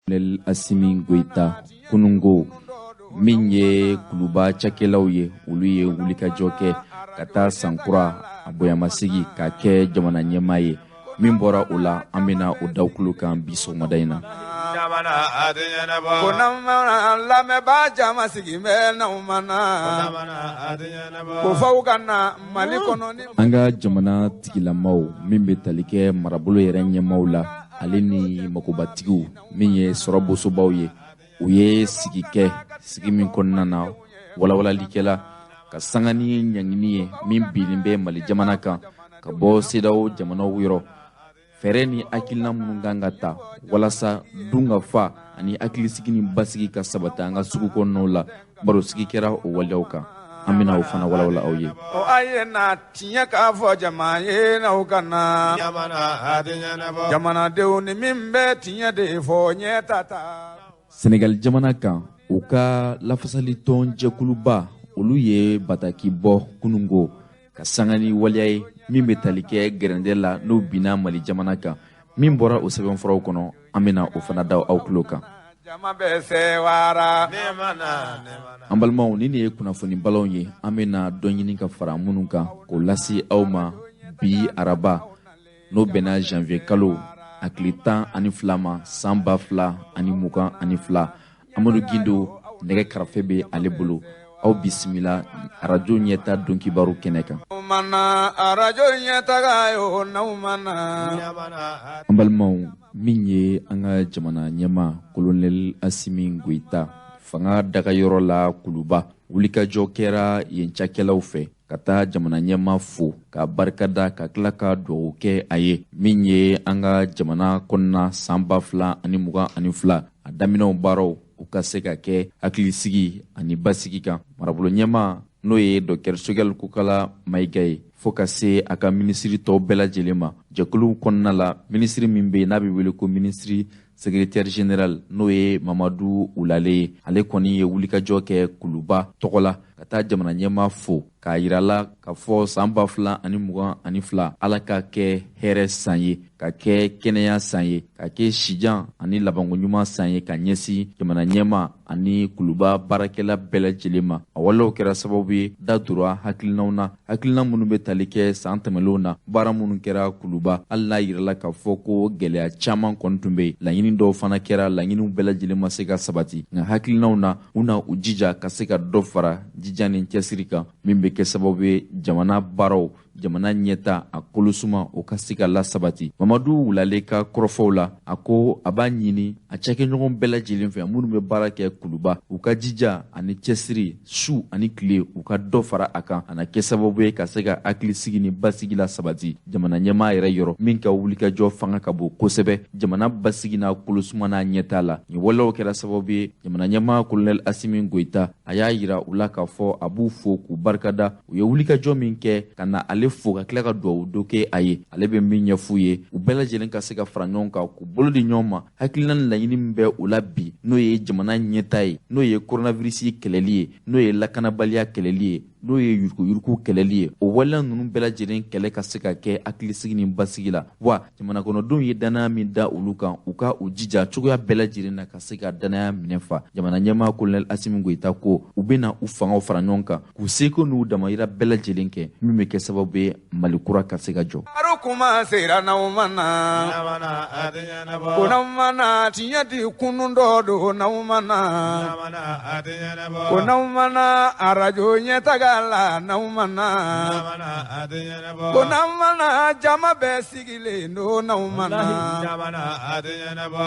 Colonel Asimi Goyita kunungo min ye kuluba cakɛlaw ye, olu ye wulikajɔ kɛ ka taa sankura a bonyamasigi ka kɛ jamana ɲɛmaa ye. Min bɔra o la, an bɛna o da tulo kan bi sɔgɔmada in na. Ko lamɛnbaa jama sigi bɛ n'aw ma na ko faw ka na Mali kɔnɔ ni an ka jamana tigilamaw min bɛ tali kɛ marabolo yɛrɛ ɲɛmaaw la, ale ni makobatigiw min ye sɔrɔbosobaw ye, u ye sigi kɛ, sigi min kɔnɔna na walawalalikɛla ka sanga ni ɲangini ye min binnen bɛ Mali jamana kan ka bɔ CEDEAO jamanaw yɔrɔ, fɛɛrɛ ni hakilina minnu kan ka ta walasa dun ka fa ani hakilisigi ni basigi ka sabati an ka sugu kɔnɔnaw la. Barosigi kɛra o waleyaw kan, an bɛna o fana walawala aw ye. O a ye na tiɲɛ k'a fɔ jama ye n'aw ka na jamanadenw ni min bɛ tiɲɛ de fɔ ɲɛ ta ta. Senegali jamana kan, u ka lafasalitɔn jɛkuluba, olu ye bataki bɔ kunungo ka sanga ni waleya ye min bɛ tali kɛ gɛrɛndɛ la n'o binna Mali jamana kan. Min bɔra o sɛbɛnfuraw kɔnɔ, an bɛna o fana da aw tulo kan. Jama bɛ sewara. An balimaw, ni nin ye kunnafoni balanw ye, an bɛna dɔ ɲini ka fara minnu kan k'o lase aw ma bi araba, n'o bɛnna janvier kalo a tile 12 ma, san 2022. Amadu Gindo, nɛgɛ karafe bɛ ale bolo. Aw bisimila arajo ɲɛta donkibaru kɛnɛ kan. Mana arajo ɲɛtaga yo n'aw mana. An balimaw, min ye an ka jamana ɲɛma Colonel Asimi Goyita fanga dagayɔrɔ la Kuluba, wulikajɔ kɛra yen cakɛlaw fɛ ka taa jamana ɲɛma fo ka barikada, ka tila ka dugawu kɛ a ye. Min ye an ka jamana kɔnɔna san 2022 a daminɛw baaraw, u ka se ka kɛ hakilisigi ani basigi kan. Marabolo ɲɛma, n'o ye Dr Sogɛl Kokala Mayiga ye, fo ka se a ka minisiri tɔw bɛɛ lajɛlen ma jɛkuluw kɔnɔna la, minisiri min bɛ yen n'a bɛ wele ko minisiri secrétaire général, n'o ye Mamadu Wulale ye, ale kɔni ye wulikajɔ kɛ Kuluba tɔgɔ la ka taa jamana ɲɛma fo k'a yira la k'a fɔ san 2022, Ala ka kɛ hɛrɛ san ye, ka kɛ kɛnɛya san ye, ka kɛ sijan ani labanko ɲuman san ye ka ɲɛsin jamana ɲɛma ani Kuluba baarakɛla bɛɛ lajɛlen ma. A walew kɛra sababu ye da dora hakilinaw na, hakilina minnu bɛ tali kɛ san tɛmɛnlenw na, baara minnu kɛra Kuluba. Hali n'a yirala k'a fɔ ko gɛlɛya caman kɔni tun bɛ yen, laɲini dɔw fana kɛra, laɲiniw bɛɛ lajɛlen ma se ka sabati, nka hakilinaw na, u na u jija ka se ka dɔ fara jija ni cɛsiri kan, min bɛ kɛ sababu ye jamana baaraw, jamana ɲɛta a kolosuma, o ka se ka lasabati. Mamadu Wulale ka kɔrɔfɔw la, a ko a b'a ɲini a cakɛɲɔgɔn bɛɛ lajɛlen fɛ minnu bɛ baara kɛ Kuluba, u ka jija ani cɛsiri, su ani tile, u ka dɔ fara a kan, a na kɛ sababu ye ka se ka hakilisigi ni basigi la sabati jamana ɲɛmaa yɛrɛ yɔrɔ, min ka wulikajɔ fanga ka bon kosɛbɛ jamana basigi n'a kolosuma n'a ɲɛta la. Nin walew kɛra sababu ye jamana ɲɛmaa Colonel Asimi Goyita, a y'a yira u la k'a fɔ a b'u fo k'u barikada, u ye wulikajɔ min kɛ ka na ale fo ka tila ka duwawu dɔ kɛ a ye. Ale bɛ min ɲɛf'u ye, u bɛɛ lajɛlen ka se ka fara ɲɔgɔn kan k'u bolo di ɲɔgɔn ma, hakilina ni laɲini min bɛ u la bi, n'o ye jamana ɲɛta ye, n'o ye coronavirus kɛlɛli ye, n'o ye lakanabaliya kɛlɛli ye, n'o ye yuruguyurugu kɛlɛli ye, o waleya ninnu bɛɛ lajɛlen kɛlɛ ka se ka kɛ hakilisigi ni basigi la. Wa jamana kɔnɔdenw ye danaya min da olu kan, u ka u jija cogoya bɛɛ lajɛlen na ka se ka danaya minɛ fa. Jamana ɲɛmaa Colonel Asimi Goyita ko u bɛna u fangaw fara ɲɔgɔn kan k'u seko n'u damayira bɛɛ lajɛlen kɛ, min bɛ kɛ sababu ye Mali kura ka se ka jɔ. Kuma sera n'aw ma na ko n'aw ma na tiɲɛ di kunun dɔ don n'aw ma na ko n'aw ma na arajo ɲɛtaga la n'aw ma na ko n'aw ma na jama bɛɛ sigilen don n'aw ma na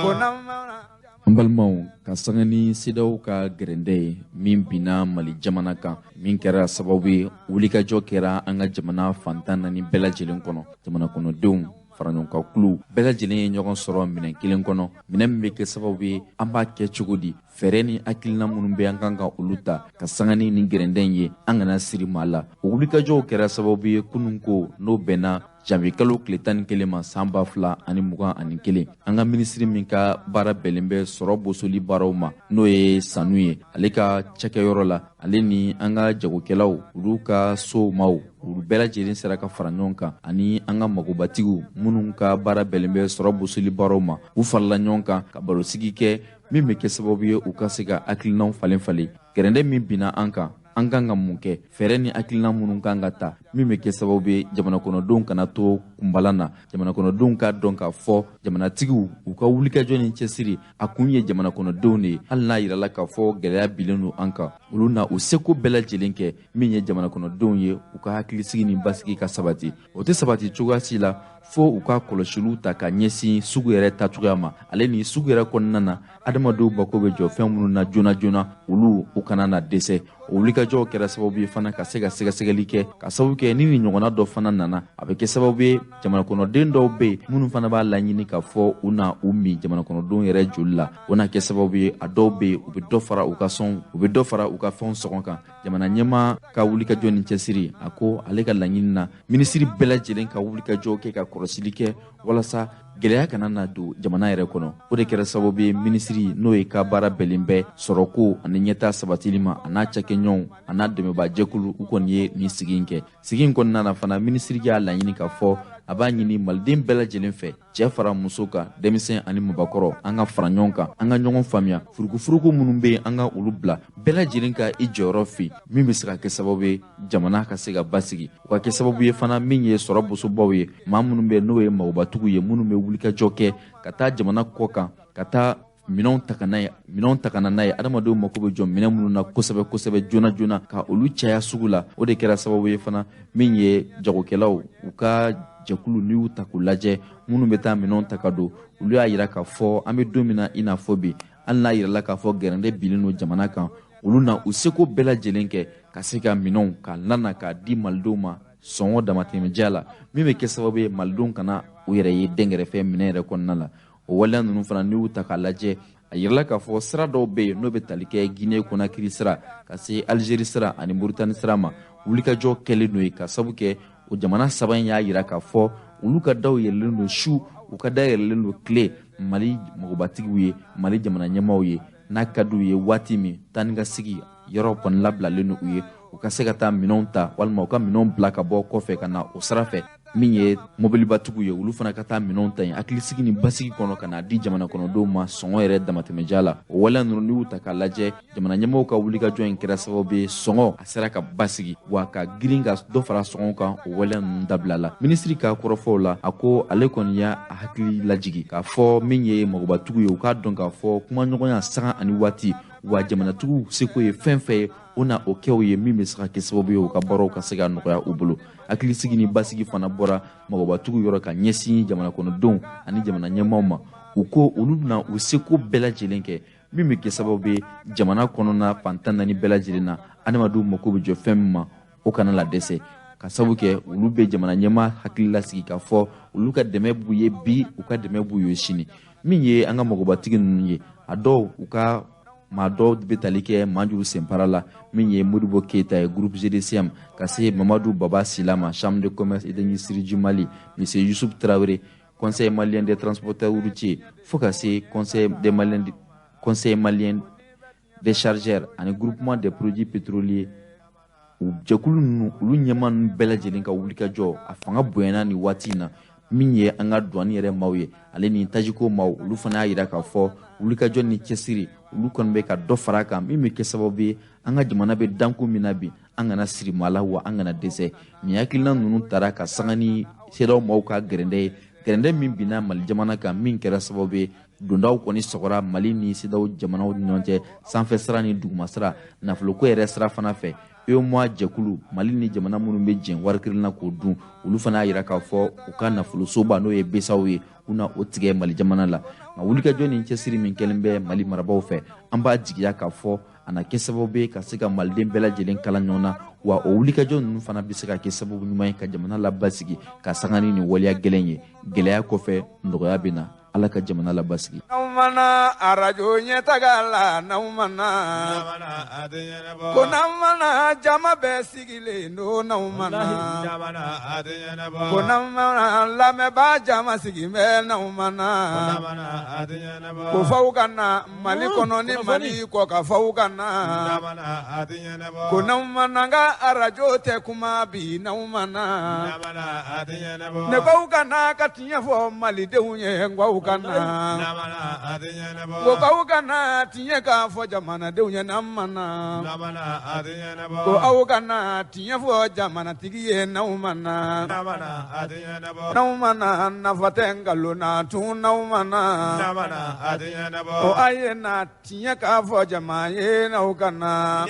ko n'aw ma na. An balimaw, ka sanga ni CEDEAO ka gɛrɛndɛ ye min binna Mali jamana kan, min kɛra sababu ye wulikajɔ kɛra an ka jamana fantan naani bɛɛ lajɛlen kɔnɔ, jamana kɔnɔdenw faraɲɔgɔnkankulu bɛɛ lajɛlen ye ɲɔgɔn sɔrɔ minɛn kelen kɔnɔ, minɛn min bɛ kɛ sababu ye an b'a kɛ cogo di, fɛɛrɛ ni hakilina minnu bɛ an kan ka olu ta ka sanga ni nin gɛrɛndɛ in ye, an kana siri maa la. O wulikajɔw kɛra sababu ye kunun ko, n'o bɛnna Janvier kalo tile 11 ma san 2021, an ka minisiri min ka baara bɛnnen bɛ sɔrɔ bosoli baaraw ma, n'o ye sanu ye, ale ka cakɛyɔrɔ la, ale ni an ka jagokɛlaw, olu ka sow maaw, olu bɛɛ lajɛlen sera ka fara ɲɔgɔn kan, ani an ka magobatigiw minnu ka baara bɛnnen bɛ sɔrɔ bosoli baaraw ma, u farala ɲɔgɔn kan ka barosigi kɛ min bɛ kɛ sababu ye u ka se ka hakilinaw falen falen. Gɛrɛndɛ min binna an kan, an kan ka mun kɛ, fɛɛrɛ ni hakilina minnu kan ka ta min bɛ kɛ sababu ye jamana kɔnɔdenw kana to kunbalan na, jamana kɔnɔdenw k'a dɔn k'a fɔ jamanatigiw u ka wulikajɔ ni cɛsiri a kun ye jamana kɔnɔdenw de ye. Hali n'a yirala k'a fɔ gɛlɛya bilen don an kan, olu na u seko bɛɛ lajɛlen kɛ min ye jamana kɔnɔdenw ye u ka hakilisigi ni basigi ka sabati. O tɛ sabati cogoya si la fo u ka kɔlɔsiliw ta ka ɲɛsin sugu yɛrɛ tacogoya ma, ale ni sugu yɛrɛ kɔnɔna na adamadenw bako bɛ jɔ fɛn minnu na joona joona, olu u kana na dɛsɛ. O wulikajɔw kɛra sababu ye fana ka se ka sɛgɛsɛgɛli kɛ, ka sababu kɛ ni nin ɲɔgɔnna dɔ fana nana, a bɛ kɛ sababu ye jamana kɔnɔden dɔw bɛ yen minnu fana b'a laɲini k'a fɔ u na u min jamana kɔnɔdenw yɛrɛ joli la. O na kɛ sababu ye a dɔw bɛ yen u bɛ dɔ fara u ka sɔn, u bɛ dɔ fara u ka fɛnw sɔngɔ kan. Jamana ɲɛmaa ka wulikajɔ ni cɛsiri, a ko ale ka laɲini na minisiri bɛɛ lajɛlen ka wulikajɔ kɛ ka kɔlɔsili kɛ walasa gɛlɛya kana na don jamana yɛrɛ kɔnɔ. O de kɛra sababu ye minisiri, n'o ye ka baara bɛnnen bɛ sɔrɔko ani ɲɛtaa sabatili ma, a n'a cakɛɲɔgɔnw a n'a dɛmɛbajɛkulu, u kɔni ye nin sigi in kɛ. Sigi in kɔnɔna na fana, minisiri y'a laɲini k'a fɔ a b'a ɲini maliden bɛɛ lajɛlen fɛ, cɛ fara muso kan, denmisɛn ani mabakɔrɔ, an ka fara ɲɔgɔn kan, an ka ɲɔgɔn faamuya, furukufuruku minnu bɛ yen an ka olu bila, bɛɛ lajɛlen ka i jɔyɔrɔ fi min bɛ se ka kɛ sababu ye jamana ka se ka basigi. O ka kɛ sababu ye fana min ye sɔrɔ bosobaw ye, maa minnu bɛ n'o ye magobatigiw ye, minnu bɛ wulikajɔ kɛ ka taa jamana kɔ kan, ka taa minɛnw ta ka n'a ye, minɛnw ta ka na n'a ye, adamadenw mako bɛ jɔ minɛn minnu na kosɛbɛ kosɛbɛ joona joona, ka olu caya sugu la. O de kɛra sababu ye fana min ye jagokɛlaw u ka jɛkulu, n'i y'u ta k'u lajɛ, minnu bɛ taa minɛnw ta ka don, olu y'a yira k'a fɔ an bɛ don min na i n'a fɔ bi, hali n'a yirala k'a fɔ gɛrɛndɛ binnen don jamana kan, olu na u seko bɛɛ lajɛlen kɛ ka se ka minɛnw ka nana k'a di malidenw ma sɔngɔ damatɛmɛdiya la, min bɛ kɛ sababu ye malidenw kana u yɛrɛ ye dɛnkɛrɛfɛ minɛn yɛrɛ kɔnɔna la. O waleya ninnu fana, n'i y'u ta k'a lajɛ, a yirala k'a fɔ sira dɔw bɛ yen n'o bɛ tali kɛ Guinée Conakry sira ka se Algérie sira ani Mauritanie sira ma, wulikajɔ kɛlen don ye, ka sabu kɛ o jamana saba in y'a yira k'a fɔ olu ka daw yɛlɛlen don su, u ka da yɛlɛlen don tile Mali magobatigiw ye, Mali jamana ɲɛmaaw ye. N'a ka d'u ye waati min, taa ni ka sigi yɔrɔ kɔni labilalen don u ye, u ka se ka taa minɛnw ta walima u ka minɛnw bila ka bɔ kɔfɛ ka na o sira fɛ. Min ye mobilibatigiw ye, olu fana ka taa minɛnw ta yen hakilisigi ni basigi kɔnɔ ka n'a di jamana kɔnɔdenw ma sɔngɔ yɛrɛ damatɛmɛja la. O waleya ninnu, n'i y'u ta k'a lajɛ, jamana ɲɛmɔgɔw ka wulikajɔ in kɛra sababu ye sɔngɔ a sera ka basigi, wa ka girin ka dɔ fara sɔngɔ kan, o waleya ninnu dabila la. Minisiri ka kɔrɔfɔw la, a ko ale kɔni y'a hakili lajigi k'a fɔ min ye magobatigiw ye, u k'a dɔn k'a fɔ kumaɲɔgɔnya sanga ani waati, wa jamanatigiw seko ye fɛn fɛn ye, o na o kɛw ye min bɛ se ka kɛ sababu ye u ka baaraw ka se ka nɔgɔya u bolo. Hakilisigi ni basigi fana bɔra magobatigiw yɔrɔ ka ɲɛsin jamana kɔnɔdenw ani jamana ɲɛmaaw ma. U ko olu bɛna u seko bɛɛ lajɛlen kɛ min bɛ kɛ sababu ye jamana kɔnɔna fan 14 bɛɛ lajɛlen na, adamadenw mako bɛ jɔ fɛn min ma, o kana la dɛsɛ, ka sababu kɛ olu bɛ jamana ɲɛmaa hakili lasigi k'a fɔ olu ka dɛmɛ b'u ye bi, u ka dɛmɛ b'u ye sini. Min ye an ka magobatigi ninnu ye, a dɔw u ka maa dɔw bɛ tali kɛ Manjuru Senpara la, min ye Modibo Keyita ye, groupe GDCM, ka se Mamadu Baba Sila ma, chambre de commerce et d'industrie du Mali, monsieur Youssouf Traoré, conseil malien des transporteurs routiers, fo ka se conseil des maliens, conseil malien des chargeurs ani groupement des produits pétroliers. U jɛkulu ninnu, olu ɲɛmaa ninnu bɛɛ lajɛlen ka wulikajɔ a fanga bonyana nin waati in na. Min ye an ka douane yɛrɛ maaw ye, ale ni tajiko maaw, olu fana y'a yira k'a fɔ wulikajɔ ni cɛsiri olu kɔni bɛ ka dɔ fara a kan, min bɛ kɛ sababu ye an ka jamana bɛ danko min na bi, an kana siri maa la, wa an kana dɛsɛ. Nin hakilina ninnu taara ka sanga ni CEDEAO maaw ka gɛrɛndɛ ye, gɛrɛndɛ min binna Mali jamana kan, min kɛra sababu ye dondaw kɔni sɔgɔra Mali ni CEDEAO jamanaw ni ɲɔgɔn cɛ, sanfɛ sira ni duguma sira, nafoloko yɛrɛ sira fana fɛ. UEMOA jɛkulu, Mali ni jamana minnu bɛ jɛn wari kelen na k'o dun, olu fana y'a yira k'a fɔ u ka nafolosoba, n'o ye BCEAO ye, u na o tigɛ Mali jamana la. Nka wulikajɔ ni cɛsiri min kɛlen bɛ Mali marabaaw fɛ, an b'a jigiya k'a fɔ a na kɛ sababu ye ka se ka maliden bɛɛ lajɛlen kala ɲɔgɔn na, Wa o wulikajɔ ninnu fana bɛ se ka kɛ sababu ɲuman ye ka jamana labasigi ka sanga ni nin waleya gɛlɛn ye. Gɛlɛya kɔfɛ, nɔgɔya bɛ na. Ala ka jamana labasigi. N'aw mana arajo ɲɛtaga la, n'aw mana ko n'aw mana jama bɛɛ sigilen don, n'aw mana ko n'aw mana lamɛnbaa jama sigi bɛ, n'aw mana ko f'aw ka na Mali kɔnɔ ni Mali kɔ ka f'aw ka na ko n'aw mana ka arajo tɛ kuma bi, n'aw mana ne k'aw ka na ka tiɲɛ fɔ Malidenw ye, n k'aw ka na ko k'aw ka na tiɲɛ k'a fɔ jamanadenw ye, n'aw mana ko aw ka na tiɲɛ fɔ jamanatigi ye, n'aw mana n'aw mana nafa tɛ nkalon na tun, n'aw mana ko a ye na tiɲɛ k'a fɔ jama ye, n'aw ka na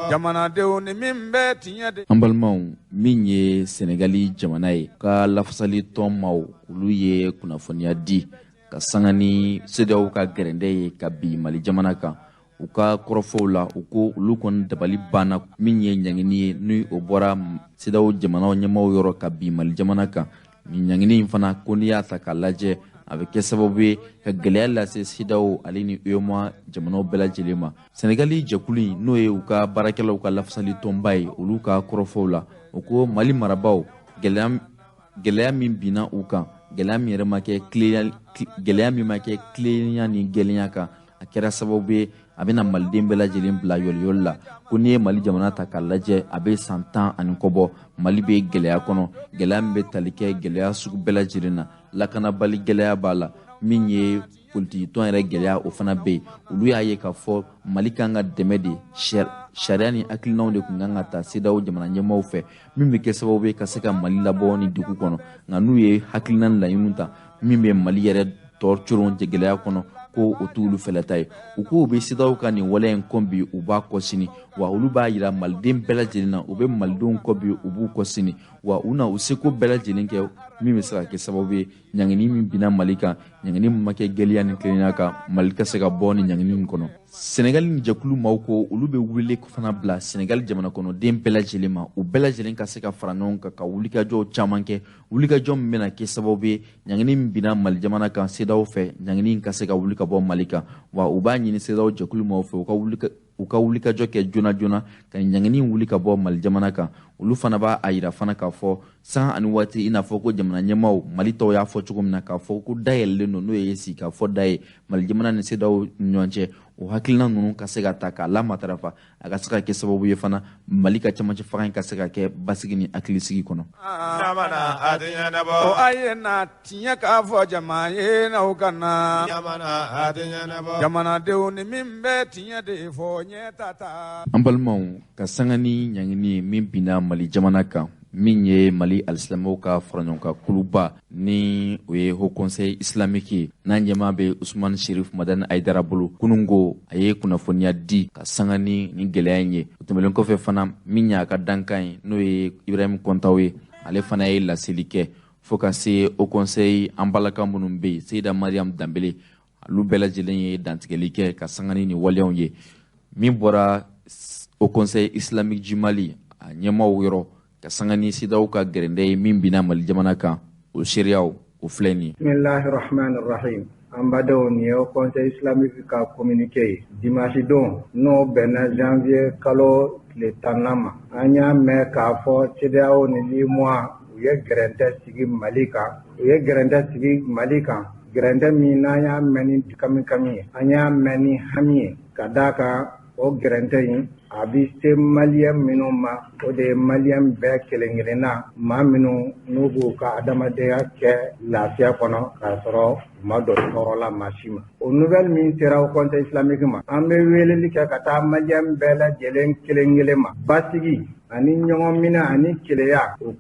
jamanadenw ni min bɛ tiɲɛ de. An balimaw, min ye Senegali jamana ye, ka lafasali tɔn maaw, olu ye kunnafoniya di ka sanga ni CEDEAO ka gɛrɛndɛ ye ka bin Mali jamana kan. U ka kɔrɔfɔw la, u ko olu kɔni dabali banna min ye ɲangini ye ni o bɔra CEDEAO jamanaw ɲɛmaaw yɔrɔ ka bin Mali jamana kan. Nin ɲangini in fana, ko n'i y'a ta k'a lajɛ, a bɛ kɛ sababu ye ka gɛlɛya lase CEDEAO ale ni UEMOA jamanaw bɛɛ lajɛlen ma. Senegali jɛkulu in, n'o ye u ka baarakɛlaw ka lafasali tɔnba ye, olu ka kɔrɔfɔw la, u ko Mali marabaaw, gɛlɛya min binna u kan, gɛlɛya min yɛrɛ ma kɛ gɛlɛya min ma kɛ tilennenya ni gɛlɛya kan, a kɛra sababu ye a bɛna maliden bɛɛ lajɛlen bila yɔliyɔli la. Ko n'i ye Mali jamana ta k'a lajɛ, a bɛ san 10 ani kɔ bɔ, Mali bɛ gɛlɛya kɔnɔ, gɛlɛya min bɛ tali kɛ gɛlɛya sugu bɛɛ lajɛlen na. Lakanabali gɛlɛya b'a la, min ye politiki tɔn yɛrɛ gɛlɛya, o fana bɛ yen. Olu y'a ye k'a fɔ Mali kan ka dɛmɛ de, sariya ni hakilinaw de tun kan ka ta CEDEAO jamana ɲɛmaaw fɛ, min bɛ kɛ sababu ye ka se ka Mali labɔ ni degun kɔnɔ. Nka n'u ye hakilina ni laɲiniw ta min bɛ Mali yɛrɛ tɔ coron gɛlɛya kɔnɔ, ko o t'olu fɛlɛta ye. U ko u bɛ CEDEAO ka nin waleya in kɔn bi, u b'a kɔ sini. Wa olu b'a yira maliden bɛɛ lajɛlen na, u bɛ malidenw kɔ bi, u b'u kɔ sini. Wa u na u seko bɛɛ lajɛlen kɛ min bɛ se ka kɛ sababu ye ɲangini min binna Mali kan, ɲangini min ma kɛ gɛlɛya ni tilennenya kan, Mali ka se ka bɔ ni ɲangini in kɔnɔ. Senegali ni jɛkulu maaw ko olu bɛ wele fana bila Senegali jamana kɔnɔden bɛɛ lajɛlen ma, u bɛɛ lajɛlen ka se ka fara ɲɔgɔn kan ka wulikajɔw caman kɛ, wulikajɔ min bɛna kɛ sababu ye ɲangini min binna Mali jamana kan CEDEAO fɛ, ɲangini in ka se ka wuli ka bɔ Mali kan. Wa u b'a ɲini CEDEAO jɛkulu maaw fɛ u ka wulikajɔ kɛ joona joona ka ɲangini wuli ka bɔ Mali jamana kan. Olu fana b'a a yira fana k'a fɔ san ani waati, i n'a fɔ ko jamana ɲɛmaaw Mali tɔw y'a fɔ cogo min na, k'a fɔ ko dayɛlɛlen don, n'o ye sigi k'a fɔ da ye Mali jamana ni CEDEAO ni ɲɔgɔn cɛ, o hakilina ninnu ka se ka ta k'a lamatarafa, a ka se ka kɛ sababu ye fana Mali ka camancɛ fanga in ka se ka kɛ basigi ni hakilisigi kɔnɔ. O a ye na tiɲɛ k'a fɔ jama ye, n'aw ka na jamanadenw ni min bɛ tiɲɛ de fɔ ɲɛ ta ta. An balimaw, ka sanga ni ɲangini ye min binna Mali jamana kan, min ye Mali alisilamɛw ka faraɲɔgɔnkan kuluba ni o ye Haut Conseil islamique ye, n'a ɲɛmaa bɛ Usumani Sherif Madani Ayidara bolo, kununko a ye kunnafoniya di ka sanga ni nin gɛlɛya in ye. O tɛmɛnen kɔfɛ fana, min y'a ka dankan ye, n'o ye Ibrahim Kɔntaw ye, ale fana ye laseli kɛ fo ka se Haut Conseil an balaka minnu bɛ yen, Seyida Mariam Danbele, olu bɛɛ lajɛlen ye dantigɛli kɛ ka sanga ni nin waleyaw ye. Min bɔra Haut Conseil islamique du Mali a ɲɛmaaw yɔrɔ ka sanga ni CEDEAO ka gɛrɛndɛ ye min binna Mali jamana kan, o seereyaw o filɛ nin ye. Bismillahi rahmani rahim. An badenw, nin ye Conseil islamique ka communiqué ye dimanche don, n'o bɛnna janvier kalo tile 10nan ma. An y'a mɛn k'a fɔ CEDEAO ni UEMOA u ye gɛrɛntɛ sigi Mali kan, u ye gɛrɛntɛ sigi Mali kan, gɛrɛntɛ min n'an y'a mɛn ni kami kami ye, an y'a mɛn ni hami ye, ka d'a kan o gɛrɛntɛ in a bɛ se maliyɛn minnu ma, o de ye maliyɛn bɛɛ kelen kelenna, maa minnu n'u b'u ka adamadenya kɛ lafiya kɔnɔ k'a sɔrɔ u ma don tɔɔrɔ la maa si ma. O nouvelle min sera au Conseil islamique ma, an bɛ weleli kɛ ka taa maliyɛn bɛɛ lajɛlen kelen kelen ma, basigi ani ɲɔgɔn minɛ ani keleya, o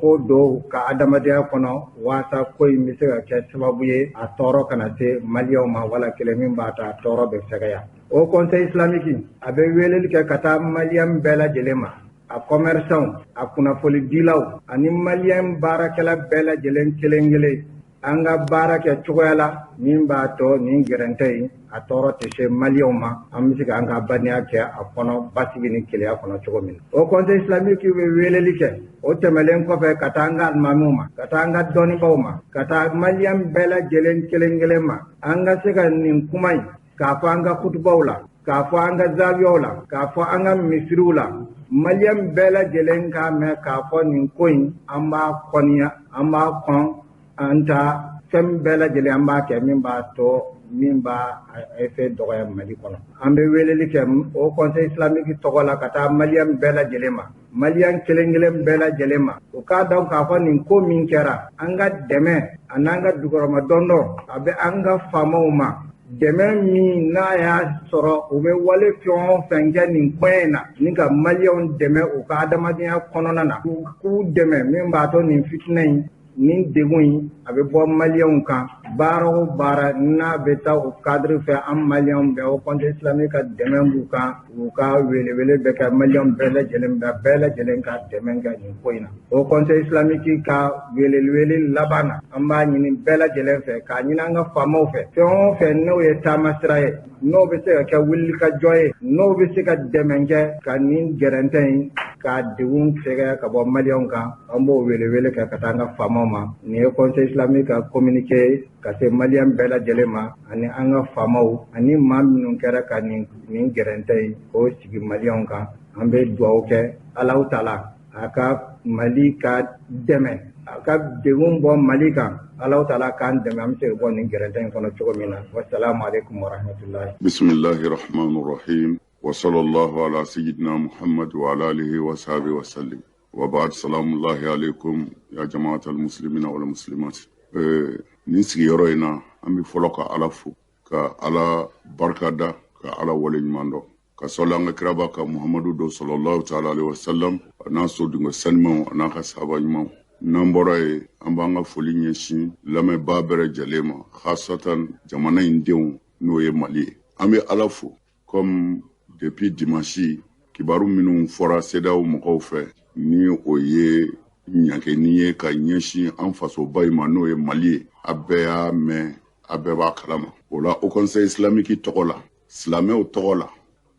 ko don ka adamadenya kɔnɔ, waasa ko in bɛ se ka kɛ sababu ye a tɔɔrɔ kana se maliyɛnw ma, wala kelen min b'a ta a tɔɔrɔ bɛ fɛgɛya. O Conseil islamique a bɛ weleli kɛ ka taa maliyɛn bɛɛ lajɛlen ma, a commerçant, a kunnafonidilaw ani maliyɛn baarakɛla bɛɛ lajɛlen kelen kelen. An ka baara kɛ cogoya la min b'a to nin gɛrɛntɛ in a tɔɔrɔ tɛ se maliyɛnw ma, an bɛ se k'an ka badenya kɛ a kɔnɔ basigi ni kelenya kɔnɔ cogo min na. Haut Conseil islamique bɛ weleli kɛ o tɛmɛlen kɔfɛ ka taa an ka alimamiw ma, ka taa an ka dɔnnibaw ma, ka taa maliyɛn bɛɛ lajɛlen kelen kelen ma, an ka se ka nin kuma in k'a fɔ an ka kutubaw la, k'a fɔ an ka zawiyaw la, k'a fɔ an ka misiriw la, maliyɛn bɛɛ lajɛlen k'a mɛn k'a fɔ nin ko in an b'a kɔniya, an b'a kɔn, an ta fɛn bɛɛ lajɛlen an b'a kɛ min b'a to min b'a effet dɔgɔya Mali kɔnɔ. An bɛ weleli kɛ Haut Conseil islamique tɔgɔ la ka taa maliyɛn bɛɛ lajɛlen ma, maliyɛn kelen kelen bɛɛ lajɛlen ma, u k'a dɔn k'a fɔ nin ko min kɛra, an ka dɛmɛ an'an ka jukɔrɔma dɔndɔn a bɛ an ka faamaw ma, dɛmɛ min n'a y'a sɔrɔ u bɛ wale fɛn o fɛn kɛ nin koɲɛ in na ni ka maliyɛnw dɛmɛ u ka adamadenya kɔnɔna na, k'u dɛmɛ min b'a to nin fitinɛ in nin degun in a bɛ bɔ maliyɛnw kan. Baara o baara n'a bɛ taa o cadre fɛ, an maliyɛnw bɛɛ, Haut Conseil islamique ka dɛmɛ b'u kan, u ka welewele bɛ kɛ maliyɛnw bɛɛ lajɛlen bɛɛ bɛɛ lajɛlen ka dɛmɛ kɛ nin ko in na. Haut Conseil islamique ka welewele laban na, an b'a ɲini bɛɛ lajɛlen fɛ, k'a ɲini an ka faamaw fɛ, fɛn o fɛn n'o ye taamasira ye, n'o bɛ se ka kɛ wulikajɔ ye, n'o bɛ se ka dɛmɛ kɛ ka nin gɛrɛntɛ in k'a degun sɛgɛ ka bɔ maliyɛnw kan, an b'o welewele kɛ ka taa an ka faamaw ma. Nin ye Conseil islamique ka communiqué ka se maliyɛn bɛɛ lajɛlen ma ani an ka faamaw ani maa minnu kɛra ka nin gɛrɛntɛ in k'o sigi maliyɛnw kan. An bɛ dugawu kɛ Alahu taala a ka Mali ka dɛmɛ, a ka degun bɔ Mali kan, Alahu taala k'an dɛmɛ an bɛ se ka bɔ nin gɛrɛntɛ in kɔnɔ cogo min na. Wasalamu aleykum warahmatulahi. Bisimilahi rahmani rahim wa sallallahu ala sayyidina Muhammad wa ala alihi wa sahbihi wa sallim. Wa ba'd, salamullahi alaikum ya jama'at al-muslimina wal muslimat. Nin sigiyɔrɔ in na, an bɛ fɔlɔ ka Ala fo, ka Ala barika da, ka Ala waleɲuman dɔn, ka sɔli an ka kiraba ka Muhammadu don sallallahu ta'ala alaihi wa sallam, a n'a sodenko sanimanw, a n'a ka sahaba ɲumanw. N'an bɔra yen, an b'an ka foli ɲɛsin lamɛnbaa bɛɛ lajɛlen ma, khasatan jamana in denw, n'o ye Mali ye. An bɛ Ala fo comme depuis dimanche kibaru minnu fɔra CEDEAO mɔgɔw fɛ, ni o ye ɲankeni ye ka ɲɛsin an fasoba in ma, n'o ye Mali ye, a bɛɛ y'a mɛn, a bɛɛ b'a kalama. O la, Haut Conseil islamique tɔgɔ la, silamɛw tɔgɔ la,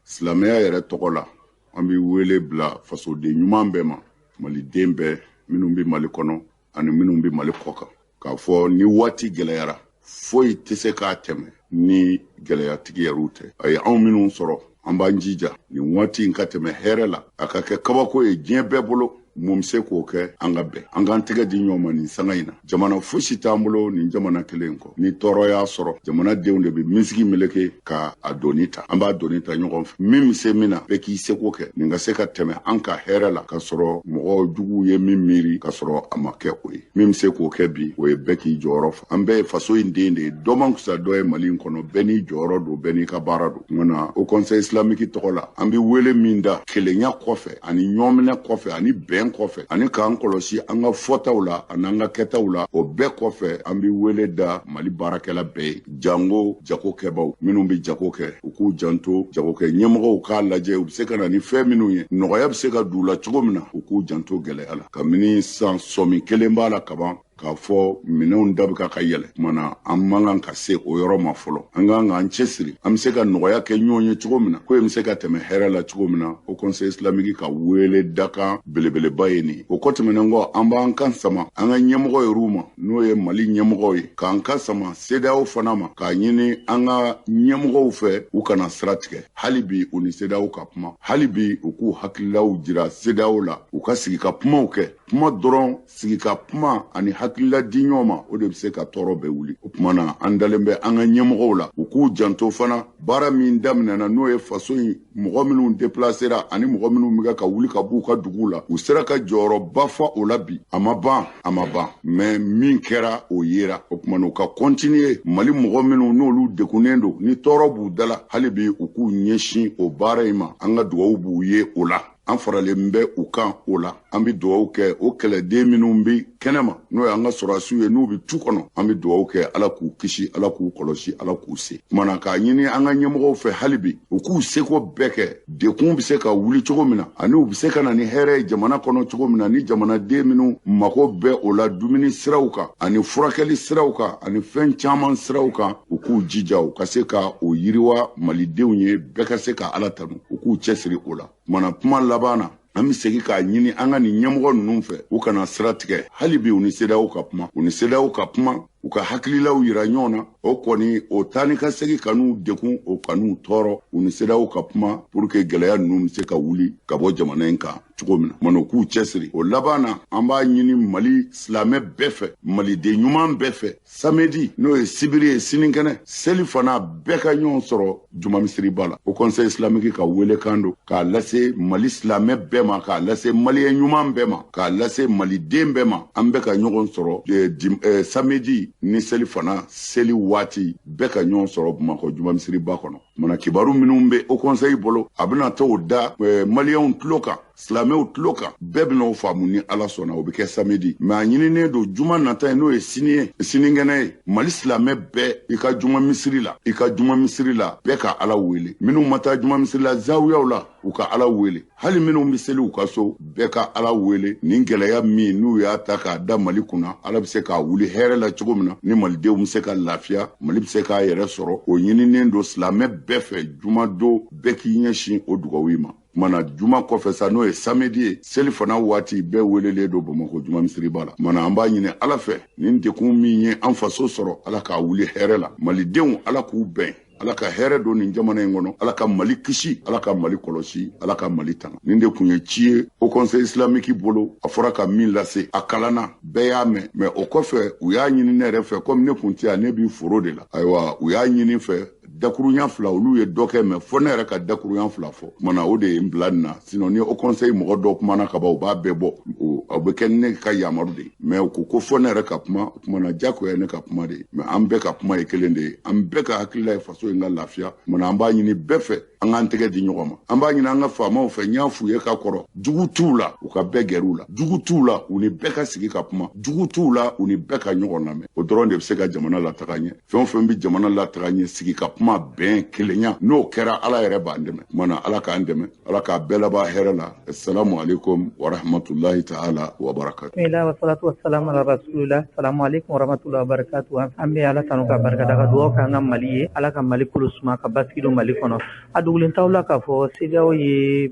silamɛya yɛrɛ tɔgɔ la, an bɛ wele bila fasoden ɲuman bɛɛ ma, maliden bɛɛ minnu bɛ Mali kɔnɔ ani minnu bɛ Mali kɔ kan, k'a fɔ ni waati gɛlɛyara, foyi tɛ se k'a tɛmɛ ni gɛlɛyatigi yɛrɛw tɛ. A ye anw minnu sɔrɔ, an b'an jija nin waati in ka tɛmɛ hɛrɛ la, a ka kɛ kabako ye diɲɛ bɛɛ bolo. Mun bɛ se k'o kɛ? An ka bɛn, an k'an tɛgɛ di ɲɔgɔn ma nin sanga in na. Jamana fosi t'an bolo nin jamana kelen kɔ. Ni tɔɔrɔ y'a sɔrɔ, jamanadenw de bɛ misigi meleke ka a doni ta. An b'a doni ta ɲɔgɔn fɛ. Min bɛ se min na, bɛɛ k'i seko kɛ nin ka se ka tɛmɛ an ka hɛrɛ la, k'a sɔrɔ mɔgɔw juguw ye min miiri, k'a sɔrɔ a ma kɛ o ye. Min bɛ se k'o kɛ bi, o ye bɛɛ k'i jɔyɔrɔ fa. An bɛɛ ye faso in den de ye, dɔ man fisa dɔ ye Mali in kɔnɔ. Bɛɛ n'i jɔyɔrɔ don, bɛɛ n'i ka baara don. Nka Haut Conseil islamique tɔgɔ la, an bɛ wele min da, kelenya kɔfɛ ani ɲɔgɔnminɛ kɔfɛ ani bɛn kɔfɛ ani k'an kɔlɔsi an ka fɔtaw la ani an ka kɛtaw la, o bɛɛ kɔfɛ, an bɛ wele da Mali baarakɛla bɛɛ ye, jango jagokɛbaw minnu bɛ jago kɛ, u k'u janto. Jagokɛ ɲɛmɔgɔw k'a lajɛ u bɛ se ka na ni fɛn minnu ye, nɔgɔya bɛ se ka d'u la cogo min na, u k'u janto gɛlɛya la. Kabini san sɔmi kelen b'a la kaban k'a fɔ minɛnw da bɛ ka yɛlɛ tuma na, an man kan ka se o yɔrɔ ma fɔlɔ. An kan k'an cɛsiri, an bɛ se ka nɔgɔya kɛ ɲɔgɔn ye cogo min na, ko in bɛ se ka tɛmɛ hɛrɛ la cogo min na. Haut Conseil islamique ka wele dakan belebeleba ye nin. O kɔ tɛmɛnen kɔ, an b'an kan sama an ka ɲɛmɔgɔ yɛrɛw ma, n'o ye Mali ɲɛmɔgɔw ye, k'an kan sama CEDEAO fana ma, k'a ɲini an ka ɲɛmɔgɔw fɛ u kana sira tigɛ. Hali bi u ni CEDEAO ka kuma, hali bi u k'u hakililaw jira CEDEAO la, u ka sigi ka kumaw kɛ. Kuma dɔrɔn, sigi ka kuma ani hakilila di ɲɔgɔn ma, o de bɛ se ka tɔɔrɔ bɛɛ wuli. O tuma na, an dalen bɛ an ka ɲɛmɔgɔw la, u k'u janto fana baara min daminɛna, n'o ye faso in mɔgɔ minnu déplacera ani mɔgɔ minnu bɛ ka wuli ka b'u ka duguw la, u sera ka jɔyɔrɔba fa o la bi. A ma ban, a ma ban, mais min kɛra, o yera. O tuma na, u ka continuer Mali mɔgɔ minnu n'olu degunnen don, ni tɔɔrɔ b'u da la, hali bi u k'u ɲɛsin o baara in ma. An ka dugawu b'u ye o la. An faralen bɛ u kan o la. An bɛ dugawu kɛ o kɛlɛden minnu bɛ kɛnɛma, n'o y'an ka sɔrɔdasiw ye, n'u bɛ tu kɔnɔ. An bɛ dugawu kɛ Ala k'u kisi, Ala k'u kɔlɔsi, Ala k'u se. Kumana k'a ɲini an ka ɲɛmɔgɔw fɛ hali bi, u k'u seko bɛɛ kɛ dekun bɛ se ka wuli cogo min na, ani u bɛ se ka na ni hɛrɛ ye jamana kɔnɔ cogo min na, ni jamanaden minnu mago bɛ o la dumuni siraw kan, ani furakɛli siraw kan, ani fɛn caman siraw kan, u k'u jija u ka se ka o yiriwa malidenw ye, bɛɛ ka se ka Ala tanu, u k'u cɛsiri o la. Kumana kuma laban na, an bɛ segin k'a ɲini an ka nin ɲɛmɔgɔ ninnu fɛ, u kana sira tigɛ hali bi, u ni CEDEAO ka kuma, u ni CEDEAO ka kuma, u ka hakililaw yira ɲɔgɔn na. O kɔni, o taa ni ka segin kan'u degun, o kan'u tɔɔrɔ. U ni CEDEAO ka kuma pour que gɛlɛya ninnu bɛ se ka wuli ka bɔ jamana in kan cogo min na. Mana u k'u cɛsiri. O laban na, an b'a ɲini Mali silamɛ bɛɛ fɛ, maliden ɲuman bɛɛ fɛ, samedi, n'o ye sibiri ye, sinikɛnɛ seli fana, bɛɛ ka ɲɔgɔn sɔrɔ juma misiriba la. Haut Conseil islamique ka welekan don k'a lase Mali silamɛ bɛɛ ma, k'a lase maliyɛn ɲuman bɛɛ ma, k'a lase maliden bɛɛ ma. An bɛɛ ka ɲɔgɔn sɔrɔ samedi ni seli fana seli waati, bɛɛ ka ɲɔgɔn sɔrɔ Bamakɔ juma misiriba kɔnɔ. Mana kibaru minnu bɛ Haut Conseil bolo, a bɛna t'o da maliyɛnw tulo kan, silamɛw tulo kan, bɛɛ bɛn'o faamu ni Ala sɔnna. O bɛ kɛ samedi. Mais a ɲininen don juma nata ye, n'o ye sini ye, sinikɛnɛ ye, Mali silamɛ bɛɛ i ka juma misiri la, i ka juma misiri la, bɛɛ ka Ala wele. Minnu ma taa juma misiri la, zawiyaw la, u ka Ala wele. Hali minnu bɛ seli u ka so, bɛɛ ka Ala wele. Nin gɛlɛya min n'u y'a ta k'a da Mali kunna, Ala bɛ se k'a wuli hɛrɛ la cogo min na, ni malidenw bɛ se ka lafiya, Mali bɛ se k'a yɛrɛ sɔrɔ. O ɲininen don silamɛ bɛɛ fɛ, juma don bɛɛ k'i ɲɛsin o dugawu ma. Mana juma kɔfɛ sa, n'o ye samedi ye, seli fana waati, bɛɛ welelen don Bamakɔ juma misiriba la. Mana an b'a ɲini Ala fɛ, nin dekun min ye an faso sɔrɔ, Ala k'a wuli hɛrɛ la. Malidenw, Ala k'u bɛn, Ala ka hɛrɛ don nin jamana in kɔnɔ, Ala ka Mali kisi, Ala ka Mali kɔlɔsi, Ala ka Mali tanga. Nin de kun ye ci ye Haut Conseil islamique bolo, a fɔra ka min lase, a kalanna, bɛɛ y'a mɛn. Mais o kɔfɛ, u y'a ɲini ne yɛrɛ fɛ, komi ne kun tɛ yan, ne b'i foro de la. Ayiwa, u y'a ɲini fɛ dakurunya fila, olu ye dɔ kɛ, mais fɔ ne yɛrɛ ka dakurunya fila fɔ. Kumana o de ye n bila nin na. Sinon ni Haut Conseil mɔgɔ dɔw kumana ka ban, u b'a bɛɛ bɔ, o bɛ kɛ ne ka yamaru de ye. Mais u ko ko fɔ ne yɛrɛ ka kuma. Kumana jagoya ne ka kuma de ye, mais an bɛɛ ka kuma ye kelen de ye, an bɛɛ ka hakilila ye faso in ka lafiya. Kumana an b'a ɲini bɛɛ fɛ, an k'an tɛgɛ di ɲɔgɔn ma. An b'a ɲini an ka faamaw fɛ, n y'a f'u ye ka kɔrɔ, jugu t'u la, u ka bɛɛ gɛr'u la. Jugu t'u la, u ni bɛɛ ka sigi ka kuma. Jugu t'u la, u ni bɛɛ ka ɲɔgɔn lamɛn. O dɔrɔn de bɛ se ka jamana lataga ɲɛ. Fɛn o fɛn bɛ jamana lataga ɲɛ, sigi ka kuma, bɛn, kelenya, n'o kɛra, Ala yɛrɛ b'an dɛmɛ. Kumana Ala k'an dɛmɛ, Ala k'a bɛɛ laban hɛrɛ la. Assalamu alaikum wa rahmatullahi ta'ala wa barakatuh. Bismillah wa salatu wa salam ala rasulillah. Assalamu alaikum wa rahmatullahi wa barakatuh. An bɛ Ala tanu ka barika da, ka dugawu k'an ka Mali ye. Ala ka Mali kolo suma, ka basigi don Mali kɔnɔ. A dugulen t'aw la k'a fɔ CEDEAO ye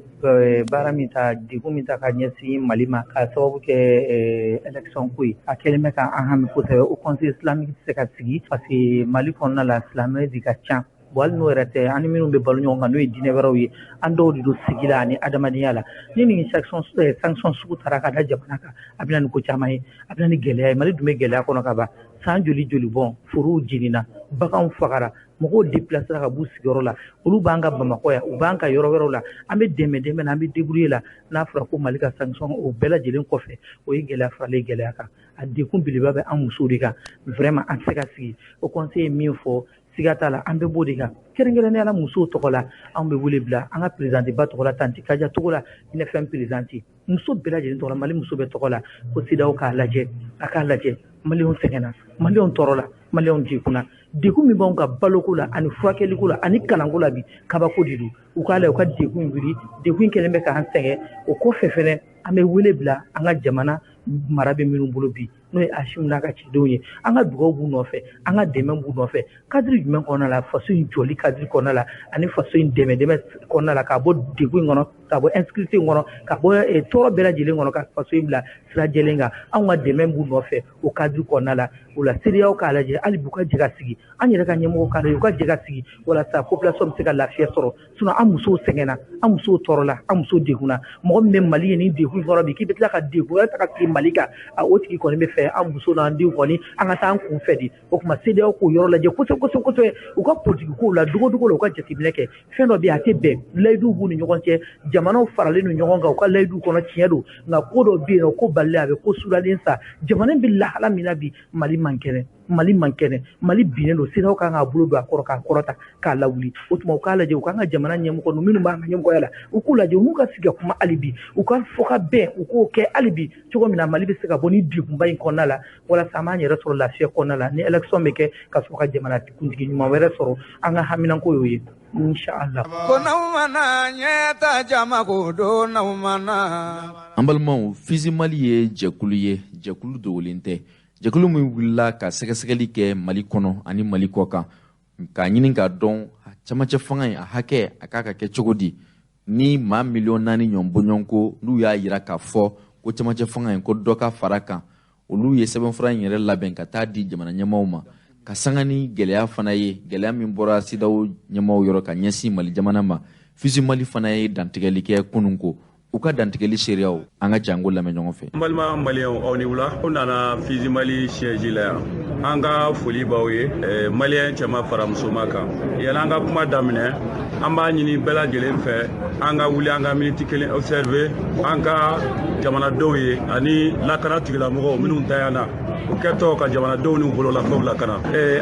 baara min ta, degun min ta ka ɲɛsin Mali ma, k'a sababu kɛ élection ko ye, a kɛlen bɛ ka an hami kosɛbɛ. Haut Conseil islamique tɛ se ka sigi parce que Mali kɔnɔna la, silamɛ de ka ca. Bon, hali n'o yɛrɛ tɛ, an ni minnu bɛ balo ɲɔgɔn kan, n'o ye diinɛ wɛrɛw ye, an dɔw de don sigi la ani adamadenya la. Ni nin sanction sugu taara ka da jamana kan, a bɛ na ni ko caman ye, a bɛ na ni gɛlɛya ye. Mali dun bɛ gɛlɛya kɔnɔ ka ban. San joli joli bɔn, forow jenina, baganw fagara, mɔgɔw déplacera ka b'u sigiyɔrɔ la. Olu b'an ka Bamakɔ yan, u b'an ka yɔrɔ wɛrɛw la. An bɛ dɛmɛ dɛmɛ na, an bɛ débrouiller la. N'a fɔra ko Mali ka sanction, o bɛɛ lajɛlen kɔfɛ, o ye gɛlɛya faralen gɛlɛya kan. A degun belebeleba bɛ an musow de kan. Vraiment, an tɛ se ka sigi. Haut Conseil ye min fɔ, siga t'a la, an bɛ b'o de kan. Kɛrɛnkɛrɛnnenya la, musow tɔgɔ la, anw bɛ wele bila an ka présidente ba tɔgɔ la, tantie Kaja Togo la, INFM présidente, muso bɛɛ lajɛlen tɔgɔ la, Mali muso bɛɛ tɔgɔ la, ko CEDEAO k'a lajɛ, a k'a lajɛ. Maliyɛnw sɛgɛnna, maliyɛnw tɔɔrɔ la, maliyɛnw degunna. Degun min b'anw ka baloko la, ani furakɛliko la, ani kalanko la bi, kabako de don. U k'a lajɛ, u ka degun wuli. Degun in kɛlen bɛ k'an sɛgɛn. O kɔfɛ fɛnɛ, an bɛ wele bila an ka jamana mara bɛ minnu bolo bi, n'o ye Assimi n'a ka cidenw ye. An ka dugawu b'u nɔfɛ, an ka dɛmɛ b'u nɔfɛ. Cadre jumɛn kɔnɔna la? Faso in jɔli cadre kɔnɔna la, ani faso in dɛmɛ dɛmɛ kɔnɔna la, k'a bɔ degun in kɔnɔ, ka bɔ insécurité in kɔnɔ, ka bɔ tɔɔrɔ bɛɛ lajɛlen kɔnɔ, ka faso in bila sira jɛlen kan. Anw ka dɛmɛ b'u nɔfɛ o cadre kɔnɔna la. O la, CEDEAO k'a lajɛ hali bi, u ka jɛ ka sigi. An yɛrɛ ka ɲɛmɔgɔw k'a lajɛ, u ka jɛ ka sigi walasa population bɛ se ka lafiya sɔrɔ. Sinon an musow sɛgɛnna, an musow tɔɔrɔla, an musow degunna. Mɔgɔ min bɛ Mali ye nin degun kɔrɔ bi, k'i bɛ tila ka degun wɛrɛ ta ka sigi Mali kan, o tigi kɔni bɛ fɛ an muso n'an denw kɔni, an ka taa an kun fɛ de. O tuma, CEDEAO k'o yɔrɔ lajɛ kosɛbɛ kosɛbɛ kosɛbɛ. U ka politique kow la, dogodogo la, u ka jateminɛ kɛ. Fɛn dɔ bɛ yen, a tɛ bɛn. Layiduw b'u ni ɲɔgɔn cɛ, jamanaw faralen don ɲɔgɔn kan u ka layiduw kɔnɔ, tiɲɛ don, nka ko dɔ bɛ yen nɔ, ko balilen a bɛ ko sudalen sa. Jamana bɛ lahala min na bi, Mali man kɛnɛ. Mali man kɛnɛ, Mali binnen don. CEDEAO kan k'a bolo don a kɔrɔ k'a kɔrɔta k'a lawuli. O tuma u k'a lajɛ, u k'an ka jamana ɲɛmɔgɔ minnu b'an ka ɲɛmɔgɔya la, u k'u lajɛ, u n'u ka sigi ka kuma hali bi, u ka fɔ ka bɛn, u k'o kɛ hali bi, cogo min na Mali bɛ se ka bɔ ni degunba in kɔnɔna la, walasa an b'an yɛrɛ sɔrɔ lafiya kɔnɔna la, ni élection bɛ kɛ ka sɔrɔ ka jamana kuntigi ɲuman wɛrɛ sɔrɔ. An ka haminanko y'o ye, inshallah. Ko n'aw mana ɲɛta jama ko don n'aw mana. An balimaw, Fizi Mali ye jɛkulu ye, jɛkulu dogolen tɛ, jɛkulu min wulila ka sɛgɛsɛgɛli kɛ Mali kɔnɔ ani Mali kɔ kan, k'a ɲini k'a dɔn camancɛ fanga in a hakɛ a k'a ka kɛ cogo di, ni maa 4 miliyɔn ɲɔgɔn bɔɲɔgɔnko n'u y'a yira k'a fɔ ko camancɛ fanga in ko dɔ ka fara kan. Olu ye sɛbɛnfura in yɛrɛ labɛn ka taa di jamana ɲɛmaaw ma, ka sanga ni gɛlɛya fana ye, gɛlɛya min bɔra CEDEAO ɲɛmaaw yɔrɔ ka ɲɛsin Mali jamana ma. Fizi Mali fana ye dantigɛli kɛ kunun ko u ka dantigɛli seereyaw, an ka jango lamɛn ɲɔgɔn fɛ. N balima Maliyɛnw, aw ni wula. Aw nana Fizi Mali siège la yan, an ka foli b'aw ye, Maliyɛn cɛman fara musoman kan. Yanni an ka kuma daminɛ, an b'a ɲini bɛɛ lajɛlen fɛ, an ka wuli, an ka miniti kelen observer an ka jamanadenw ye ani lakana tigilamɔgɔw minnu tayana o kɛtɔ ka jamanadenw n'u bololafɛnw lakana.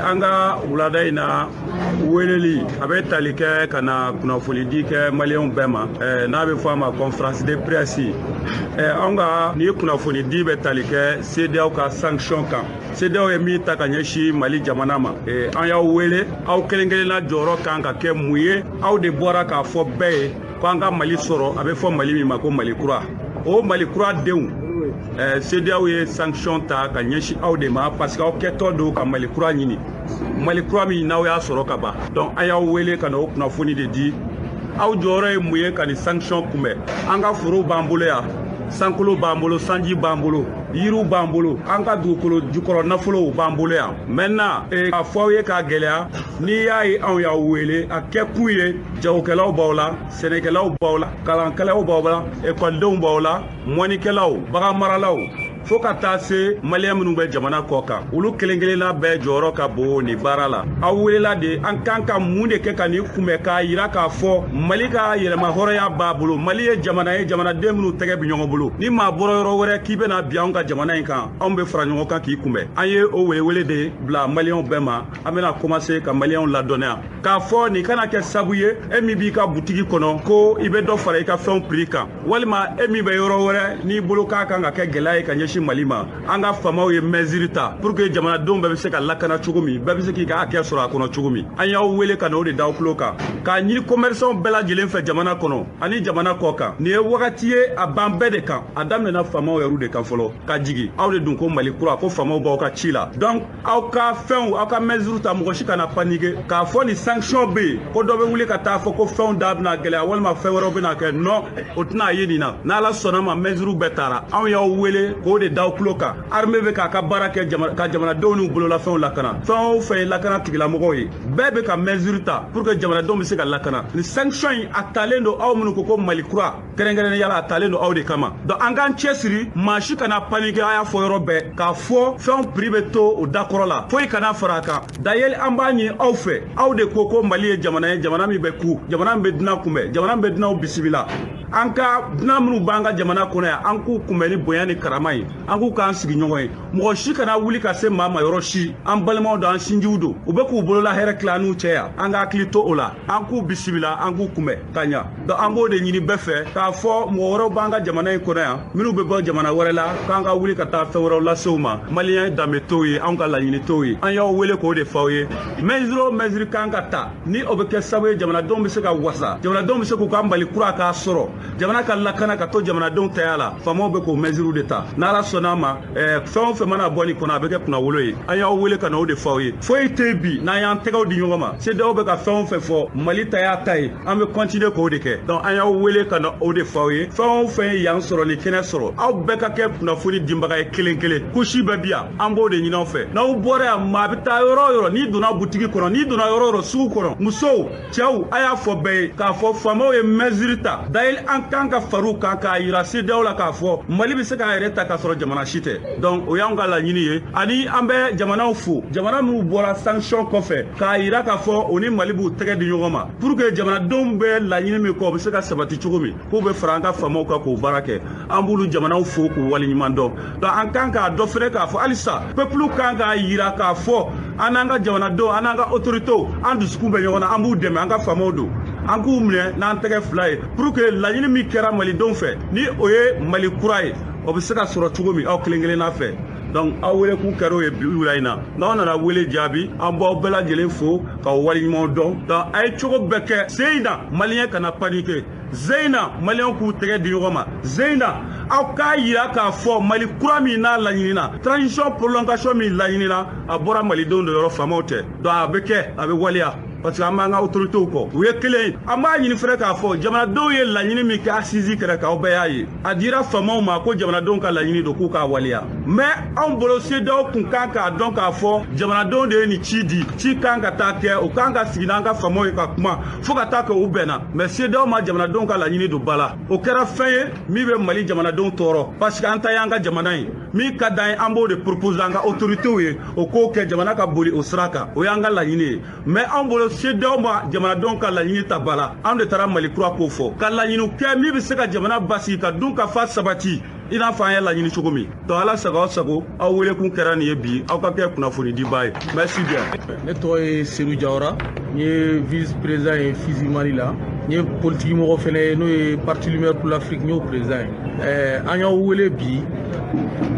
An ka wulada in na weleli a bɛ tali kɛ ka na kunnafonidi kɛ Maliyɛnw bɛɛ ma, n'a bɛ fɔ a ma conférence de presse. Anw ka ni kunnafonidi bɛ tali kɛ CEDEAO ka sanction kan, CEDEAO ye min ta ka ɲɛsin Mali jamana ma. An y'aw wele, aw kelen kelenna jɔyɔrɔ kan ka kɛ mun ye? Aw de bɔra k'a fɔ bɛɛ ye ko an ka Mali sɔrɔ, a bɛ fɔ Mali min ma ko Mali kura. O Mali kura denw, CEDEAO ye sanction ta ka ɲɛsin aw de ma, parce que aw kɛtɔ don ka Mali kura ɲini, Mali kura min n'aw y'a sɔrɔ ka ban. Donc an y'aw wele ka na o kunnafoni de di. Aw jɔyɔrɔ ye mun ye ka nin sanction kunbɛn? An ka forow b'an bolo yan, sankolo b'an bolo, sanji b'an bolo, yiriw b'an bolo, an ka dugukolo jukɔrɔ nafolow b'an bolo yan. Maintenant, k'a fɔ aw ye k'a gɛlɛya, n'i y'a ye anw y'aw wele, a kɛ kun ye jagokɛlaw b'aw la, sɛnɛkɛlaw b'aw la, kalankɛlaw b'aw la, ekɔlidenw b'aw la, mɔnikɛlaw, baganmaralaw, fo ka taa se Maliyɛn minnu bɛ jamana kɔ kan, olu kelen kelenna bɛɛ jɔyɔrɔ ka bon nin baara la. Aw welela de, an kan ka mun de kɛ ka nin kunbɛn, k'a yira k'a fɔ Mali ka yɛlɛma hɔrɔnya b'a bolo? Mali ye jamana ye, jamanaden minnu tɛgɛ bɛ ɲɔgɔn bolo. Ni maa bɔra yɔrɔ wɛrɛ k'i bɛna bi anw ka jamana in kan, anw bɛ fara ɲɔgɔn kan k'i kunbɛn. An ye o welewele de bila Maliyɛnw bɛɛ ma. An bɛna commencer ka Maliyɛnw ladɔnniya k'a fɔ nin kana kɛ sabu ye, e min b'i ka butigi kɔnɔ, ko i bɛ dɔ fara i ka fɛnw prix kan, walima e min bɛ yɔrɔ wɛrɛ n'i bolo k'a kan ka kɛ gɛlɛya ye ka ɲɛsin Mali ma. An ka faamaw ye mesure ta pour que jamanadenw bɛɛ bɛ se ka lakana cogo min, bɛɛ bɛ se k'i ka hakɛ sɔrɔ a kɔnɔ cogo min. An y'aw wele ka na o de d'aw tulo kan, k'a ɲini commerçant bɛɛ lajɛlen fɛ jamana kɔnɔ ani jamana kɔ kan. Nin ye wagati ye a ban bɛɛ de kan. A daminɛna faamaw yɛrɛ de kan fɔlɔ ka jigi. Aw de dun ko Mali kura, ko faamaw b'aw ka ci la. Donc aw ka fɛnw, aw ka mesure ta, mɔgɔ si kana paniquer k'a fɔ ni sanction bɛ yen, ko dɔ bɛ wuli ka taa fɔ ko fɛnw da bɛna gɛlɛya walima fɛn wɛrɛw bɛna kɛ. Non, o tɛna ye nin na. N'Ala sɔnna ma, mesure bɛɛ taara. Anw y'aw wele k'o de d'aw tulo kan. Armée bɛ k'a ka baara kɛ ka jamanadenw n'u bololafɛnw lakana. Fɛn o fɛn ye lakana tigilamɔgɔw ye, bɛɛ bɛ ka mesure ta pour que jamanadenw bɛ se ka lakana. Nin sanction in, a talen don aw minnu ko ko Mali kura, kɛrɛnkɛrɛnnenya la, a talen don aw de kama. Donc an k'an cɛsiri, maa si kana paniquer. An y'a fɔ yɔrɔ bɛɛ k'a fɔ fɛnw prix bɛ to o dakɔrɔ la, foyi kana fara a kan. D'ailleurs, an b'a ɲini aw fɛ, aw de ko ko Mali ye jamana ye, jamana min bɛ ku, jamana min bɛ dunan kunbɛn, jamana min bɛ dunanw bisimila. An ka dunan minnu b'an ka jamana kɔnɔ yan, an k'u kunbɛn ni bonya ni karama ye, an k'u k'an sigiɲɔgɔn ye. Mɔgɔ si kana wuli ka se maa ma yɔrɔ si. An balimaw don, an sinjiw don, u bɛ k'u bolola hɛrɛ tila an n'u cɛ yan. An ka hakili to o la, an k'u bisimila, an k'u kunbɛn ka ɲa. Donc an b'o de ɲini bɛɛ fɛ, k'a fɔ mɔgɔ wɛrɛw b'an ka jamana in kɔnɔ yan minnu bɛ bɔ jamana wɛrɛ la, k'an ka wuli ka taa fɛn wɛrɛw lase u ma. Maliyɛn danbe t'o ye, anw ka laɲini t'o ye. An y'aw wele k'o de fɔ aw ye. Mesure o mesure kan ka ta ni o bɛ kɛ sababu ye jamanadenw bɛ se ka wasa, jamanadenw bɛ se k'u ka Mali kura k'a sɔrɔ, jamana ka lakana ka to jamanadenw taya la, faamaw bɛ k'o mesure de ta. N'Ala sɔnna a ma, fɛn o fɛn mana bɔ nin kɔnɔ, a bɛ kɛ kunnawolo ye. An y'aw wele ka na o de fɔ aw ye. Foyi tɛ bi n'an y'an tɛgɛw di ɲɔgɔn ma. CEDEAO bɛ ka fɛn o fɛn fɔ, Mali ta y'a ta ye, an bɛ continuer k'o de kɛ. Donc an y'aw wele ka na o de fɔ aw ye. Fɛn o fɛn ye yan sɔrɔ, ni kɛnɛ sɔrɔ, aw bɛɛ ka kɛ kunnafoni dibaga ye kelen kelen. Kusi bɛɛ bi yan, an b'o de ɲini aw fɛ. N'aw bɔra yan, maa bɛ taa yɔrɔ o yɔrɔ, n'i donna butigi kɔnɔ, n'i donna yɔrɔ o yɔrɔ, sugu kɔnɔ, musow, cɛw, a y'a fɔ bɛɛ ye k'a fɔ faamaw ye mesure ta. D'ailleurs, an kan ka far'u kan k'a yira CEDEAO la k'a fɔ Mali bɛ se k'a yɛrɛ ta k'a sɔrɔ jamana si tɛ. Donc o y'anw ka laɲini ye. Ani an bɛ jamanaw fo, jamana minnu bɔra sanction kɔfɛ k'a yira k'a fɔ o ni Mali b'u tɛgɛ di ɲɔgɔn ma pour que jamanadenw bɛ laɲini min kɔ o bɛ se ka sabati cogo min, k'u bɛ fara an ka faamaw kan k'o baara kɛ. An b'olu jamanaw fo k'u waleɲuman dɔn. Donc an kan k'a dɔn fɛnɛ k'a fɔ halisa peuple kan k'a yira k'a fɔ an n'an ka jamanadenw, an n'an ka autorités, an dusukun bɛ ɲɔgɔn na, an b'u dɛmɛ, an ka faamaw don, an k'u minɛ n'an tɛgɛ fila ye pour que laɲini min kɛra malidenw fɛ ni o ye Mali kura ye, o bɛ se ka sɔrɔ cogo min aw kelen kelenna fɛ. Donc aw wele kun kɛra o ye bi wula in na. N'aw nana wele jaabi, an b'aw bɛɛ lajɛlen fo k'aw waleɲuman dɔn. Donc a ye cogo bɛɛ kɛ Zeyina, maliyɛn kana paniquer. Zeyina, maliyɛnw k'u tɛgɛ di ɲɔgɔn ma. Zeyina, aw k'a yira k'a fɔ Mali kura min n'a laɲinina, transition prolongation min laɲinina, a bɔra malidenw de yɔrɔ, faamaw tɛ. Donc a bɛ kɛ, a bɛ waleya, parce que an b'an ka autorités kɔ, u ye kelen ye. An b'a ɲini fɛnɛ k'a fɔ jamanadenw ye laɲini min kɛ assise kɛrɛ kan, aw bɛɛ y'a ye, a dira faamaw ma ko jamanadenw ka laɲini don k'u k'a waleya. Mais anw bolo CEDEAO kun kan k'a dɔn k'a fɔ jamanadenw de ye nin ci di, ci kan ka taa kɛ, u kan ka sigi n'an ka faamaw ye ka kuma fo ka taa kɛ u bɛnna. Mais CEDEAO ma jamanadenw ka laɲini don ba la. O kɛra fɛn ye min bɛ Mali jamanadenw tɔɔrɔ, parce que an ta y'an ka jamana ye, min ka d'an ye an b'o de proposer an ka autorités ye, o k'o kɛ jamana ka boli o sira kan, o y'an ka laɲini ye. Mais anw bolo CEDEAO ma jamanadenw ka laɲini ta ba la. Anw de taara Mali kura ko fɔ, ka laɲiniw kɛ min bɛ se ka jamana basigi, ka dun ka fa sabati i n'a fɔ an ye laɲini cogo min. Donc ala sago aw sago, aw welekun kɛra nin ye bi, aw ka kɛ kunnafonidiba ye. Merci bien. Ne tɔgɔ ye Seydou Diawara, n ye vice président ye FUSI Mali la, n ye politique mɔgɔ fɛnɛ ye n'o ye Parti Lumière pour l'Afrique, n y'o président ye. An y'aw wele bi,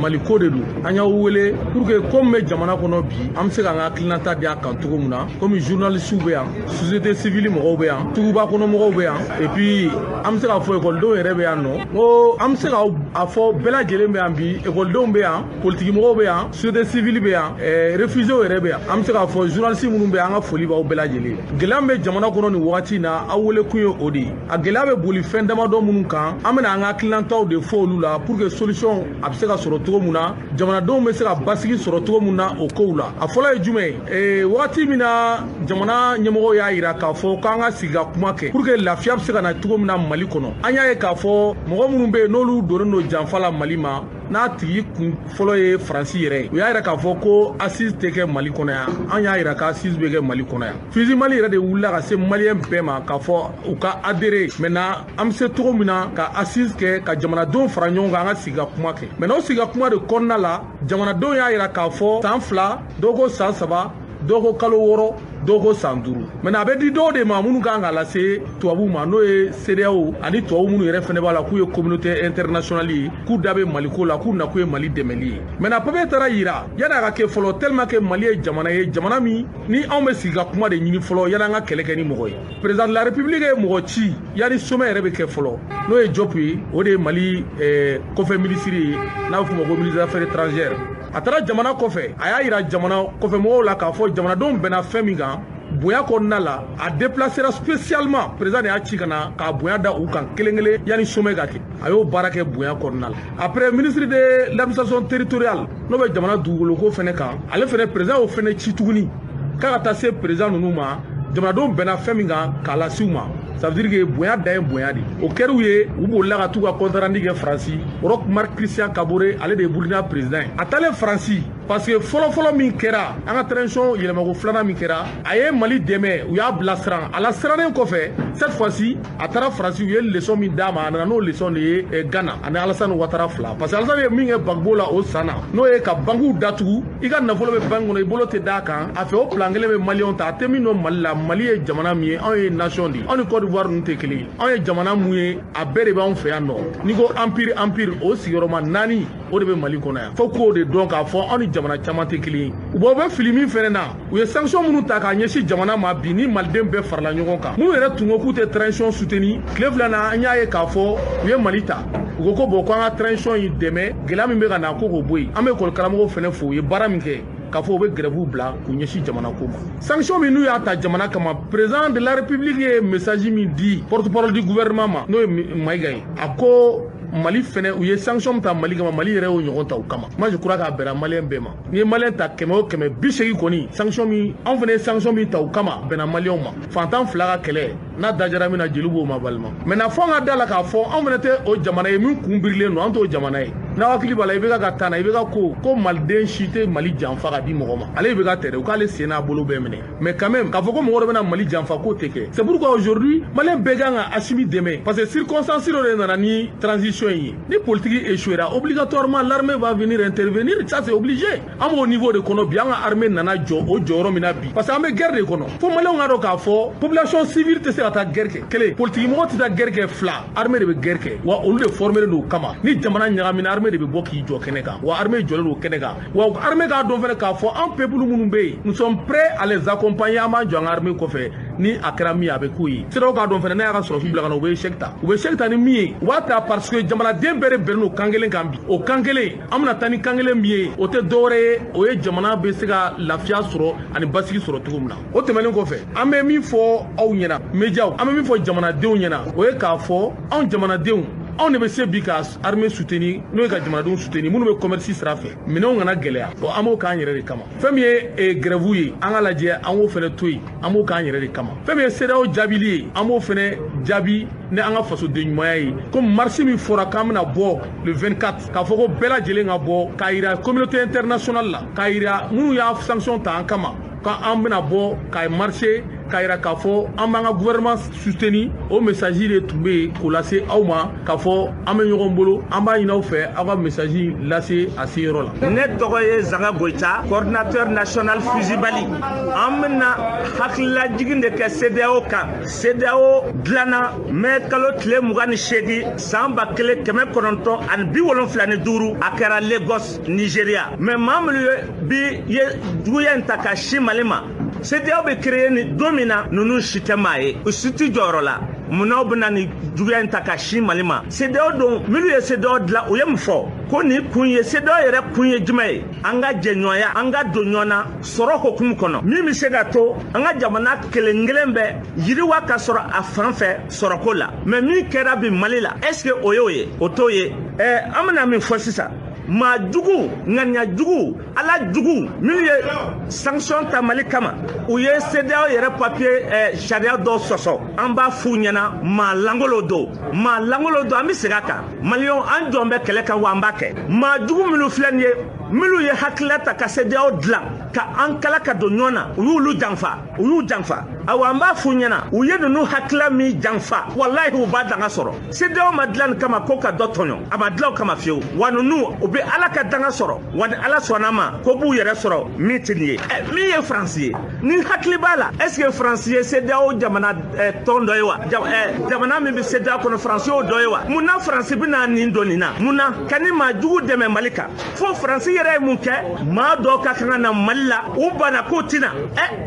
Mali ko de don. An y'aw wele pour que ko min bɛ jamana kɔnɔ bi, an bɛ se k'an ka hakilinata di a kan cogo min na. Komi journalistes bɛ yan, société civile mɔgɔw bɛ yan, tuguba kɔnɔ mɔgɔw bɛ yan, et puis an bɛ se k'a fɔ ekɔlidenw yɛrɛ bɛ yan nɔ. N ko an bɛ se k'a fɔ bɛɛ lajɛlen bɛ yan bi, ekɔlidenw bɛ yan, politiki mɔgɔw bɛ yan, société civile bɛ yan, réfugiés yɛrɛ bɛ yan. An bɛ se k'a fɔ journalistes minnu bɛ yan, an ka foli b'aw bɛɛ lajɛlen. Gɛlɛya min bɛ jamana kɔnɔ nin wagati in na, aw wele kun ye o de ye. A gɛlɛya bɛ boli fɛn damadɔ minnu kan, an bɛna an ka hakilinataw de fɔ olu la pour que solution a bɛ se ka sɔrɔ cogo min na, jamanadenw bɛ se ka basigi sɔrɔ cogo min na o kow la. A fɔlɔ ye jumɛn ye? Wagati min na jamana ɲɛmɔgɔw y'a yira k'a fɔ k'an ka sigi ka kuma kɛ pour que lafiya bɛ se ka na cogo min na Mali kɔnɔ, an y'a ye k'a fɔ mɔgɔ minnu bɛ yen n'olu donnen don janfa la Mali ma, n'a tigi kun fɔlɔ ye Faransi yɛrɛ ye, u y'a yira k'a fɔ ko assise tɛ kɛ Mali kɔnɔ yan. An y'a yira k'assise bɛ kɛ Mali kɔnɔ yan. FUSI Mali yɛrɛ de wulila ka se maliyɛn bɛɛ ma k'a fɔ u ka adhérer. Maintenant an bɛ se cogo min na ka assise kɛ, ka jamanadenw fara ɲɔgɔn kan, an ka sigi ka kuma kɛ. Maintenant o sigi ka kuma de kɔnɔna la, jamanadenw y'a yira k'a fɔ san 2, dɔw ko san 3, dɔw ko kalo 6, dɔw ko san 5. Maintenant a bɛ di dɔw de ma minnu kan k'a lase tubabuw ma, n'o ye CEDEAO ani tubabu minnu yɛrɛ fɛnɛ b'a la k'u ye communauté internationale ye, k'u da bɛ Mali ko la, k'u nakun ye Mali dɛmɛli ye. Maintenant papier taara yira yanni a ka kɛ fɔlɔ, tellement que Mali ye jamana ye, jamana min ni anw bɛ sigi ka kuma de ɲini fɔlɔ yanni an ka kɛlɛ kɛ ni mɔgɔ ye. Président de la République ye mɔgɔ ci yanni sommet yɛrɛ bɛ kɛ fɔlɔ, n'o ye Diop ye, o de ye Mali kɔfɛ ministre ye, n'a bɛ f'o ma ko ministre des affaires étrangères. A taara jamana kɔfɛ, a y'a yira jamana kɔfɛ mɔgɔw la k'a fɔ jamanadenw bɛnna fɛn min kan bonya kɔnɔna la, a déplacera spécialement, président de y'a ci ka na k'a bonya da u kan kelen kelen yanni sommet ka kɛ. A y'o baara kɛ bonya kɔnɔna la. Après ministre de l'administration territoriale, n'o bɛ jamana dugukolo ko fɛnɛ kan, ale fɛnɛ président y'o fɛnɛ ci tuguni k'a ka taa se président ninnu ma, jamanadenw bɛnna fɛn min kan k'a lase u ma. Ça veut dire que bonya dan ye bonya de. O kɛr'u ye, u bolila ka t'u ka compte rendu kɛ Faransi. Roch Marc Christian Kaboré, ale de ye Burkina président ye. A taalen Faransi, parce que fɔlɔ-fɔlɔ min kɛra an ka transition yɛlɛmako filanan min kɛra, a ye Mali dɛmɛ, u y'a bilasira. A lasirannen kɔfɛ, cette fois-ci a taara Faransi, u ye leçon min d'a ma, a nana n'o leçon de ye Ghana ani Alassane Ouattara fila. Parce que Alassane ye min kɛ Gbagbo la o san na, n'o ye ka banques datugu, i ka nafolo bɛ banque kɔnɔ, i bolo tɛ d'a kan. A fɛ o plan kelen bɛ maliyɛnw ta, a tɛ min dɔn Mali la. Mali ye jamana min ye, anw ye nation de ye, anw ni Côte d'Ivoire ninnu tɛ kelen ye. Anw ye jamana mun ye, a bɛɛ de b'anw fɛ yan nɔ. N'i ko empire, o sigiyɔrɔma 4 o de bɛ Mali kɔnɔ yan. Fo k'o de dɔn k'a fɔ anw ni jamana caman tɛ kelen ye. U bɛ fili min fɛnɛ na, u ye sanction minnu ta k'a ɲɛsin jamana ma bi, ni maliden bɛɛ farala ɲɔgɔn kan, minnu yɛrɛ tun ko k'u tɛ transition soutenir, tile 2 na an y'a ye k'a fɔ u ye Mali ta. U ko ko bon, k'an ka transition in dɛmɛ, gɛlɛya min bɛ ka na ko k'o bɔ yen. An bɛ ekɔli karamɔgɔw fɛnɛ fo, u ye baara min kɛ k'a fɔ u bɛ grève bila k'u ɲɛsin jamana ko ma. Sanction min n'u y'a ta jamana kama, président de la République ye message min di porte-parole du gouvernement ma, n'o ye Maïga ye, a ko Mali fɛnɛ u ye sanction ta Mali kama, Mali yɛrɛ y'o ɲɔgɔn ta o kama. Moi je crois k'a bɛnna malien bɛɛ ma. N'i ye malien ta 100 o 100, 80 kɔni, sanction min anw fɛnɛ ye sanction min ta o kama, bɛnna malienw ma. Fantan fila ka kɛlɛ n'a dajara min na, jeli b'o ma balima. Maintenant fo an ka da la k'a fɔ anw fɛnɛ tɛ o jamana ye min kun birilen don, an t'o jamana ye. N'a hakili b'a la, i bɛ ka taa na, i bɛ ka ko maliden si tɛ Mali janfa ka di mɔgɔ ma. Ale bɛ ka tɛrɛ u k'ale sen n'a bolo bɛɛ minɛ. Mais quand même k'a fɔ ko mɔgɔ dɔ bɛna Mali janfa, k'o tɛ kɛ. C'est pourquoi aujourd'hui malien bɛɛ kan ka Assimi dɛmɛ, parce que circonstance dɔ de nana ni transition in ye. Ni politique échouera, obligatoirement l'armée va venir intervenir, ça c'est obligé. An b'o niveau de kɔnɔ bi, an ka armée nana jɔ o jɔyɔrɔ min na bi, parce que an bɛ guerre de kɔnɔ. Fo malienw ka dɔn k'a fɔ population civile tɛ se ka taa guerre kɛ kelen, politique mɔgɔ tɛ taa guerre kɛ fila, armée de bɛ guerre kɛ, wa olu de formé don o kama. Ni jamana ɲagamina, armée de bɛ bɔ k'i jɔ kɛnɛ kan, wa armée jɔlen don kɛnɛ kan. Wa armée k'a dɔn fɛnɛ k'a fɔ an peuple minnu bɛ yen, nous sommes prêts à les accompagner, an b'an jɔ an ka armée kɔfɛ. Ni a kɛra min ye, a bɛ k'o ye. CEDEAO k'a dɔn fɛnɛ, n'a y'a ka sɔrɔsiw bila ka na, u bɛ échec ta. U bɛ échec ta ni min ye, u b'a ta parce que jamanaden bɛɛ de bɛnnen don kan kelen kan bi. O kan kelen, an bɛna taa ni kan kelen min ye, o tɛ dɔwɛrɛ ye, o ye jamana bɛ se ka lafiya sɔrɔ ani basigi sɔrɔ cogo min na. O tɛmɛnen kɔfɛ, an bɛ min fɔ aw ɲɛna médiaw, an bɛ min fɔ jamanadenw ɲɛna, o ye k'a fɔ anw jamanadenw, anw de bɛ se bi ka armée soutenir, n'o ye ka jamanadenw soutenir minnu bɛ commerce sira fɛ, minɛnw kana gɛlɛya. Bon, an b'o k'an yɛrɛ de kama. Fɛn min ye grève ye, an ka lajɛ, an k'o fɛnɛ to yen, an b'o k'an yɛrɛ de kama. Fɛn min ye CEDEAO jaabili ye, an b'o fɛnɛ jaabi ni an ka fasoden ɲumanya ye. Komi marche min fɔra k'an bɛna bɔ le 24, k'a fɔ ko bɛɛ lajɛlen ka bɔ k'a yira communauté internationale la, k'a yira minnu y'a sanction ta an kama, k'an bɛna bɔ ka marcher k'a yira k'a fɔ an b'an ka gouvernement soutenir. O message de tun bɛ yen k'o lase aw ma, k'a fɔ an bɛ ɲɔgɔn bolo. An b'a ɲini aw fɛ, aw ka message lase a se yɔrɔ la. Ne tɔgɔ ye Zanga Goyita, coordinateur national Fusibali. An bɛna hakililajigin de kɛ CEDEAO kan. CEDEAO dilanna mai kalo tile 28 san 1975, a kɛra Lagos, Nigeria. Mais maa minnu ye bi ye juguya in ta ka si Mali ma, CEDEAO bɛ créer ni don min na, ninnu si tɛ maa ye, u si tɛ jɔyɔrɔ la. Munna u bɛna nin juguya in ta ka si Mali ma? CEDEAO don, minnu ye CEDEAO dilan, u ye mun fɔ? Ko nin kun ye CEDEAO yɛrɛ kun ye jumɛn ye? An ka jɛɲɔgɔnya, an ka don ɲɔgɔn na sɔrɔ hokumu kɔnɔ, min bɛ se ka to an ka jamana kelen kelen bɛɛ yiriwa ka sɔrɔ a fan fɛ sɔrɔko la. Mais min kɛra bi Mali la, est ce que o y'o ye? O t'o ye. An bɛna min fɔ sisan, maa jugu, ŋaniya jugu, ala jugu minnu ye sanction ta Mali kama, u ye CEDEAO yɛrɛ papier sariya dɔw sɔsɔ. An b'a f'u ɲɛna, maa langolo don, maa langolo don. An bɛ segin a kan, maliyɛnw, an jɔn bɛ kɛlɛ kan, wa an b'a kɛ. Maa jugu minnu filɛ nin ye, minnu ye hakilila ta ka CEDEAO dilan ka an kala ka don ɲɔgɔn na, u y'olu janfa, u y'u janfa. Awa, an b'a f'u ɲɛna, u ye ninnu hakilila min janfa, walahi u b'a danga sɔrɔ. CEDEAO ma dilan nin kama ko ka dɔ tɔɲɔ, a ma dilan o kama fiyewu. Wa ninnu, u bɛ ala ka danga sɔrɔ, wa ni ala sɔnna ma, ko b'u yɛrɛ sɔrɔ min tɛ nin ye. Min ye Faransi ye, ni hakili b'a la, est ce que Faransi ye CEDEAO jamana tɔn dɔ ye wa? Jamana min bɛ CEDEAO kɔnɔ, Faransi y'o dɔ ye wa? Mun na Faransi bɛna nin don nin na? Mun na ka ni maa jugu dɛmɛ Mali kan? Fo Faransi yɛrɛ ye mun kɛ? Maa dɔw ka kan ka na Mali la, u banna k'o tɛna.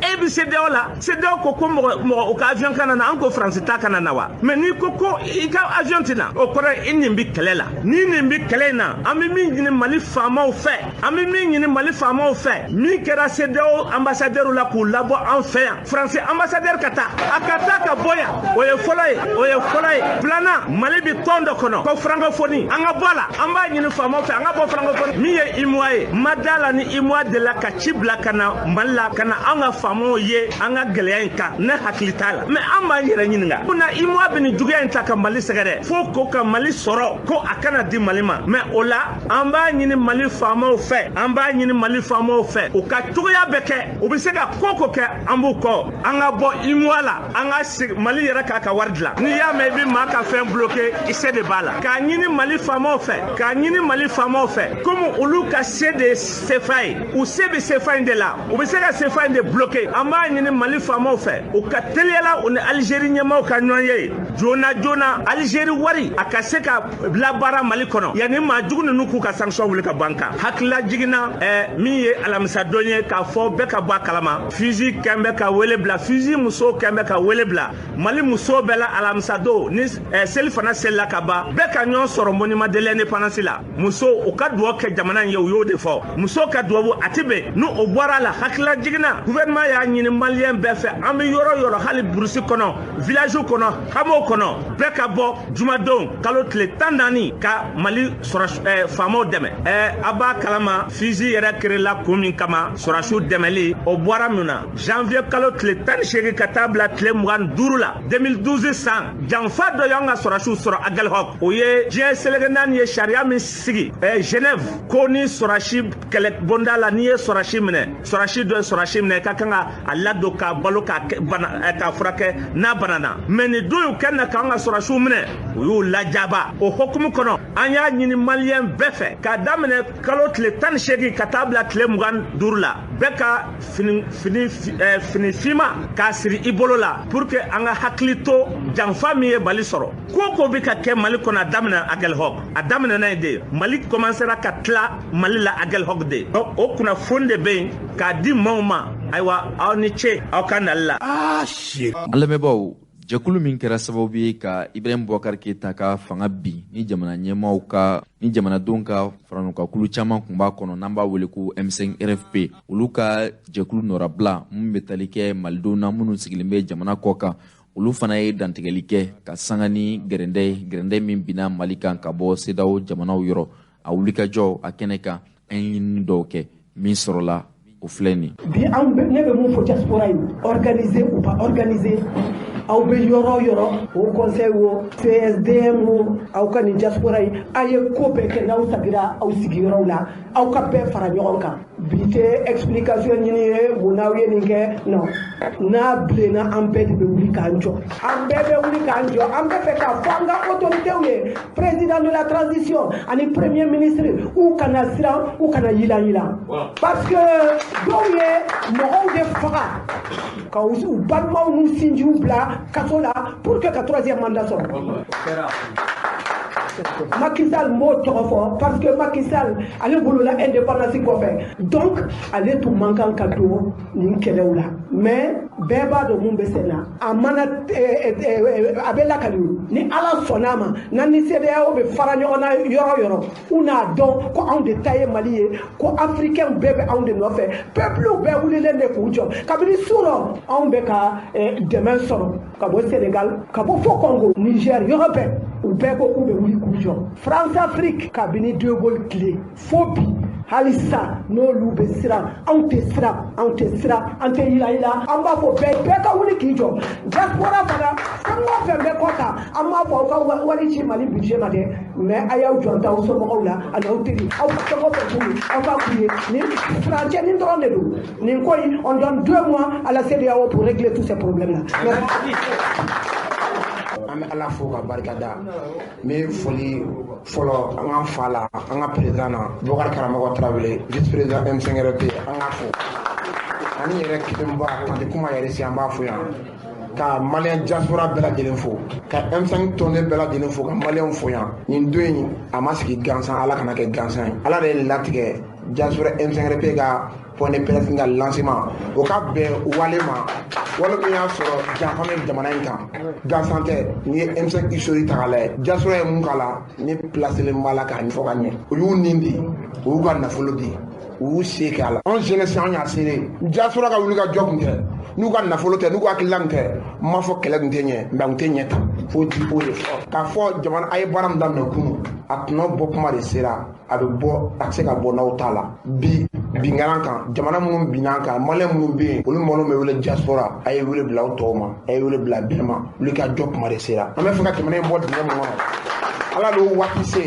E bɛ CEDEAO la, CEDEAO ko ko mɔgɔ mɔgɔ u ka avion kana na, an ko Faransi ta kana na wa? Mais n'i ko ko i ka avion tɛna, o kɔrɔ i nin bɛ kɛlɛ la. Ni nin bɛ kɛlɛ in na, an bɛ min ɲini Mali faamaw fɛ, an bɛ min ɲini Mali faamaw fɛ, min kɛra CEDEAO ambassadeur la k'u labɔ an fɛ yan, Faransi ambassadeur ka taa, a ka taa ka bɔ yan, o ye fɔlɔ ye, o ye fɔlɔ ye. Filanan, Mali bɛ tɔn dɔ kɔnɔ ko francophonie, an ka bɔ a la. An b'a ɲini faamaw fɛ, an ka bɔ francophonie. Min ye UEMOA ye, ma da la ni UEMOA delila ka ci bila ka na Mali la, ka na an ka faamaw ye an ka gɛlɛya in kan, ne hakili t'a la. Mais an b'an yɛrɛ ɲininka, munna UEMOA bɛ nin juguya in ta ka Mali sɛgɛrɛ, fo ko ka Mali sɔrɔ ko a kana di Mali ma? Mais o la, an b'a ɲini Mali faamaw fɛ, an b'a ɲini Mali faamaw fɛ, u ka cogoya bɛɛ kɛ, u bɛ se ka ko ko kɛ, an b'u kɔ, an ka bɔ UEMOA la, an ka sigi Mali yɛrɛ k'a ka wari dilan. N'i y'a mɛn i bɛ maa ka fɛn bloqué, i se de b'a la. K'a ɲini Mali faamaw fɛ, k'a ɲini Mali faamaw fɛ, komi olu ka se de ye CFA ye, u se bɛ CFA in de la, u bɛ se ka CFA in de bloqué. An b'a ɲini Mali faamaw fɛ, u ka teliyala u ni Algérie ɲɛmaaw ka ɲɔgɔn ye joona joona, Algérie wari a ka se ka labaara Mali kɔnɔ, yanni maa jugu ninnu k'u ka sanction wuli ka bɔ an kan. Hakilila jiginna, min ye alamisadon ye, k'a fɔ bɛɛ ka bɔ a kalama, Fusi kɛn bɛ ka wele bila, Fusi musow kɛn bɛ ka wele bila Mali musow bɛɛ la, alamisadon ni seli fana selila ka ban, bɛɛ ka ɲɔgɔn sɔrɔ monument de l'indépendance la. Musow, u ka duwawu kɛ jamana in ye, u y'o de fɔ. Musow ka duwawu a ti bɛn ni O bɔra la, hakilila jiginna, gouvernement y'a ɲini maliyɛn bɛɛ fɛ, an bɛ yɔrɔ yɔrɔ, hali burusi kɔnɔ, village kɔnɔ, hameau kɔnɔ, bɛɛ ka bɔ jumadon kalo tile 14 ka Mali sɔrɔ faamaw dɛmɛ. A b'a kalama, FUSI yɛrɛ créela kun min kama, sɔrɔsiw dɛmɛli, o bɔra mun na? Janvier kalo tile 18 ka taa bila tile 25 la 2012 san, janfa dɔ y'an ka sɔrɔsiw sɔrɔ Aguelhok. O ye diɲɛ seleke naani ye sariya min sigi Genève, ko ni sɔrɔsi kɛlɛ bonda la, n'i ye sɔrɔsi minɛ, sɔrɔsi dɔ ye sɔrɔsi minɛ, ka kan ka a ladon, k'a balo, k'a bana, k'a furakɛ n'a banana. Mais nin dun y'u kɛ na k'an ka sɔrɔsiw minɛ, u y'u lajaba. O hokumu kɔnɔ, an y'a ɲini maliyɛn bɛɛ fɛ, k'a daminɛ kalo tile 18 ka taa bila tile 25 la, bɛɛ ka fini fini fini finma k'a siri i bolo la, pour que an ka hakili to janfa min ye Mali sɔrɔ. Ko ko bɛ ka kɛ Mali kɔnɔ, a daminɛ Aguelhok, a daminɛ yen de. Mali commencera ka tila Mali la Aguelhok de. Donc o kunnafoni de bɛ yen k'a di maaw ma. Ayiwa, aw ni ce aw ka nali la. An lamɛnbaaw, jɛkulu min kɛra sababu ye ka Ibrahim Boubacar Keita ka fanga bin, ni jamana ɲɛmaaw ka ni jamanadenw ka faraɲɔgɔnkakulu caman kun b'a kɔnɔ, n'an b'a wele ko M5 RFP, olu ka jɛkulu nɔrabila min bɛ tali kɛ malidenw na minnu sigilen bɛ jamana kɔ kan, olu fana ye dantigɛli kɛ ka sanga ni gɛrɛndɛ ye, gɛrɛndɛ min binna Mali kan ka bɔ CEDEAO jamanaw yɔrɔ. A wulikajɔ a kɛnɛ kan, an ye ɲinini dɔw kɛ, min sɔrɔla, o filɛ nin. Bi anw bɛ, ne bɛ mun fɔ diaspora ye, organisé ou pas organisé, aw bɛ yɔrɔ o yɔrɔ, o conseil o, CSDM o, aw ka nin diaspora ye, a ye ko bɛɛ kɛ n'aw sagira aw sigiyɔrɔw la, aw ka bɛɛ fara ɲɔgɔn kan. Bi tɛ explication ɲini ye mun n'aw ye nin kɛ, non. N'a bilenna, an bɛɛ de bɛ wuli k'an jɔ, an bɛɛ bɛ wuli k'an jɔ. An bɛ fɛ k'a fɔ an ka autorités ye, président de la transition ani premier ministre, u kana siran, u kana yilan yilan, parce que dɔw ye mɔgɔw de faga ka u balimaw n'u sinjiw bila kaso la pour que ka troisième mandat sɔrɔ. Macky Sall, n b'o tɔgɔ fɔ parce que Macky Sall, ale wolola indépendance kɔfɛ, donc ale tun man kan ka don nin kɛlɛw la. Mais bɛɛ b'a dɔn mun bɛ sen na, a mana a bɛ lakali. Ni Ala sɔnn'a ma, n'an ni CEDEAO bɛ fara ɲɔgɔn na yɔrɔ o yɔrɔ, u n'a dɔn ko anw de ta ye Mali ye, ko africain bɛɛ bɛ anw de nɔfɛ, peuple bɛɛ wulilen de k'u jɔ. Kabini su rɔ, anw bɛ ka dɛmɛ sɔrɔ ka bɔ Sénégal, ka bɔ fo Congo, Niger, yɔrɔ bɛɛ, u bɛɛ ko k'u bɛ wuli k'u jɔ. France Afrique, kabini De Gaulle tile fo bi, halisa n'olu bɛ siran, anw tɛ siran, anw tɛ siran, an tɛ yilayila. An b'a fɔ bɛɛ, bɛɛ ka wuli k'i jɔ. Diaspora fana, fɛn o fɛn bɛ kɔ kan, an b'a fɔ aw ka wari ci Mali budget ma dɛ, mais a y'aw jɔ t'aw somɔgɔw la ani aw teri, aw ka fɛn o fɛn k'u ye, aw ka k'u ye. Nin furancɛ nin dɔrɔn de don nin ko in. On donne 2 mois à la CEDEAO pour régler tous ces problèmes là. Merci. An bɛ Ala fo ka barika da. N bɛ foli fɔlɔ an ka fa la, an ka président na, Bubakari Karamɔgɔ Tarawele, vice président M5RP, an ka fo ani yɛrɛ kelenba Tante Kuma yɛrɛ si, an b'a fo yan, ka maliyɛn diaspora bɛɛ lajɛlen fo, ka M5 tɔnden bɛɛ lajɛlen fo, ka maliyɛnw fo yan. Nin don in, a ma sigi gansan, Ala kana kɛ gansan ye. Ala de ye latigɛ diaspora M5RP ka point de presse ka lancement, o ka bɛn wale ma, wale min y'a sɔrɔ janfa bɛ jamana in kan. Gansan tɛ. N'i ye M5 historique ta k'a lajɛ, diaspora ye mun k'a la, ne placelen b'a la k'a ɲɛfɔ ka ɲɛ. U y'u nin di, u y'u ka nafolo di, u y'u se kɛ a la. Anw jeunesse, an y'a seere. Diaspora ka wuli ka jɔ kun tɛ n'u ka nafolo tɛ, n'u ka hakilila kun tɛ. N m'a fɔ kɛlɛ kun tɛ ɲɛ, mais a kun tɛ ɲɛ tan. Fo di o de fɔ k'a fɔ jamana a ye baara min daminɛ kunun, a tɔnɔ bɔ kuma de sera. A bɛ bɔ, a tɛ se ka bɔ n'aw t'a la. Bi binkanna kan, jamana minnu binna an kan, maliyɛn minnu bɛ yen, olu minnu bɛ wele diaspora, a ye wele bila aw tɔw ma, a ye wele bila bɛɛ ma. Wuli ka jɔ kuma de sera. An bɛ fɛ ka jamana in bɔ dingɛ min kɔnɔ, Ala de y'o waati se.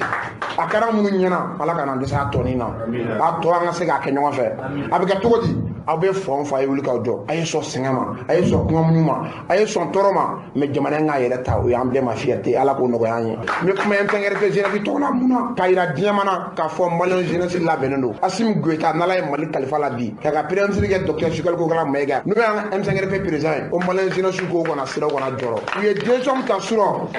A kɛra minnu ɲɛna, Ala kana dɛsɛ a tɔnin na, a tɔ an ka se k'a kɛ ɲɔgɔn fɛ. A bɛ kɛ cogo di? Aw bɛ fan o fan, a ye wuli k'aw jɔ. A ye sɔn sɛgɛn ma, a ye sɔn kɔngɔmuɲu ma, a ye sɔn tɔɔrɔ ma, mais jamana in k'a yɛrɛ ta, o y'an bɛɛ ma fierté. Ala k'o nɔgɔya an ye. N bɛ kuma M5RP jeunesse tɔgɔ la mun na? K'a yira diɲɛ mana k'a fɔ maliyɛn jeunesse labɛnnen don. Assimi Goïta, n'Ala ye Mali kalifa la bi k'a ka premier ministre kɛ docteur Choguel Kokalla Maïga, n'o y'an ka M5RP président ye, o maliyɛn jeunesse ko kana siran, o kana jɔrɔ. U ye décision min ta surɔ.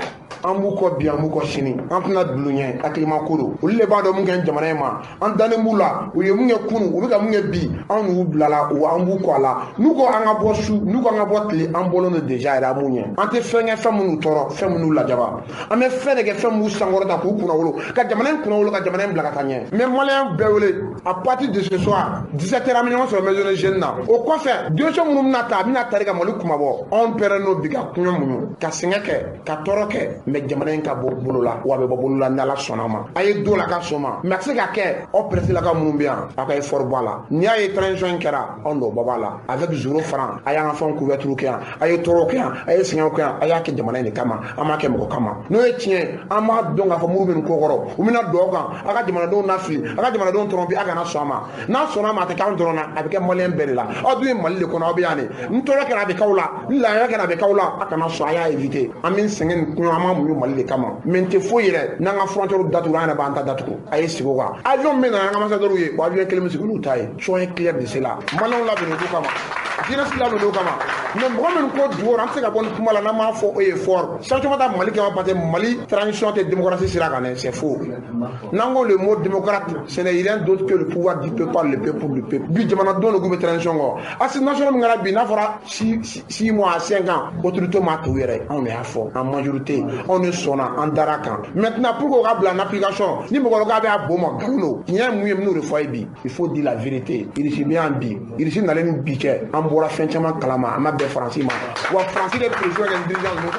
An b'u kɔ bi, an b'u kɔ sini, an tɛna bil'u ɲɛ. Hakilima ko don, olu de b'a dɔn mun kɛ jamana in ma. An dalen b'u la, u ye mun kɛ kunun, u bɛ ka mun kɛ bi, an n'u bilala wa an b'u kɔ a la. N'u ko an ka bɔ su, n'u ko an ka bɔ tile, an bɔlen don déjà yɛrɛ, an b'u ɲɛ. An tɛ fɛn kɛ fɛn minnu tɔɔrɔ, fɛn minnu lajaba. An bɛ fɛn de kɛ fɛn b'u sankɔrɔta k'u kunnawolo, ka jamana in kunnawolo, ka jamana in bila ka taa ɲɛ. N bɛ maliyɛn bɛɛ wele à partir de ce soir 17h, an bɛ ɲɔgɔn sɔrɔ maison de jeunes na. O kɔfɛ, décision minnu bɛna ta, a bɛna tari ka Mali kumabɔ. Anw pɛrɛn n'o bi ka kɔɲɔ muɲu, ka sɛgɛn kɛ, ka tɔɔrɔ kɛ, mais jamana in ka bɔ bolo la, wa a bɛ bɔ bolo la n'Ala sɔnna ma. A ye don la ka sɔn ma, mais a tɛ se ka kɛ aw presse la ka minnu bɛ yan, aw ka effort bɔ a la. N'i y'a ye transition in kɛra, anw dɔ bɔ b'a la avec 0 franc. A y'an ka fɛnw couverture kɛ yan, a ye tɔɔrɔ kɛ yan, a ye sɛgɛnw kɛ yan, a y'a kɛ jamana in de kama, an m'a kɛ mɔgɔ kama. N'o ye tiɲɛ, an b'a dɔn k'a fɔ muru bɛ nin ko kɔrɔ, u bɛna don aw kan, aw ka jamanadenw lafili, aw ka jamanadenw tromper. A kana sɔn a ma. N'a sɔnna a ma, a tɛ k'anw dɔrɔn na, a bɛ kɛ maliyɛn bɛɛ de la. Aw dun ye Mali de kɔnɔ, aw bɛ yan de. Ni tɔɔrɔ kɛra, a bɛ k'aw la, ni lahala kɛra, a bɛ k'aw la. A kana sɔn, a y'a éviter. An bɛ sɛgɛn nin kɔɲɔ, an b'a muɲu Mali de kama. Mais n tɛ foyi yɛrɛ, n'an ka frontière datugu, an yɛrɛ b'an ta datugu. A ye sigi o kan. Avion min nana, an ka ambassadeur ye, o avion kelen bɛ sigi n'u ta ye. Soyez clair de cela. Maliyɛnw labɛnnen don kama, jeunesse labɛnnen kama. Mais mɔgɔ minnu ko dugu, an tɛ se ka bɔ nin kuma la n'an m'a fɔ o ye fort. Sanction ma taa Mali kama parce que Mali transition tɛ démocratie sira kan dɛ, c'est faux. N'an ko le mot démocrate, ce n'est rien d'autre que le pouvoir du peuple, par le peuple, pour le peuple. Bi jamanadenw de k'u bɛ transition kɔ. Assise nationale min kɛra bi, n'a fɔra 6 mois à 5 ans, autorité m'a to yɛrɛ, anw de y'a fɔ en majorité, anw de sɔnna, an dara kan. Maintenant, pour k'o ka bila en application, ni mɔgɔ k'a bɛ a bon ma, nkalon don. Tiɲɛ ye mun ye, n bɛn'o de fɔ a ye bi. Il faut dire la vérité. Irisi bɛ yan bi, Irisi nalen ni bi cɛ, an bɔra fɛn caman kalama, an ma bɛn Faransi ma. Wa Faransi de pression kɛ dirigeant ninnu kan.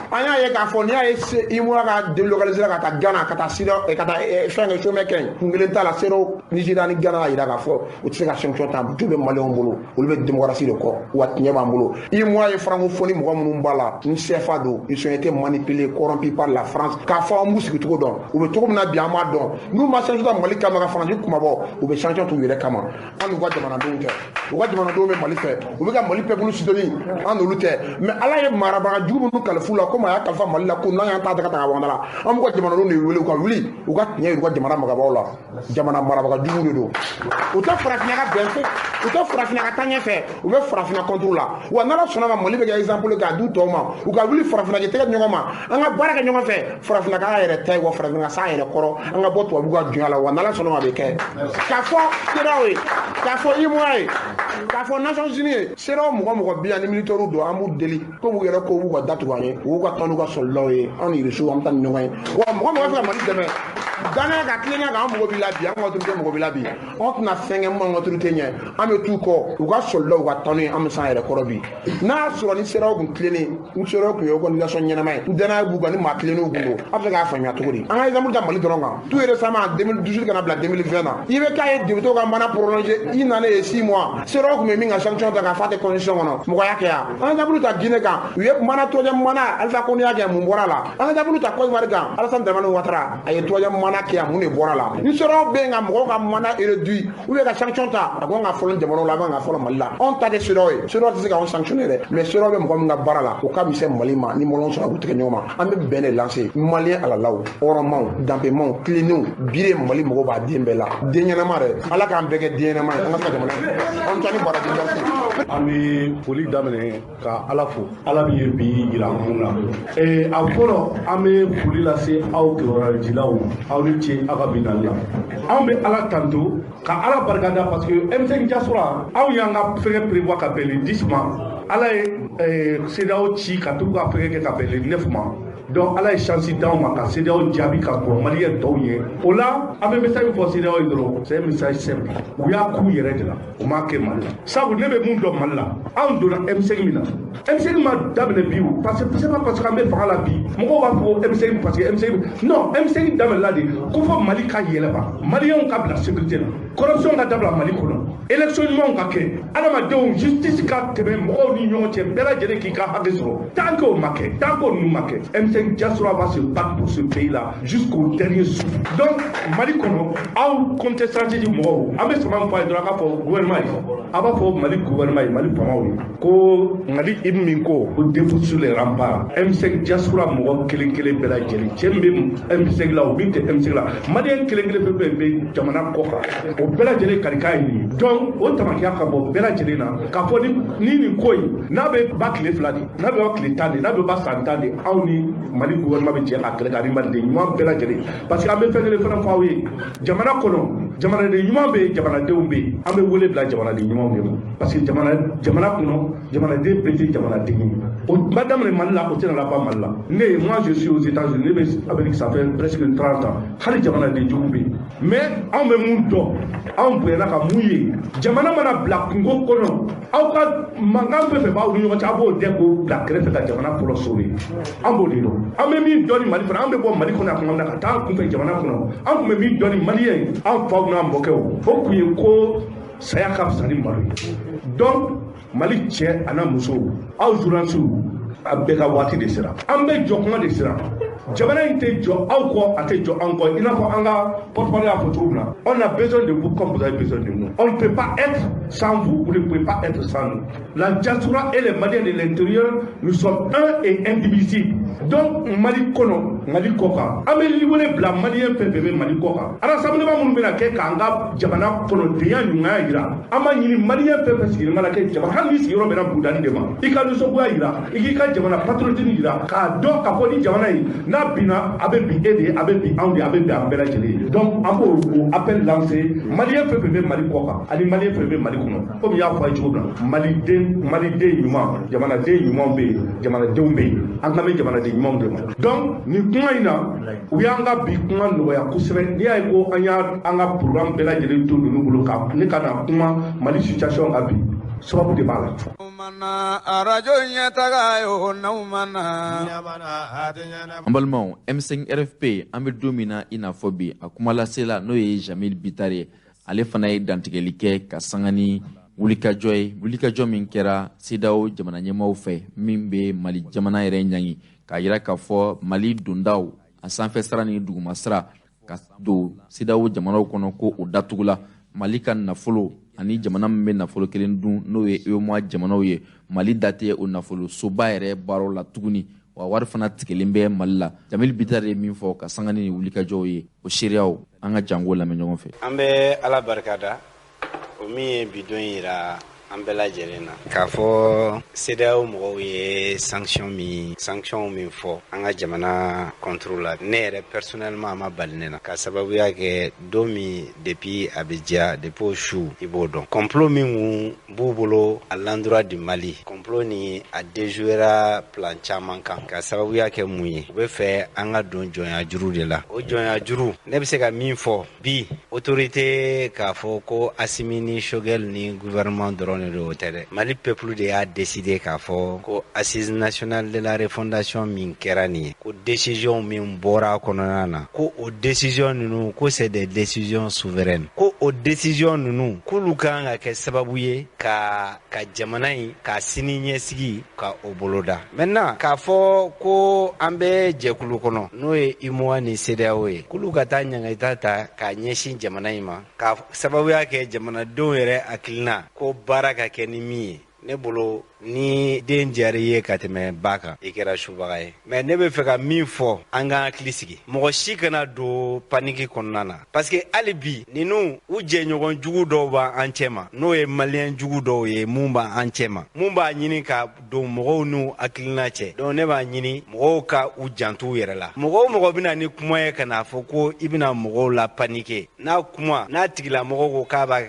An y'a ye k'a fɔ n'i y'a ye UEMOA ka délocaliser ka taa Ghana, ka taa Sira, ka taa fɛn kɛ sommet kɛ yen, kun kelen t'a la. CEDEAO, Nigéria ni Ghana y'a jira k'a fɔ u tɛ se ka sanction ta. Jo bɛ maliyɛnw bolo, olu bɛ démocratie de kɔ, wa tiɲɛ b'an bolo. UEMOA ye francophonie mɔgɔ minnu b'a la ni CFA don, ils ont été manipulés, corrompus par la France. K'a fɔ an b'u sigi cogo dɔn, u bɛ cogo min na bi, an b'a dɔn. N'u ma sanction ta Mali kama ka Faransi kumabɔ, u bɛ sanction t'u yɛrɛ kama. An n'u ka jamanadenw tɛ, u ka jamanadenw bɛ Mali fɛ, u bɛ ka Mali peuple soutenir, an n'olu tɛ. Mais Ala ye marabaga jugu minnu kalifu la, komi a y'a kalifa Mali la ko n'an y'an ta ta ka ta ka bɔ la, an b'u ka jamanadenw de wele u ka wuli, u ka tiɲɛ yir'u ka jamana marabagaw la. Jamana marabaga jugu de don. U tɛ farafinna ka bɛn fɛ, u tɛ farafinna ka taa ɲɛfɛ, u bɛ farafinna contre la. Wa n'Ala sɔnna ma, Mali bɛ kɛ exemple k'a d'u tɔw ma. U ka wuli, farafinna k'i tɛgɛ di ɲɔgɔn ma, an ka baara kɛ ɲɔgɔn fɛ, farafinna k'a yɛrɛ ta ye, wa farafinna ka s'a yɛrɛ kɔrɔ, an ka bɔ tubabu ka jɔnya la. Wa n'Ala sɔnna ma, a bɛ kɛ. K'a fɔ CEDEAO ye, k'a fɔ UEMOA ye, k'a fɔ Nations Unies ye, CEDEAO mɔgɔ mɔgɔ bi yan ni militaires don, an b'u deli ko b'u yɛrɛ ko b'u ka datugu an ye, u b'u ka tɔn n'u ka sɔlidaw ye. Anw ni Irisiw, an bɛ taa ni ɲɔgɔn ye. Wa mɔgɔ mɔgɔ fɛ ka Mali dɛmɛ danaya ka tilennenya kan, an mago b'i la bi, an ka autorité mago b'i la bi. Anw tɛna fɛn kɛ mun ka autorité ɲɛ, an bɛ t'u kɔ, u ka sɔlidaw ka taa n'u ye, an bɛ s'an yɛrɛ kɔrɔ bi. N'a y'a sɔrɔ ni CEDEAO kun tilennen, ni CEDEAO kun ye organisation ɲɛnama ye, ni danaya b'u kan, ni maa tilennenw kun don, a bɛ se k'a faamuya cogo di? An ka exemple ta Mali dɔrɔn kan. Tout récemment, en 2018 ka na bila 2020 na, i bɛ k'a ye député ka mandat prolongé une année et 6 mois. CEDEAO kun bɛ min ka sanction ta k'a fɔ a tɛ constitution kɔnɔ, mɔgɔ y'a kɛ yan. An ka exemple ta Guinée kan, u ye mandat, troisième mandat, Alpha Condé y'a kɛ, mun bɔra la? An ka exemple ta Côte d'Ivoire kan, Alassane Dramane Ouattara a ye troisième mandat kɛ yan, mun de bɔra la? Ni CEDEAO bɛ yen ka mɔgɔw ka mandat réduit ou bien ka sanction ta, a kan ka fɔlɔ jamanaw la, a kan ka fɔlɔ Mali la. Anw ta tɛ CEDEAO ye, CEDEAO tɛ se k'anw sanctionner dɛ, mais CEDEAO bɛ mɔgɔ min ka baara la, o ka misɛn Mali ma. Ni maliyɛnw sɔrɔ, k'u tigɛ ɲɔgɔn ma, an bɛ bɛn de lancer maliyɛn alalaw, hɔrɔnmaw, danbemaw, tilennenw. Bi de Mali mago b'a den bɛɛ la, den ɲɛnama dɛ. Ala k'an bɛɛ kɛ den ɲɛnama ye, an ka se ka jamana anw ta ni baraji. Merci. An bɛ foli daminɛ ka Ala fo, Ala min ye bi yira anw na. A fɔlɔ, an bɛ foli lase aw kibaruyajilaw ma, aw ni ce aw ka bi nali la. Anw bɛ Ala tanto ka Ala barikada parce que M5 diaspora, anw y'an ka fɛngɛ prévoir ka bɛn le 10 ma. Ala ye CEDEAO ci ka t'u ka fɛngɛ kɛ ka bɛn le 9 ma. Donc Ala ye chance d'anw ma ka CEDEAO jaabi ka kɔrɔ maliyɛn tɔw ɲɛ. O la, an bɛ message fɔ CEDEAO ye dɔrɔn, c'est un message simple: u y'a k'u yɛrɛ de la, u m'a kɛ Mali la. Sabu ne bɛ mun dɔn Mali la, anw donna M5 min na, M5 ma daminɛ bi o, parce que c'est pas parce que an bɛ fanga la bi, mɔgɔw b'a fɔ M5 parce que M5, non, M5 daminɛla de ko fɔ Mali ka yɛlɛma, maliyɛnw ka bila sécurité la, corruption ka dabila Mali kɔnɔ, élection ɲumanw ka kɛ, adamadenw justice ka tɛmɛ mɔgɔw ni ɲɔgɔn cɛ, bɛɛ lajɛlen k'i ka hakɛ sɔrɔ. Tant que o ma kɛ, tant que o ninnu ma kɛ, M5 M5 diaspora va se battre pour ce pays-là jusqu'au dernier souffle. Donc Mali kɔnɔ, aw comité stratégique mɔgɔw, an bɛ sama min fɔ a ye dɔrɔn, a k'a fɔ gouvernement ye, a b'a fɔ Mali gouvernement ye, Mali faamaw ye, ko Mali hymne min ko debout sur les remparts, M5 diaspora mɔgɔ kelen kelen bɛɛ lajɛlen, cɛ min bɛ M5 la o min tɛ M5 la, maliyɛn kelen kelen fɛn fɛn bɛ jamana kɔ kan, o bɛɛ lajɛlen kalikan ye nin ye. Donc o tamakiya ka bɔ bɛɛ lajɛlen na k'a fɔ ni nin ko in n'a bɛ ba tile 2 de, n'a bɛ ba tile 10 de, n'a bɛ ba san 10 de, aw ni Mali gouvernement bɛ jɛ ka kɛlɛ kɛ ani maliden ɲuman bɛɛ lajɛlen. Parce que an bɛ fɛn kelen fana fɔ aw ye, jamana kɔnɔ jamanaden ɲuman bɛ yen, jamanadenw bɛ yen, an bɛ wele bila jamanaden ɲumanw de ma, parce que jamana kɔnɔ jamanaden bɛɛ tɛ jamanaden ye. O ma daminɛ Mali la, o tɛna laban Mali la. Ne, moi je suis aux États-Unis, ne bɛ Amérique, ça fait presque 30 ans, hali jamanaden jugu bɛ yen. Mais anw bɛ mun dɔn, anw bonyana ka mun ye, jamana mana bila kungo kɔnɔ, aw ka mankan fɛn fɛn b'aw ni ɲɔgɔn cɛ, aw b'o dɛ k'o bila kɛrɛfɛ ka jamana fɔlɔ sauver. An b'o de dɔn. An bɛ min dɔn ni Mali fana, an bɛ bɔ Mali kɔnɔ a kuma na ka taa an kunfɛ jamana kɔnɔ, an tun bɛ min dɔn ni maliyɛn ye, an faw n'an mɔkɛw, o tun ye ko saya ka fisa ni malo ye. Donc Mali cɛ a n'a musow, aw journalistes, a bɛɛ ka waati de sera, an bɛ jɔ kuma de sera. Jamana in tɛ jɔ aw kɔ, a tɛ jɔ an kɔ, i n'a fɔ an ka porte-parole y'a fɔ cogo min na, on a besoin de vous comme vous avez besoin de nous. On ne peut pas être sans vous, vous ne pouvez pas être sans nous. La diaspora et les Maliens de l'intérieur, nous sommes un et indivisibles. Donc Mali kɔnɔ, Mali kɔ kan, an bɛ wele bila maliyɛn fɛn fɛn bɛ Mali kɔ kan, rassemblement minnu bɛna kɛ k'an ka jamana kɔnɔdenya ɲumanya jira, an b'a ɲini maliyɛn fɛn fɛn sigilen mana kɛ jamana, hali ni sigiyɔrɔ bɛnna Budani de ma, i ka nisɔngoya jira, i k'i ka jamana patriotisme jira, k'a dɔn k'a fɔ ni jamana in n'a binna, a bɛ bin e de ye, a bɛ bin anw de ye, a bɛ bin an bɛɛ lajɛlen ye. Donc an b'o o appel lancer maliyɛn fɛn fɛn bɛ Mali kɔ kan ani maliyɛn fɛn fɛn bɛ Mali kɔnɔ. Komi n y'a fɔ a ye cogo min na, maliden ɲuman, jamanaden ɲumanw bɛ yen, jamanadenw bɛ yen, an kan bɛ jamanaden ɲumanw de ma. Donc nin kuma in na, u y'an ka bi kuma nɔgɔya kosɛbɛ. N'i y'a ye ko an y'a an ka programme bɛɛ lajɛlen to ninnu bolo ka ne ka na kuma Mali situation kan bi, sababu de b'a la. An balimaw, M5 RFP, an bɛ don min na i n'a fɔ bi, a kumalasela n'o ye Jamil Bittar ye, ale fana ye dantigɛli kɛ ka sanga ni wulikajɔ ye, wulikajɔ min kɛra CEDEAO jamana ɲɛmaaw fɛ, min bɛ Mali jamana yɛrɛ ɲangi, k'a yira k'a fɔ Mali dondaw a sanfɛ sira ni duguma sira ka don CEDEAO jamanaw kɔnɔ ko o datugula. Mali ka nafolo ani jamana min bɛ nafolo kelen dun n'o ye UEMOA jamanaw ye, Mali da tɛ o nafolo soba yɛrɛ baaraw la tuguni, wa wari fana tigɛlen bɛ Mali la. Jamil Bittar ye min fɔ ka sanga ni wulikajɔw ye, o seereyaw an ka jango lamɛn ɲɔgɔn fɛ. An bɛ Ala barikada o min ye bi don yira an bɛɛ lajɛlen na, k'a fɔ CEDEAO mɔgɔw ye sanction min fɔ an ka jamana contre la. Ne yɛrɛ personnellement a ma bali ne na, ka sababuya kɛ don min depuis a bɛ diya, depuis o su i b'o dɔn. Complot min kun b'u bolo à l'endroit du Mali, complot ni a déjouera plan caman kan, ka sababuya kɛ mun ye, u bɛ fɛ an ka don jɔnya juru de la. O jɔnya juru, ne bɛ se ka min fɔ bi autorité k'a fɔ ko Assimi ni Choguel ni gouvernement dɔrɔn de o tɛ dɛ. Mali peuple de y'a décidé k'a fɔ ko assise nationale de la refondation min kɛra nin ye, ko décision min bɔra a kɔnɔna na, ko o décision ninnu, ko c'est des décisions souveraines, ko o décision ninnu k'olu kan ka kɛ sababu ye ka jamana in ka sini ɲɛsigi ka o boloda. Maintenant k'a fɔ ko an bɛ jɛkulu kɔnɔ n'o ye UEMOA ni CEDEAO ye, k'olu ka taa ɲangata ta k'a ɲɛsin jamana in ma, ka sababuya kɛ jamanadenw yɛrɛ hakilina ko baara ka kɛ ni min ye. Ne bolo ni den diyara i ye ka tɛmɛ ba kan, i kɛra subaga ye. Mais ne bɛ fɛ ka min fɔ, an k'an hakili sigi, mɔgɔ si kana don paniki kɔnɔna na, parce que hali bi ninnu u jɛɲɔgɔn jugu dɔw b'an cɛ ma, n'o ye maliyɛn jugu dɔw ye mun b'an cɛ ma, mun b'a ɲini ka don mɔgɔw n'u hakilina cɛ. Donc ne b'a ɲini mɔgɔw ka u janto u yɛrɛ la. Mɔgɔ o mɔgɔ bɛna ni kuma ye ka n'a fɔ ko i bɛna mɔgɔw la panike, n'a kuma n'a tigilamɔgɔ ko k'a b'a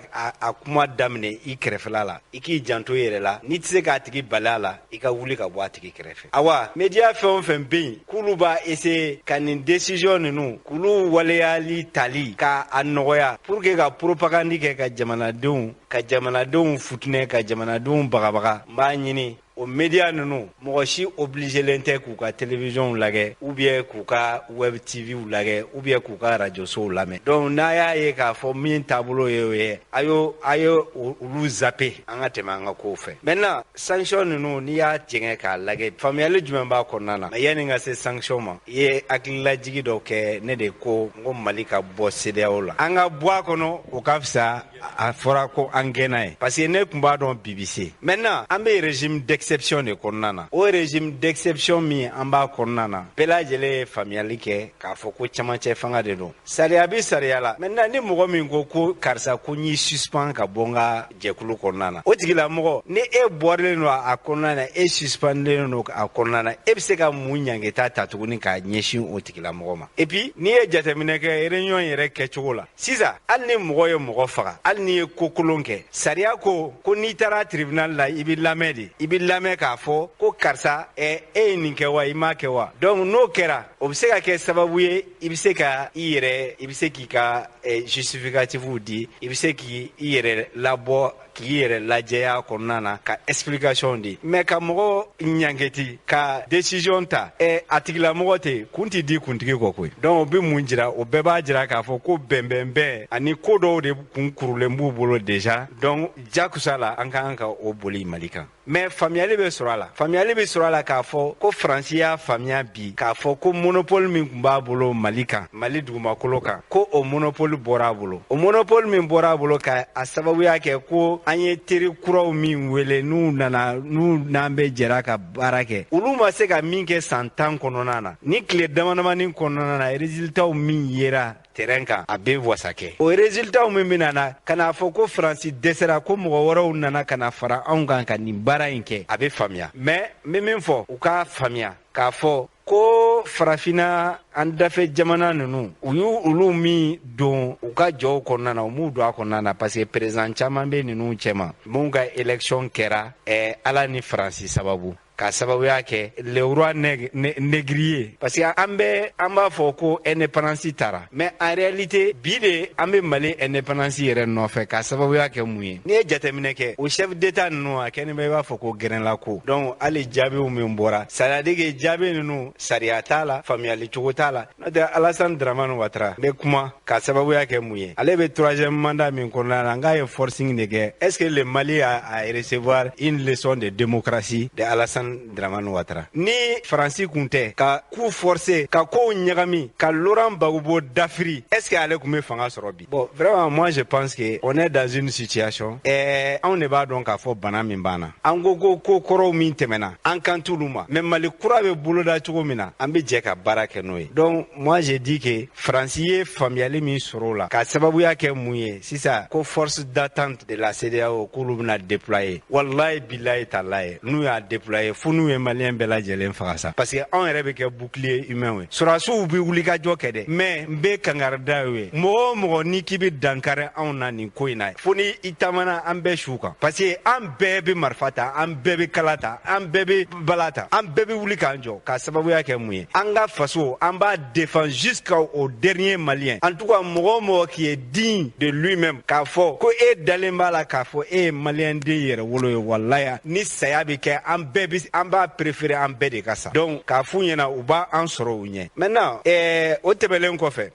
a kuma daminɛ i kɛrɛfɛla la, i k'i janto i yɛrɛ la. N'i tɛ se k'a tigi bali a la, i ka wuli ka bɔ a tigi kɛrɛfɛ. Awa media fɛn o fɛn bɛ yen k'olu b'a essayer ka nin décision ninnu k'olu waleyali tali k'a nɔgɔya pour que ka propagande kɛ ka jamanadenw futinɛ, ka jamanadenw bagabaga, n b'a ɲini O média ninnu, mɔgɔ si obligelen tɛ k'u ka télévision lajɛ ou bien k'u ka web TV lajɛ ou bien k'u ka radio sow lamɛn. Donc n'a y'a ye k'a fɔ min taabolo ye o ye, a y'o a ye olu zapper, an ka tɛmɛ an ka kow fɛ. Maintenant, sanction ninnu, n'i y'a jɛngɛ k'a lajɛ, faamuyali jumɛn b'a kɔnɔna na? Yanni n ka se sanction ma, i ye hakililajigi dɔ kɛ ne de ko n ko Mali ka bɔ CEDEAO la, an ka bɔ a kɔnɔ, o ka fisa. A fɔra ko an gɛnna ye parce que ne tun b'a dɔn bi bi se. Maintenant, an bɛ régime d'exception de kɔnɔna na. O régime d'exception min an b'a kɔnɔna na, bɛɛ lajɛlen ye faamuyali kɛ k'a fɔ ko camancɛ fanga de don, sariya bi sariya la. Maintenant, ni mɔgɔ min ko ko karisa ko n y'i suspend ka bɔ n ka jɛkulu kɔnɔna na, o tigilamɔgɔ, ni e bɔlen don a kɔnɔna na, e suspendlen don a kɔnɔna na, e bɛ se ka mun ɲangeta ta tuguni k'a ɲɛsin o tigilamɔgɔ ma? Et puis n'i ye jateminɛ kɛ réunion yɛrɛ kɛcogo la sisan, hali ni mɔgɔ ye mɔgɔ faga, hali n'i ye ko kolon kɛ, sariya ko ko n'i taara tribunal la, i bɛ lamɛn de, i bɛ lamɛn k'a fɔ ko karisa, ɛ, e ye nin kɛ wa, i m'a kɛ wa? Donc n'o kɛra, o bɛ se ka kɛ sababu ye i bɛ se ka i yɛrɛ, i bɛ se k'i ka justificatifw di, i bɛ se k'i yɛrɛ labɔ, k'i yɛrɛ lajɛya kɔnɔna na, ka explication di. Mais ka mɔgɔ ɲangeti ka décision ta, ɛ, a tigilamɔgɔ tɛ kun t'i di kuntigi kɔ koyi. Donc o bɛ mun jira? O bɛɛ b'a jira k'a fɔ ko bɛnbɛnbɛn ani ko dɔw de kun kurulen b'u bolo déjà. Donc jakusa la, an ka kan ka o boli Mali kan. Mais faamuyali bɛ sɔrɔ a la, faamuyali bɛ sɔrɔ a la k'a fɔ ko Faransi y'a faamuya bi k'a fɔ ko monopole min tun b'a bolo Mali kan, Mali dugumakolo kan, ko o monopole bɔra a bolo. O monopole min bɔra a bolo, ka a sababuya kɛ ko an ye teri kuraw min wele, n'u nana, n'u n'an bɛ jɛra ka baara kɛ, olu ma se ka min kɛ san 10 kɔnɔna na, ni tile damadamanin kɔnɔna na, résultat min yera terrain kan, a bɛ wasa kɛ. O résultat min bɛ na ka n'a fɔ ko Faransi dɛsɛra, ko mɔgɔ wɛrɛw nana ka na fara anw kan ka nin baara in kɛ, a bɛ faamuya. Mais n bɛ min fɔ, u k'a faamuya k'a fɔ ko Farafinna, an dafɛ jamana ninnu, u y'u olu min don u ka jɔw kɔnɔna na, u m'u don a kɔnɔna na parce que président caman bɛ ninnu cɛma mun ka élection kɛra Ala ni Faransi sababu, ka sababuya kɛ le roi négrier, parce que an bɛ an b'a fɔ ko indépendance taara, mais en réalité bi de an bɛ Mali indépendance yɛrɛ nɔfɛ. Ka sababuya kɛ mun ye? N'i ye jateminɛ kɛ, o chef d'état ninnu, a kɛlen bɛ i b'a fɔ ko gɛrɛnla ko. Donc hali jaabiw min bɔra, c'est à dire que jaabi ninnu, sariya t'a la, faamuyali cogo t'a la. N'o tɛ, Alassane Dramane Ouattara n bɛ kuma, ka sababuya kɛ mun ye? Ale bɛ troisième mandat min kɔnɔna na, n k'a ye forcing de kɛ. Est ce que le Mali a recevoir une leçon de démocratie de Alassane Dramane Ouattara? Ni Faransi kun tɛ ka coup forcer, ka kow ɲagami, ka Laurent Gbagbo dafiri, est ce que ale kun bɛ fanga sɔrɔ bi? Bon, vraiment, moi je pense que on est dans une situation, anw de b'a dɔn k'a fɔ bana min b'an na. An ko ko ko kɔrɔw min tɛmɛna, an kan t'olu ma, mais Mali kura bɛ boloda cogo min na, an bɛ jɛ ka baara kɛ n'o ye. Donc moi je dis que Faransi ye faamuyali min sɔrɔ o la, ka sababuya kɛ mun ye sisan? Ko force d'attente de la CEDEAO, k'olu bɛna déployer. Wallahi billahi talahi, n'u y'a déployer, fo n'u ye Malien bɛɛ lajɛlen faga sa, parce que anw yɛrɛ bɛ kɛ bouclier humain ye. Sɔrɔdasiw bɛ wuli ka jɔ kɛ dɛ, mais n bɛ kangari da ye, mɔgɔ o mɔgɔ n'i k'i bɛ dankari anw na nin ko in na, fo ni i taamana an bɛɛ su kan, parce que an bɛɛ bɛ marifa ta, an bɛɛ bɛ kala ta, an bɛɛ bɛ bala ta, an bɛɛ bɛ wuli k'an jɔ. K'a sababuya kɛ mun ye? An ka faso, an b'a défendre jusqu'au dernier Malien. En tout cas, mɔgɔ o mɔgɔ qui est digne de lui-même, k'a fɔ ko e dalen b'a la k'a fɔ e ye Malien den yɛrɛ wolo ye, walayi, ni saya bɛ kɛ, an bɛɛ bɛ, an b'a préférer an bɛɛ de ka sa. Donc k'a f'u ɲɛna, u b'a an sɔrɔ u ɲɛ. Maintenant, o tɛmɛnen kɔfɛ,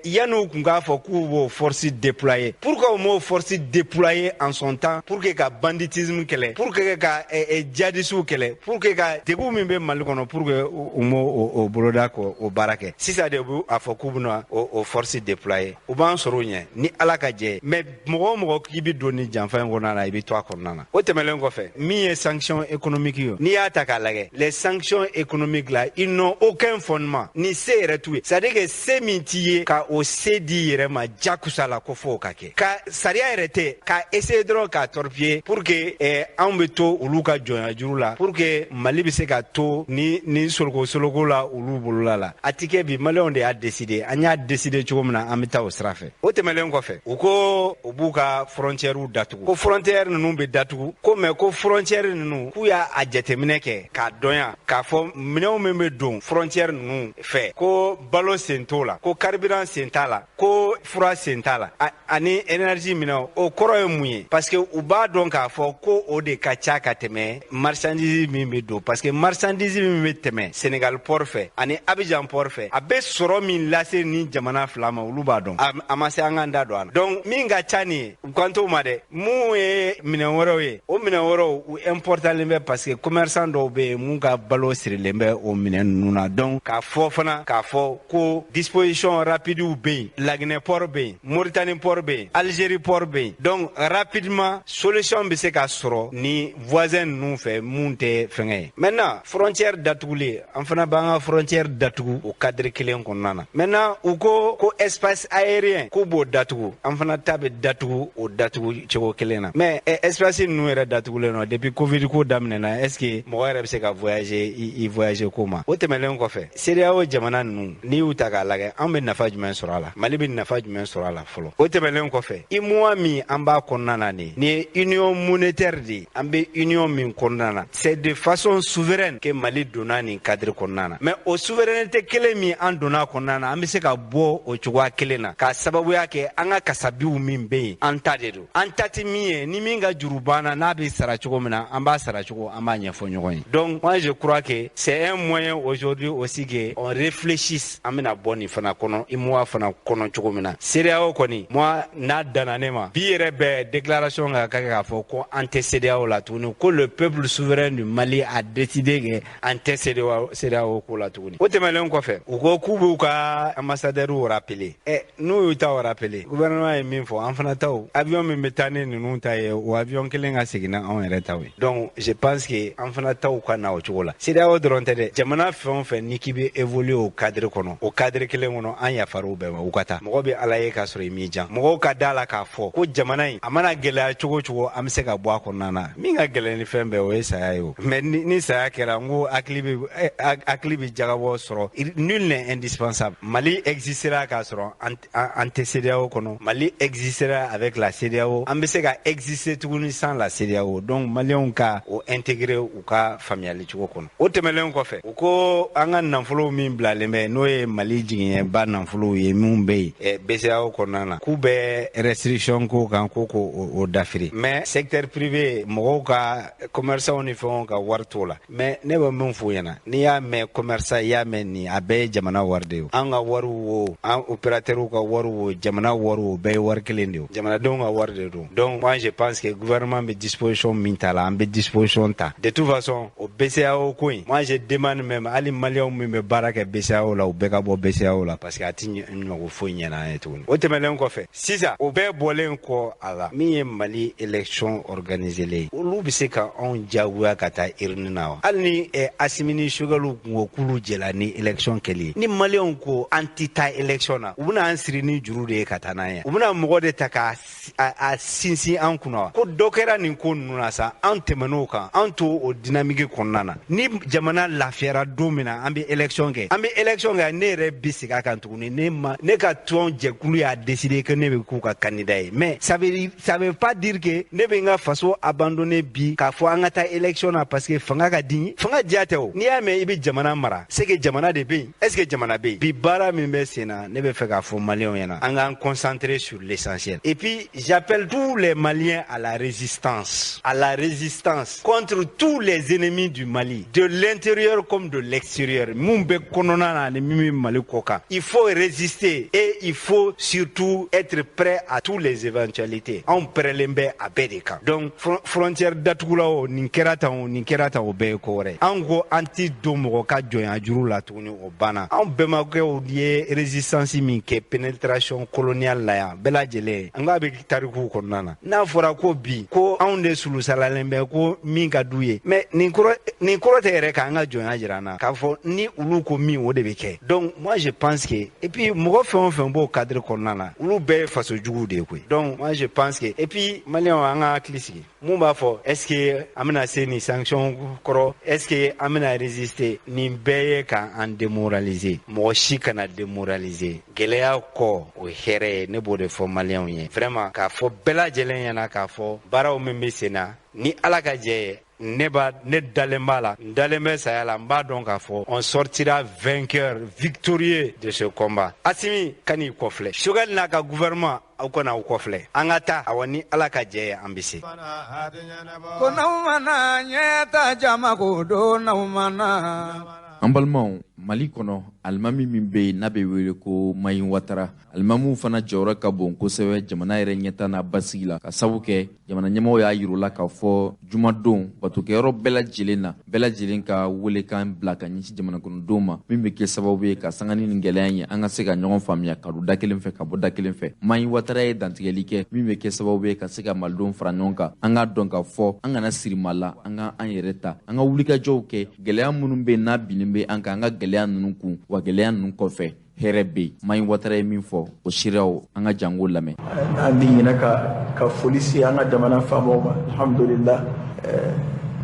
yan'u kun k'a fɔ k'u b'o force déployer, pourquoi u m'o force déployer en son temps pour que ka banditisme kɛlɛ, pour que ka djihadistes kɛlɛ, pour que ka degun min bɛ Mali kɔnɔ, pour que u m'o o boloda k'o baara kɛ? Sisan de u b'a fɔ k'u bɛna o force déployer, u b'an sɔrɔ u ɲɛ ni Ala ka jɛ. Mais mɔgɔ o mɔgɔ k'i bɛ don nin janfa in kɔnɔna na, i bɛ to a kɔnɔna na. O tɛmɛnen kɔfɛ, min ye sanction économique ye, n'i y'a ta k'a lajɛ, les sanctions économiques là, ils n'ont aucun fondement. Ni se yɛrɛ t'u ye, c'est à dire que se min t'i ye ka o se di yɛrɛ ma jakusa la, ko f'o ka kɛ ka sariya yɛrɛ tɛ, ka essayer dɔrɔn k'a torpiller pour que anw bɛ to olu ka jɔnya juru la, pour que Mali bɛ se ka to ni soloko soloko la olu bolola la. A ti kɛ bi. Maliyɛnw de y'a décider, an y'a décider cogo min na, an bɛ taa o sira fɛ. O tɛmɛnen kɔfɛ, u ko u b'u ka frontière datugu, ko frontière ninnu bɛ datugu ko, mais ko frontière ninnu, k'u y'a jateminɛ. jateminɛ kɛ k'a dɔn yan k'a fɔ minɛnw min bɛ don frontière ninnu fɛ, ko balo sen t'o la, ko carburant sen t'a la, ko fura sen t'a la, ani énergie minɛnw, o kɔrɔ ye mun ye? Parce que u b'a dɔn k'a fɔ ko o de ka ca ka tɛmɛ marchandise min bɛ don, parce que marchandise min bɛ tɛmɛ Sénégal port fɛ ani Abidjan port fɛ, a bɛ sɔrɔ min lase ni jamana fila ma, olu b'a dɔn. A ma se an k'an da don a la. Donc min ka ca nin ye, u kan t'o ma dɛ. Mun ye minɛn wɛrɛw ye, o minɛn wɛrɛw u importalen bɛ, parce que commerçant dɔw bɛ yen mun ka balo sirilen bɛ o minɛn ninnu na. Donc k'a fɔ fana k'a fɔ ko disposition rapidew bɛ yen, Laginɛ port bɛ yen, Mauritanie port bɛ yen, Algérie port bɛ yen. Donc rapidement solution bɛ se ka sɔrɔ ni voisin ninnu fɛ mun tɛ fɛngɛ ye. Maintenant frontière datugulen, an fana b'an ka frontière datugu o cadre kelen kɔnɔna na. Maintenant u ko espace aérien k'u b'o datugu, an fana ta bɛ datugu o datugu cogo kelen na. Mais espace ninnu yɛrɛ datugulen nɔ depuis Covid ko daminɛna, est ce que mɔgɔ yɛrɛ bɛ se ka voyager i voyager ko ma? O tɛmɛnen kɔfɛ, CEDEAO jamana ninnu, n'i y'u ta k'a lajɛ, an bɛ nafa jumɛn sɔrɔ a la? Mali bɛ nafa jumɛn sɔrɔ a la fɔlɔ? O tɛmɛnen kɔfɛ, UEMOA min an b'a kɔnɔna na nin ye union monétaire de ye, an bɛ union min kɔnɔna na, c'est de façon souveraine que Mali donna nin cadre kɔnɔna na. Mais o souveraineté kelen min an donna kɔnɔna na, an bɛ se ka bɔ o cogoya kelen na k'a sababuya kɛ an ka kasabiw min bɛ yen, an ta de don. An ta tɛ min ye, ni min ka juru banna, n'a bɛ sara cogo min na, an b'a sara cogo, an b'a ɲɛfɔ ɲɔgɔn ye. Donc moi je crois que c'est un moyen aujourd'hui aussi que on réfléchisse, an bɛna bɔ nin fana kɔnɔ, UEMOA fana kɔnɔ cogo min na. CEDEAO kɔni, moi n'a danna ne ma, bi yɛrɛ bɛɛ déclaration ka kɛ k'a fɔ ko an tɛ CEDEAO la tuguni, ko le peuple souverain du Mali a décidé que an tɛ CEDEAO ko la tuguni. O tɛmɛnen kɔfɛ, u ko k'u b'u ka ambassadeur rappeler. N'u y'u ta rappeler, gouvernement ye min fɔ, an fana taw avion min bɛ taa ni ninnu ta ye, o avion kelen ka segin n'anw yɛrɛ taw ye. Donc je pense que an fana taw ka na o cogo la. CEDEAO dɔrɔn tɛ dɛ, jamana fɛn o fɛn ni k'i bɛ évoluer o cadre kɔnɔ, o cadre kelen kɔnɔ, an yafar'u bɛɛ ma, u ka taa. Mɔgɔ bɛ Ala ye k'a sɔrɔ i m'i jan. Mɔgɔw ka da la k'a fɔ ko jamana in, a mana gɛlɛya cogo o cogo, an bɛ se ka bɔ a kɔnɔna na. Min ka gɛlɛn ni fɛn bɛɛ, o ye saya ye o. Mais ni saya kɛra, n ko hakili bɛ jagabɔ sɔrɔ. Nul n'est indispensable. Mali existera k'a sɔrɔ an tɛ CEDEAO kɔnɔ, Mali existera avec la CEDEAO, an bɛ se ka exister tuguni sans la CEDEAO. Donc maliyɛnw ka o intégrer u ka faamuyali cogo kɔnɔ. O tɛmɛnen kɔfɛ, u ko an ka nafolo min bilalen bɛ, n'o ye Mali jigiɲɛba nafolow ye minnu bɛ yen BCEAO kɔnɔna na, k'u bɛ restriction ko kan ko k'o dafiri. Mais secteur privé, mɔgɔw ka commerçant ni fɛnw ka wari t'o la. Mais ne bɛ min f'u ɲɛna, n'i y'a mɛn commerçant, i y'a mɛn nin, a bɛɛ ye jamana wari de ye. An ka wariw wo, an opérateurs ka wariw wo, jamana wariw wo, bɛɛ ye wari kelen de ye, jamanadenw ka wari de don. Donc moi je pense que gouvernement bɛ disposition min ta la, an bɛ disposition ta. De toute façon, o BCEAO ko in, moi je demande même hali maliyɛnw min bɛ baara kɛ BCEAO la, u bɛɛ ka bɔ BCEAO la, parce que a ti mago foyi ɲɛna an ye tuguni. O tɛmɛnen kɔfɛ sisan, o bɛɛ bɔlen kɔ a la, min ye Mali élection organisée ye, olu bɛ se ka anw diyagoya ka taa urne na wa? Hali ni Asimi ni Choguel kun ko k'olu jɛla ni élection kɛli ye, ni maliyɛnw ko an ti taa élection na, u bɛna an siri ni juru de ye ka taa n'an ye? U bɛna mɔgɔ de ta k'a a sinsin an kunna wa? Ko dɔ kɛra nin ko ninnu na sa, an tɛmɛn'o kan, an to o dynamique kɔnɔna na. Ni jamana lafiyara don min na, an bɛ élection kɛ, an bɛ élection kɛ. Ne yɛrɛ bɛ segin a kan tuguni, ne ma ne ka tɔn jɛkulu y'a décidé que ne bɛ k'u ka candidat ye, mais ça veut pas dire que ne bɛ n ka faso abandonner bi k'a fɔ an ka taa élection na, parce que fanga ka di n ye. Fanga diya tɛ o. N'i y'a mɛn i bɛ jamana mara, c'est que jamana de bɛ yen. Est ce que jamana bɛ yen bi? Baara min bɛ sen na, ne bɛ fɛ k'a fɔ maliyɛnw ɲɛna, an k'an concentrer sur l'essentiel. Et puis j'appelle tous les Maliens à la résistance, à la résistance contre tous les ennemis du Mali, de l'intérieur comme de l'extérieur. Mun bɛ kɔnɔna na ani min bɛ Mali kɔ kan, il faut résister et il faut surtout être prêt à toutes les éventualités. Anw pɛrɛlen bɛ a bɛɛ de kan. Donc frontière datugula o, nin kɛra tan o, nin kɛra tan o, bɛɛ ye ko wɛrɛ. An ko an ti don mɔgɔ ka jɔnya juru la tuguni, o banna. Anw bɛnbakɛw ye résistance min kɛ pénétration coloniale la yan, bɛɛ lajɛlen an k'a bɛ tarikuw kɔnɔna na. N'a fɔra ko bi ko anw de sulusalalen bɛ ko min ka d'u ye, mais nin kɔrɔ, nin kɔrɔ tɛ yɛrɛ k'an ka jɔnya jira an na k'a fɔ ni olu ko min, o de bɛ kɛ. Donc moi je pense que, et puis mɔgɔ fɛn o fɛn b'o cadre kɔnɔna na, olu bɛɛ ye faso juguw de ye koyi. Donc moi je pense que, et puis maliyɛnw, an ka hakili sigi. Mun b'a fɔ, est ce que an bɛna se nin sanction kɔrɔ, est ce que an bɛna résister, nin bɛɛ ye k'an démoraliser. Mɔgɔ si kana démoraliser. Gɛlɛya kɔ, o ye hɛrɛ ye. Ne b'o de fɔ maliyɛnw ye vraiment, k'a fɔ bɛɛ lajɛlen ɲɛna k'a fɔ baaraw min bɛ sen na, ni Ala ka jɛ ye. Ne dalen b'a la, n dalen bɛ saya la, n b'a dɔn k'a fɔ on sortira vainqueur, victorieux de ce combat. Assimi kan'i kɔfilɛ, Choguel n'a ka gouvernement aw kana aw kɔfilɛ, an ka taa, awa ni Ala ka jɛ ye an bɛ se. Ko n'aw mana ɲɛta jama ko don n'aw mana. An balimaw, Mali kɔnɔ alimami min bɛ yen n'a bɛ wele ko Mahin Watara, alimamuw fana jɔyɔrɔ ka bon kosɛbɛ jamana yɛrɛ ɲɛta n'a basigi la, ka sabu kɛ jamana ɲɛmɔgɔw y'a yir'u la k'a fɔ jumadon batokɛyɔrɔ bɛɛ lajɛlen na, bɛɛ lajɛlen ka welekan bila ka ɲɛsin jamana kɔnɔdenw ma, min bɛ kɛ sababu ye ka sanga ni nin gɛlɛya in ye, an ka se ka ɲɔgɔn faamuya ka don da kelen fɛ ka bɔ da kelen fɛ. Mahin Watara ye dantigɛli kɛ min bɛ kɛ sababu ye ka se ka malidenw fara ɲɔgɔn kan, an k'a dɔn k'a fɔ an kana siri maa la, an ka an yɛrɛ ta, an ka wulikajɔw kɛ, gɛlɛya minnu bɛ yen n'a binnen bɛ an kan, an ka gɛlɛya ninnu kun, wa gɛlɛya ninnu kɔfɛ hɛrɛ bɛ yen. Mahin Watara ye min fɔ o seereyaw, an ka jango lamɛn. An bɛ ɲinɛ ka foli se an ka jamana faamaw ma, alhamdulillah.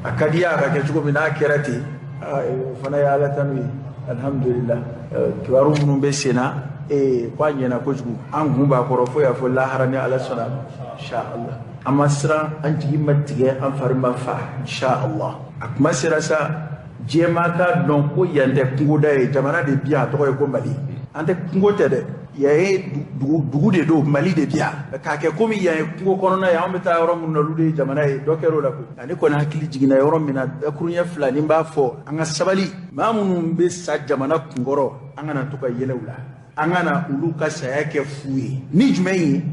A ka di a ka kɛ cogo min n'a kɛra ten, o fana ye Ala tanu ye, alhamdulillah. Kibaru minnu bɛ sen na, k'a ɲɛna kojugu, an kun b'a kɔrɔ fo y'a fɔ lahara ni Ala sɔnna, inshallah. An ma siran, an jigi ma tigɛ, an fari ma fa, inshallah. A kuma sera sa, diɲɛmaa k'a dɔn ko yan tɛ kungoda ye, jamana de bi yan, a tɔgɔ ye ko Mali. An tɛ kungo tɛ dɛ, yan ye dugu de don, Mali de bi yan. K'a kɛ komi yan ye kungo kɔnɔna ye, an bɛ taa yɔrɔ minnu na olu de ye jamana ye, dɔ kɛra o la koyi. Nka ne kɔni hakili jiginna yɔrɔ min na, dakuruɲɛ fila ni n b'a fɔ, an ka sabali. Maa minnu bɛ sa jamana kunkɔrɔ, an kana to ka yɛlɛ u la, an kana olu ka saya kɛ fu ye. Ni jumɛn ye?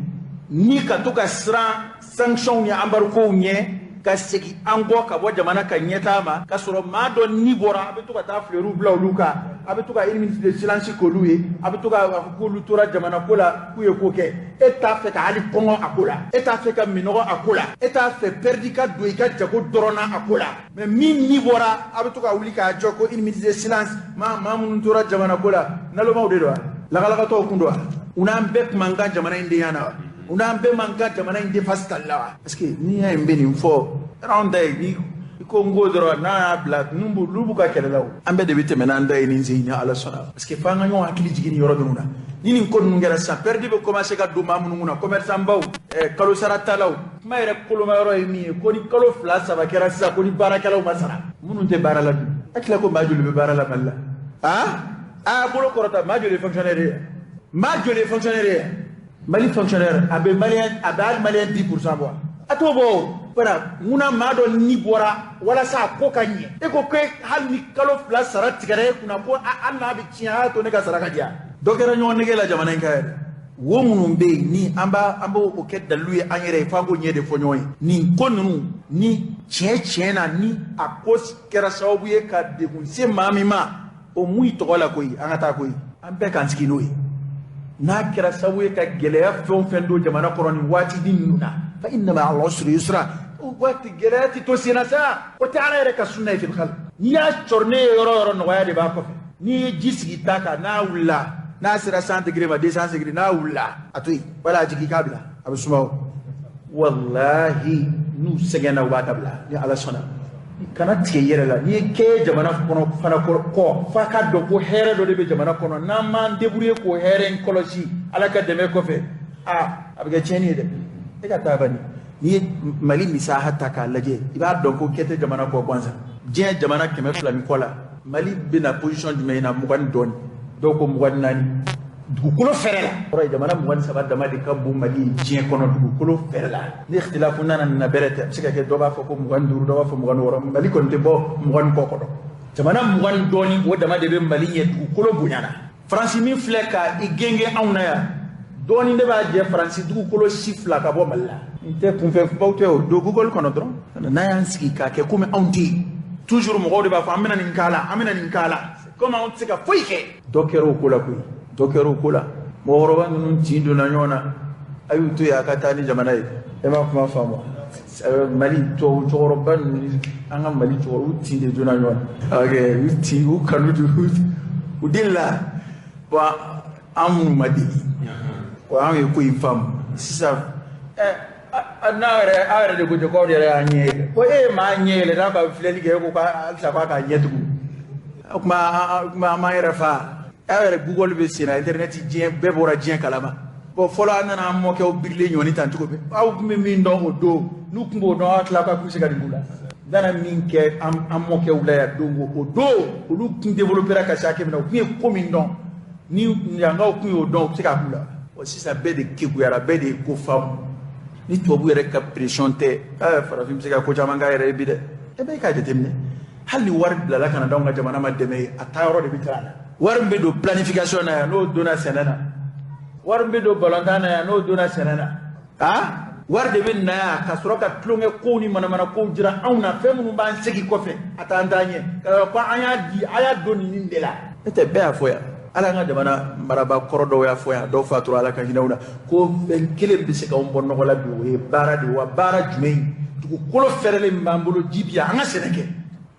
Ni ka to ka siran sanction ni embargo ɲɛ, ka segin an kɔ ka bɔ jamana ka ɲɛtaa ma, ka sɔrɔ maa dɔ ni bɔra, a bɛ to ka taa fleurs bila olu kan, a bɛ to ka une minute de silence k'olu ye, a bɛ to ka fɔ k'olu tora jamana ko la, k'u ye ko kɛ. E t'a fɛ ka hali kɔngɔ a ko la, e t'a fɛ ka minɔgɔ a ko la, e t'a fɛ perdu ka don i ka jago dɔrɔn na a ko la. Mais min ni bɔra, a bɛ to ka wuli k'a jɔ ko une minute de silence, maa minnu tora jamana ko la, nalomaw de don wa? Lakalakatɔw kun don wa? U n'an bɛɛ tun man kan jamana in denya na wa? U n'an bɛɛ man kan jamana in défense tali la wa? Parce que n'i y'a ye n bɛ nin fɔ, anw ta ye ni i ko n ko dɔrɔn n'a y'a bila, ninnu b'u ka kɛlɛ la o. An bɛɛ de bɛ tɛmɛ n'an da ye nin sen ni Ala sɔnna. Parce que f'an ka ɲɔgɔn hakili jigin nin yɔrɔ ninnu na. Ni nin ko ninnu kɛra sisan, perdu bɛ commencer ka don maa minnu kunna, commerçant baw, kalo sara talaw. Kuma yɛrɛ koloma yɔrɔ ye min ye, ko ni kalo 2 3 kɛra sisan, ko ni baarakɛlaw ma sara, minnu tɛ baara la dun. A tila ko maa joli bɛ baara la Mali la? A bolo kɔrɔta, maa joli ye fonctionnaire ye? Maa joli ye fonctionnaire ye? Mali fonctionnaire a bɛ malien, a bɛ hali malien 10% bɔ. A t'o bɔ o. Voilà, munna maa dɔ ni bɔra walasa a ko ka ɲɛ. E ko ko hali ni kalo 2 sara tigɛra e kunna, ko hali n'a bɛ tiɲɛ, a y'a to ne ka sara ka di yan. Dɔ kɛra ɲɔgɔn nege la jamana in kan yɛrɛ. Wo minnu bɛ yen ni an b'o kɛ dalilu ye an yɛrɛ ye, f'an k'o ɲɛ de fɔ ɲɔgɔn ye. Nin ko ninnu ni tiɲɛ na, ni a ko kɛra sababu ye ka degun se maa min ma, o mun y'i tɔgɔ la koyi, an ka taa koyi. An bɛɛ k'an sigi n'o ye. N'a kɛra sababu ye ka gɛlɛya fɛn o fɛn don jamana kɔnɔ nin waati ninnu na, fa inna ma'al usri yusra, o waati gɛlɛya tɛ to sen na sa, o tɛ Ala yɛrɛ ka sunna ye fil khalq. N'i y'a cɔrɔ ne ye yɔrɔ o yɔrɔ, nɔgɔya de b'a kɔfɛ. N'i ye ji sigi ta kan, n'a wulila, n'a sera 100 degré ma, 200 degré, n'a wulila, a to yen, wala a jigin k'a bila, a bɛ suma o. Walahi n'u sɛgɛnna u b'a dabila ni Ala sɔnna. Kana tigɛ i yɛrɛ la, n'i ye kɛ jamana kɔnɔ fana kɔ, f'a ka dɔn ko hɛrɛ dɔ de bɛ jamana kɔnɔ, n'an m'an débrouiller k'o hɛrɛ in kɔlɔsi Ala ka dɛmɛ kɔfɛ, a bɛ kɛ tiɲɛni ye dɛ. E ka taa bani, n'i ye Mali misaha ta k'a lajɛ, i b'a dɔn ko kɛ tɛ jamana kɔ gansan. Diɲɛ jamana 200 ni kɔ la, Mali bɛna position jumɛn na? 20 ni dɔɔni, dɔw ko 24. Dugukolo fɛrɛ la, kɔrɔ ye jamana 23 dama de ka bon Mali ye diɲɛ kɔnɔ dugukolo fɛrɛ la. Ni ikhtilafu nana nin na bɛrɛ tɛ, a bɛ se ka kɛ dɔ b'a fɔ ko 25, dɔ b'a fɔ 26, Mali kɔni tɛ bɔ 20 kɔ kɔnɔ. Jamana 20 ni dɔɔni, o dama de bɛ Mali ɲɛ dugukolo bonyana. Faransi min filɛ ka i genge anw na yan, dɔɔni de b'a jɛ Faransi dugukolo si 2 ka bɔ Mali la. Nin tɛ kunfɛ baw tɛ o, don Google kɔnɔ dɔrɔn. N'a y'an sigi k'a kɛ komi anw tɛ yen, toujours mɔgɔw de b'a fɔ an bɛna nin k'a la, an bɛna nin k'a la, komi anw tɛ se ka foyi kɛ. Dɔ kɛra o ko la koyi, dɔ kɛra o ko la. Mɔgɔkɔrɔba ninnu tin donna ɲɔgɔn na, a y'u to yen a ka taa ni jamana ye. E m'a kuma faamu? Mali tubabu cɛkɔrɔba ninnu, an ka Mali cɛkɔrɔba, u tin de donna ɲɔgɔn na. Ok, u tin, u kanu u delila. Bon, an minnu ma deli, wa anw ye ko in faamu sisan. N'a yɛrɛ, aw yɛrɛ de ko ten k'aw yɛrɛ y'a ɲɛ yɛlɛ. Ko e ye maa ɲɛ yɛlɛ, n'a ka filɛli kɛ, e ko halisa k'a k'a ɲɛ tugun. O tuma an m'an yɛrɛ fa. Aw yɛrɛ Google bɛ sen na, internet diɲɛ bɛɛ bɔra diɲɛ kalama. Bon, fɔlɔ an nana an mɔkɛw birilen ɲɔni tan cogo min, aw tun bɛ min dɔn o don, n'u tun b'o dɔn, aw tila k'a tun bɛ se ka nin k'u la. Nana min kɛ an mɔkɛw la yan don o don olu tun développera ka se hakɛ min na u tun ye ko min dɔn ni yankaw tun y'o dɔn u bɛ se k'a k'u la. Bon sisan bɛɛ de kekuyara bɛɛ de ye ko faamu ni tubabu yɛrɛ ka pression tɛ farafin bɛ se ka ko caman k'a yɛrɛ ye bi dɛ. E bɛ k'a jateminɛ hali ni wari bilala ka na d'anw ka jamana ma dɛmɛ ye a taa yɔrɔ de bɛ taa la. Wari min bɛ don planification na yan n'o donna sɛnɛ na, wari min bɛ don balontan na yan n'o donna sɛnɛ na, wari de bɛ na yan ka sɔrɔ ka tulonkɛ kow ni manamana kow jira anw na fɛn minnu b'an segin kɔfɛ a t'an taa ɲɛ ka ko an y'a di a y'a don nin de la. Ne tɛ bɛɛ y'a fɔ yan ala an ka jamana marabaa kɔrɔ dɔw y'a fɔ yan dɔw fatura ala ka hinɛ u la ko fɛn kelen bɛ se k'anw bɔ nɔgɔ la bi o ye baara de ye wa baara jumɛn dugukolo fɛrɛlen min b'an bolo ji bi yan an ka sɛnɛ kɛ.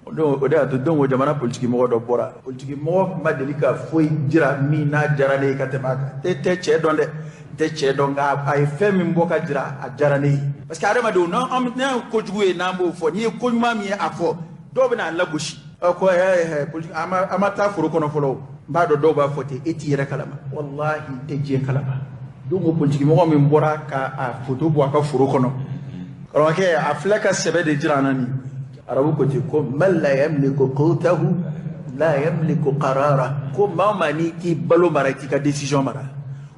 O de y'a to don jamana politiki mɔgɔ dɔ bɔra politiki mɔgɔ ma deli ka foyi jira min n'a diyara ne ye ka tɛmɛ a kan. Tɛ cɛ dɔn dɛ, tɛ cɛ dɔn nka a ye fɛn min bɔ ka jira a diyara ne ye. Parce que adamadenw n'an ye kojugu ye n'an b'o fɔ n'i ye ko ɲuman min ye a fɔ dɔw bɛ n'a lagosi. Ko an ma taa foro kɔnɔ fɔlɔ n b'a dɔn dɔw b'a fɔ ten e t'i yɛrɛ kalama walahi i tɛ diɲɛ kalama. Don ko politiki mɔgɔ min bɔra ka a foto bɔ a ka foro kɔnɔ karamɔgɔkɛ a filɛ ka sɛbɛ de jira an na nin. Arabu ko ten ko man la yamliku qutahu la yamliku qarara ko maa o maa n'i t'i balo mara i t'i ka décision mara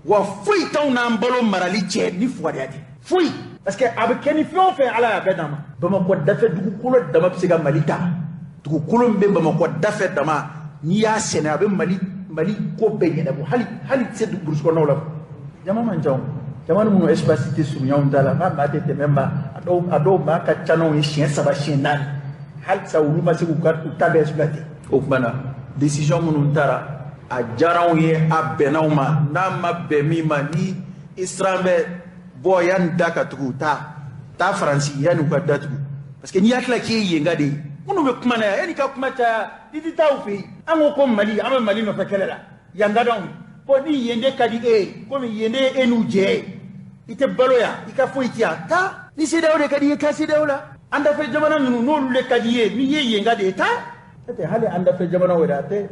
wa foyi t'anw n'an balo marali cɛ ni fugariya tɛ foyi parce que a bɛ kɛ ni fɛn o fɛn ala y'a bɛɛ d'an ma. Bamakɔ dafɛ dugukolo dama bɛ se ka Mali ta dugukolo min bɛ Bamakɔ dafɛ dama n'i y'a sɛnɛ a bɛ Mali ko bɛɛ ɲɛnabɔ hali tɛ se burusi kɔnɔnaw la jama man ca o. Jamana minnu espace tɛ surunya anw ta la n'a maa tɛ tɛmɛ maa a dɔw maa ka ca n'anw ye siɲɛ 3 siɲɛ 4 halisa olu ma se k'u ta bɛɛ exploiter. O tuma na décision minnu taara a diyara anw ye a bɛnna anw ma n'a ma bɛn min ma ni i siran bɛ bɔ yanni da ka tugu taa Faransi yanni u ka datugu parce que n'i y'a tila k'i ye yenka de ye minnu bɛ kuma na yan yanni ka kuma caya i tɛ taa u fɛ yen an ko Mali an bɛ Mali nɔfɛ kɛlɛ la yan ka d'anw ye bon ni yen de ka di e ye komi yen de ye e n'u jɛ ye i tɛ balo yan i ka foyi ti yan taa ni CEDEAO de ka di i ye taa CEDEAO la an dafɛ jamana ninnu n'olu de ka di i ye n'i ye yenka de ye taa n'o tɛ hali an dafɛ jamanaw yɛrɛ a tɛ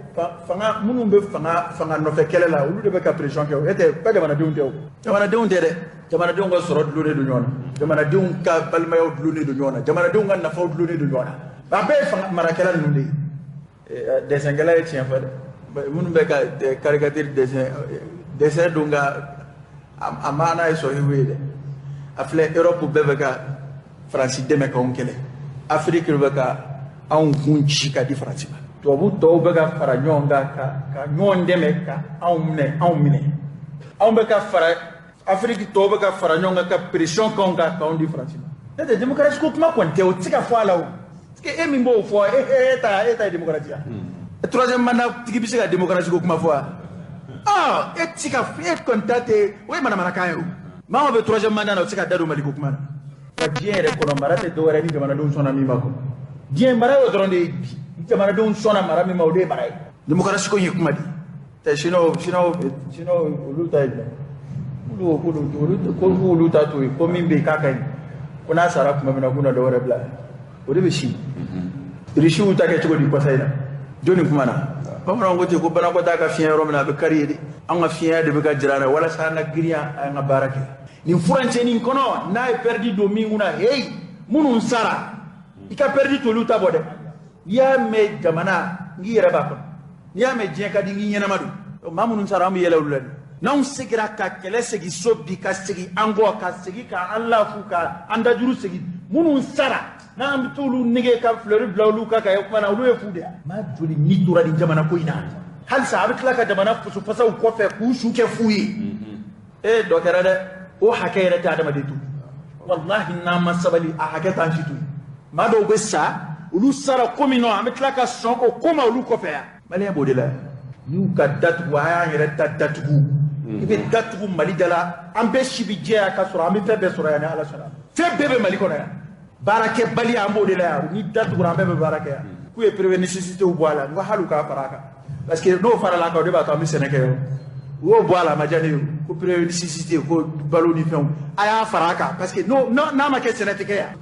fanga minnu bɛ fanga nɔfɛ kɛlɛ la olu de bɛ ka pression kɛ o e tɛ ka jamanadenw tɛ o jamanadenw tɛ dɛ jamanadenw ka sɔrɔ dulonnen don ɲɔgɔn na jamanadenw ka balimayaw dulonnen don ɲɔgɔn na jamanadenw ka nafaw dulonnen don ɲɔgɔn na a bɛɛ ye fanga marakɛla ninnu de ye dɛsɛnkɛla ye tiɲɛ fɔ dɛ minnu bɛ ka caricature dessin don ka a maana ye sɔhibu ye dɛ a filɛ Europe bɛɛ bɛ ka Faransi dɛmɛ k'anw kɛlɛ Afrique bɛ ka anw kun ci ka di Faransi ma tubabu tɔw bɛ ka fara ɲɔgɔn kan ka ɲɔgɔn dɛmɛ ka anw minɛ anw bɛ ka fara Afrique tɔw bɛ ka fara ɲɔgɔn kan ka pression k'anw kan k'anw di Faransi ma n'o tɛ démocratie ko kuma kɔni tɛ o tɛ se ka fɔ a la o parce que e min b'o fɔ e ta ye démocratie ya troisième mandat tigi bɛ se ka démocratie ko kuma fɔ wa e tɛ se ka e kɔni ta tɛ o ye manamanakan ye o maa o bɛ troisième mandat na o tɛ se ka da don Mali ko kuma na wa diɲɛ yɛrɛ kɔnɔ mara tɛ dɔwɛrɛ ni jamanadenw sɔnna min ma kɔ diɲɛ mara y'o dɔrɔn de ye bi ni jamanadenw sɔnna mara min ma o de ye mara ye démocratie ko in ye kuma di tɛ sinon olu ta ye jumɛn olu ko olu ta to yen ko min bɛ yen k'a ka ɲi ko n'a sara tuma min na k'u na dɔ wɛrɛ bila o de bɛ si Irisiw ta kɛ cogo di kɔsa in na jɔnni kuma na bamananw ko ten ko banakɔtaa ka fiɲɛ yɔrɔ min na a bɛ kari ye de an ka fiɲɛ de bɛ ka jira an na walasa an ka girinya an ka baara kɛ nin furancɛ nin kɔnɔ n'a ye pɛridi don min kunna heyi minnu sara i ka pɛridi t'olu ta bɔ dɛ n'i y'a mɛn jamana n k'i yɛrɛ b'a kɔnɔ n'i y'a mɛn diɲɛ ka di n k'i ɲɛnama don maa minnu sara an bɛ yɛlɛ olu la dɛ n'anw seginna ka kɛlɛ segin so bi ka segin an kɔ ka segin ka an lafu ka an dajuru segin minnu sara n'an bɛ t'olu nege ka fleur bila olu kan ka ye kuma na olu ye fu de ye. Maa joli ni tora nin jamana ko in na halisa a bɛ tila ka jamana fasaw kɔfɛ k'u su kɛ fu ye. Ee dɔ kɛra dɛ o hakɛ yɛrɛ tɛ adamaden to walahi n'an ma sabali a hakɛ t'an si to yen maa dɔw bɛ sa olu sara ko min nɔ an bɛ tila ka sɔn o ko ma olu kɔfɛ yan. Maliyɛn b'o de la n'u ka datugu a y'an yɛrɛ ta datugu i bɛ datugu Mali da la an bɛɛ si bɛ jɛya ka sɔrɔ an bɛ fɛn bɛɛ sɔrɔ yan ni Ala sɔnna fɛn bɛɛ bɛ Mali kɔnɔ yan. Baarakɛbaliya an b'o de la yan ni datugura an bɛɛ bɛ baara kɛ yan k'u ye première nécessité bɔ a la n ko hali u k'a fara a kan parce que n'o farala a kan o de b'a to an bɛ sɛnɛ kɛ yɔrɔ u y'o bɔ a la a ma diya ne ye ko première nécessité ko balo ni fɛnw a y'a fara a kan parce que n'a ma kɛ sɛnɛ tɛ kɛ yan.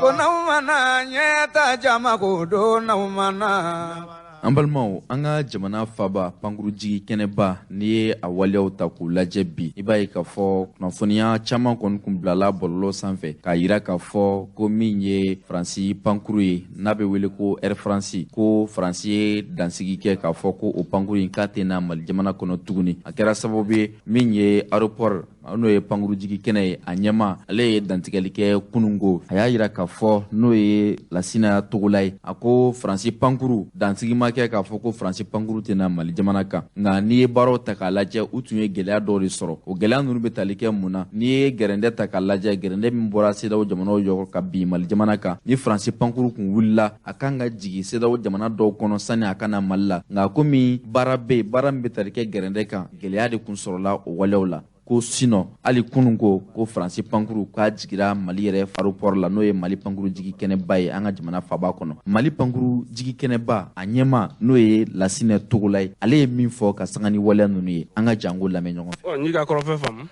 Ko n'aw mana ɲɛ ta jama ko don n'aw mana. An balimaw, an ka jamana faba pankurujigi kɛnɛba, n'i ye a waleyaw ta k'u lajɛ bi, i b'a ye k'a fɔ kunnafoniya caman kɔni kun bilala bɔlɔlɔ sanfɛ k'a yira k'a fɔ ko min ye Faransi pankuru ye, n'a bɛ wele ko Air France, ko Faransi ye dansigi kɛ k'a fɔ ko o pankuru in k'a tɛna Mali jamana kɔnɔ tuguni. A kɛra sababu ye min ye aéroport, n'o ye pankurujigi kɛnɛ ye, a ɲɛma, ale ye dantigɛli kɛ kunungo. A y'a yira k'a fɔ, n'o ye Lasina Togola ye, a ko Faransi pankuru dansigi ma kɛ k'a fɔ ko Faransi pankuru tɛna Mali jamana kan, nka n'i ye baaraw ta k'a lajɛ, u tun ye gɛlɛya dɔw de sɔrɔ. O gɛlɛya ninnu bɛ tali kɛ mun na? N'i ye gɛrɛndɛ ta k'a lajɛ, gɛrɛndɛ min bɔra CEDEAO jamanaw yɔrɔ ka bin Mali jamana kan, ni Faransi pankuru kun wulila, a kan ka jigin CEDEAO jamana dɔw kɔnɔ sani a ka na Mali la. Nka komi baara bɛ yen, baara min bɛ tali kɛ gɛrɛndɛ kan, gɛlɛya de kun sɔrɔla o waleyaw la. Ko sinon, hali kunun ko Faransi pankuru k'a jigira Mali yɛrɛ aéroport la, n'o ye Mali pankuru jigi kɛnɛba ye an ka jamana faba kɔnɔ. Mali pankuru jigi kɛnɛba a ɲɛma, n'o ye Lasinɛ Togola ye, ale ye min fɔ ka sanga ni waleya ninnu ye, an ka jango lamɛn ɲɔgɔn fɛ. N'i ka kɔrɔfɛ faamu,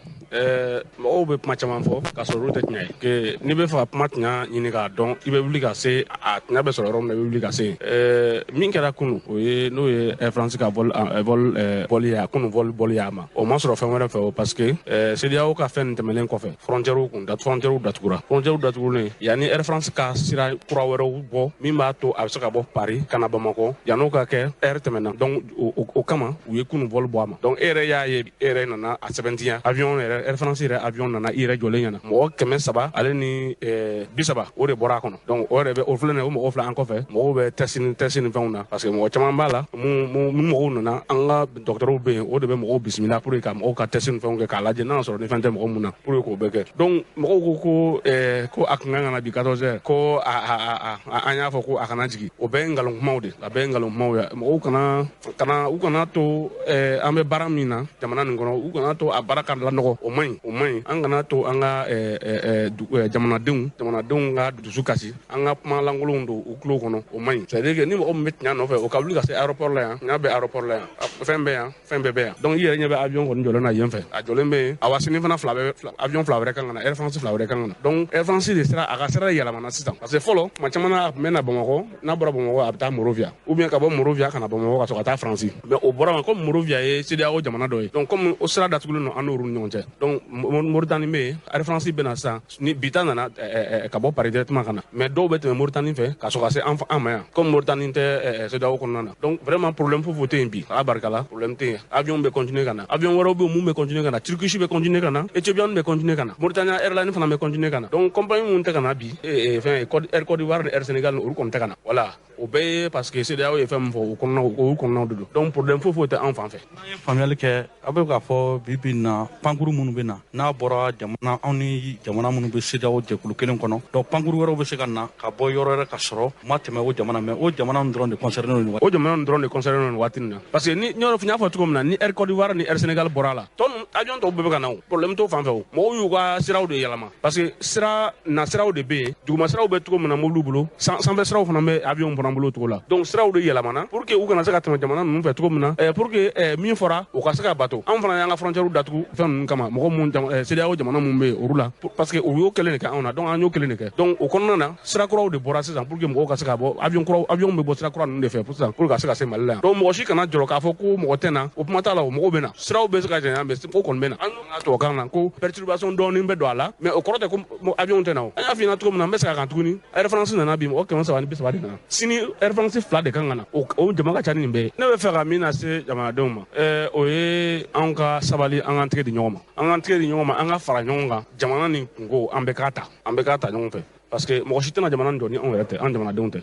mɔgɔw bɛ kuma caman fɔ k'a sɔrɔ olu tɛ tiɲɛ ye. Que n'i bɛ fɛ ka kuma tiɲɛ ɲini k'a dɔn, i bɛ wuli ka se a tiɲɛ bɛ sɔrɔ yɔrɔ min na, i bɛ wuli ka se yen. Min kɛra kunun, o ye n'o ye Air France ka vol bɔli ye, a kunun vol bɔli y'a ma, o ma sɔrɔ fɛn wɛrɛ fɛ o, parce que CEDEAO ka fɛn nin tɛmɛnen kɔfɛ, frontière kun dat frontière datugura. Frontière datugulen, yanni Air France ka sira kura wɛrɛw bɔ min b'a to a bɛ se ka bɔ Paris ka na Bamakɔ, yann'o ka kɛ, air tɛmɛna. Donc o kama u ye kunun vol bɔ a ma. Donc e yɛrɛ y'a ye, e yɛrɛ nana a sɛbɛntiya, avion yɛrɛ, Air France yɛrɛ avion nana i yɛrɛ jɔlen ɲɛna, mɔgɔ 330, o de bɔra a kɔnɔ. Donc o yɛrɛ bɛ o filɛ nin ye, o mɔgɔw filɛ an kɔfɛ, mɔgɔw bɛ test ni fɛnw na, parce que mɔgɔ caman b'a la mun mɔgɔw nana, an ka dɔgɔtɔrɔw bɛ yen, o de bɛ mɔgɔw bisimila pour que ka mɔgɔw ka test ni fɛnw kɛ k'a lajɛ n'a sɔrɔ ni fɛn tɛ mɔgɔ mun na, pour que k'o bɛɛ kɛ. Donc mɔgɔw ko a kun kan ka na bi 14 heures, ko a an y'a fɔ ko a kana jigin. O bɛɛ ye nkalon kumaw de, a bɛɛ ye nkalon kumaw ye. Mɔgɔw kana u kana to an bɛ baara min na jamana nin kɔnɔ, u kana to a baara ka lanɔgɔ, o man ɲi, o man ɲi. An kana to an ka jamanadenw ka dusu kasi, an ka kuma lankolonw don u tulo kɔnɔ, o man ɲi. C'est à dire que ni mɔgɔ min bɛ tiɲɛ nɔfɛ, o ka wuli ka se aéroport la yan, n'a bɛ aéroport la yan, fɛn bɛ yan, fɛn bɛɛ bɛ yan. Donc i yɛrɛ ɲɛ bɛ avion kɔni jɔlen na yen fɛ, a jɔlen bɛ yen. Awa sini fana fila bɛ, avion fila wɛrɛ kan ka na, Air France fila wɛrɛ kan ka na. Donc Air France de sera a ka sira yɛlɛmana sisan, parce que fɔlɔ tuma caman na a tun bɛ na Bamakɔ, n'a bɔra Bamakɔ a bɛ taa Monrovia, ou bien ka bɔ Monrovia ka na Bamakɔ ka sɔrɔ ka taa France. Mais o bɔra ma, comme Monrovia ye CEDEAO jamana dɔ ye, donc comme o sira datugulen don an n'olu ni ɲɔgɔn cɛ, donc Mauritanie bɛ yen, Air France bɛ na sisan, ni bi ta nana ka bɔ Paris directement ka na, mais dɔw bɛ tɛmɛ Mauritanie fɛ ka sɔrɔ ka se an ma yan, comme Mauritanie tɛ CEDEAO kɔnɔna na. Donc vraiment problème foyi foyi tɛ yen bi, Ala barika la, problème tɛ yen. Avion bɛ continuer ka na, avion wɛrɛw bɛ yen mun bɛ continuer ka na, Turkish bɛ continuer ka na, Ethiopian bɛ continuer ka na, Mauritania Airlines fana bɛ continuer ka na. Donc compagnie mun tɛ ka na bi, fɛn Air Côte d'Ivoire ni Air Sénégal, olu kɔni tɛ ka na. Voilà, o bɛɛ ye parce que CEDEAO ye fɛn min fɔ, o kɔnɔna, o kɔnɔnaw de don. Donc problème foyi foyi tɛ an fan fɛ. N'an ye faamuyali kɛ, a bɛ k'a fɔ bi bi in na, pankuru minnu bɛ na, n'a bɔra jamana anw ni jamana minnu bɛ CEDEAO jɛkulu kelen kɔnɔ, donc pankuru wɛrɛw bɛ se ka na ka bɔ yɔrɔ wɛrɛ ka sɔrɔ ma tɛmɛ o jamana, mais o jamana ninnu dɔrɔn de concerné don. O jamana ninnu dɔrɔn de concerné don waati nin na, parce que ni n y'a fɔ cogo min na, ni Air Côte d'Ivoire ni Air Sénégal bɔra a la, tɔ ninnu avion tɔw bɛɛ bɛ ka na, o problème t'o fan fɛ. O mɔgɔw y'u ka siraw de yɛlɛma, parce que sira na siraw de bɛ yen, duguma siraw bɛ cogo min na mobiliw bolo, sanfɛ siraw fana bɛ avion fana bolo cogo la. Donc siraw de yɛlɛmana pour que u kana se ka tɛmɛ jamana ninnu fɛ cogo min na, pour que min fɔra o ka se ka bato. Anw fana y'an ka frontière datugu fɛn ninnu kama, mɔgɔ mun CEDEAO jamana mun bɛ yen olu la, parce que u y'o kelen de kɛ anw na, donc an y'o kelen de kɛ. Donc o kɔnɔna na, sira kuraw de bɔra sisan pour que mɔgɔw ka se ka bɔ, avion kuraw, avion bɛ bɔ sira kura ninnu de fɛ sisan pour que ka se ka se Mali la yan. Donc mɔgɔ si kana jɔrɔ k'a fɔ ko mɔgɔ tɛ na, o kuma t'a la, o mɔgɔw bɛ na, siraw bɛ se ka janya, mais ko kɔni bɛ na. An ka tubabukan na ko perturbation dɔɔnin bɛ don a la, mais o kɔrɔ tɛ ko avion tɛ na. O an y'a f'i ɲɛna cogo min na, n bɛ segin a kan tuguni, Air France nana bi, mɔgɔ 330 de nana. Sini Air France fila de kan ka na, o jama ka ca ni nin bɛɛ ye. Ne bɛ fɛ ka min lase jamanadenw ma, o ye anw ka sabali, an k'an tɛgɛ di ɲɔgɔn ma, an k'an tɛgɛ di ɲɔgɔn ma, an ka fara ɲɔgɔn kan. Jamana nin kunko, an bɛɛ k'a ta, an bɛɛ k'a ta ɲɔgɔn fɛ, parce que mɔgɔ si tɛna jamana jɔ ni anw yɛrɛ tɛ, an jamanadenw tɛ.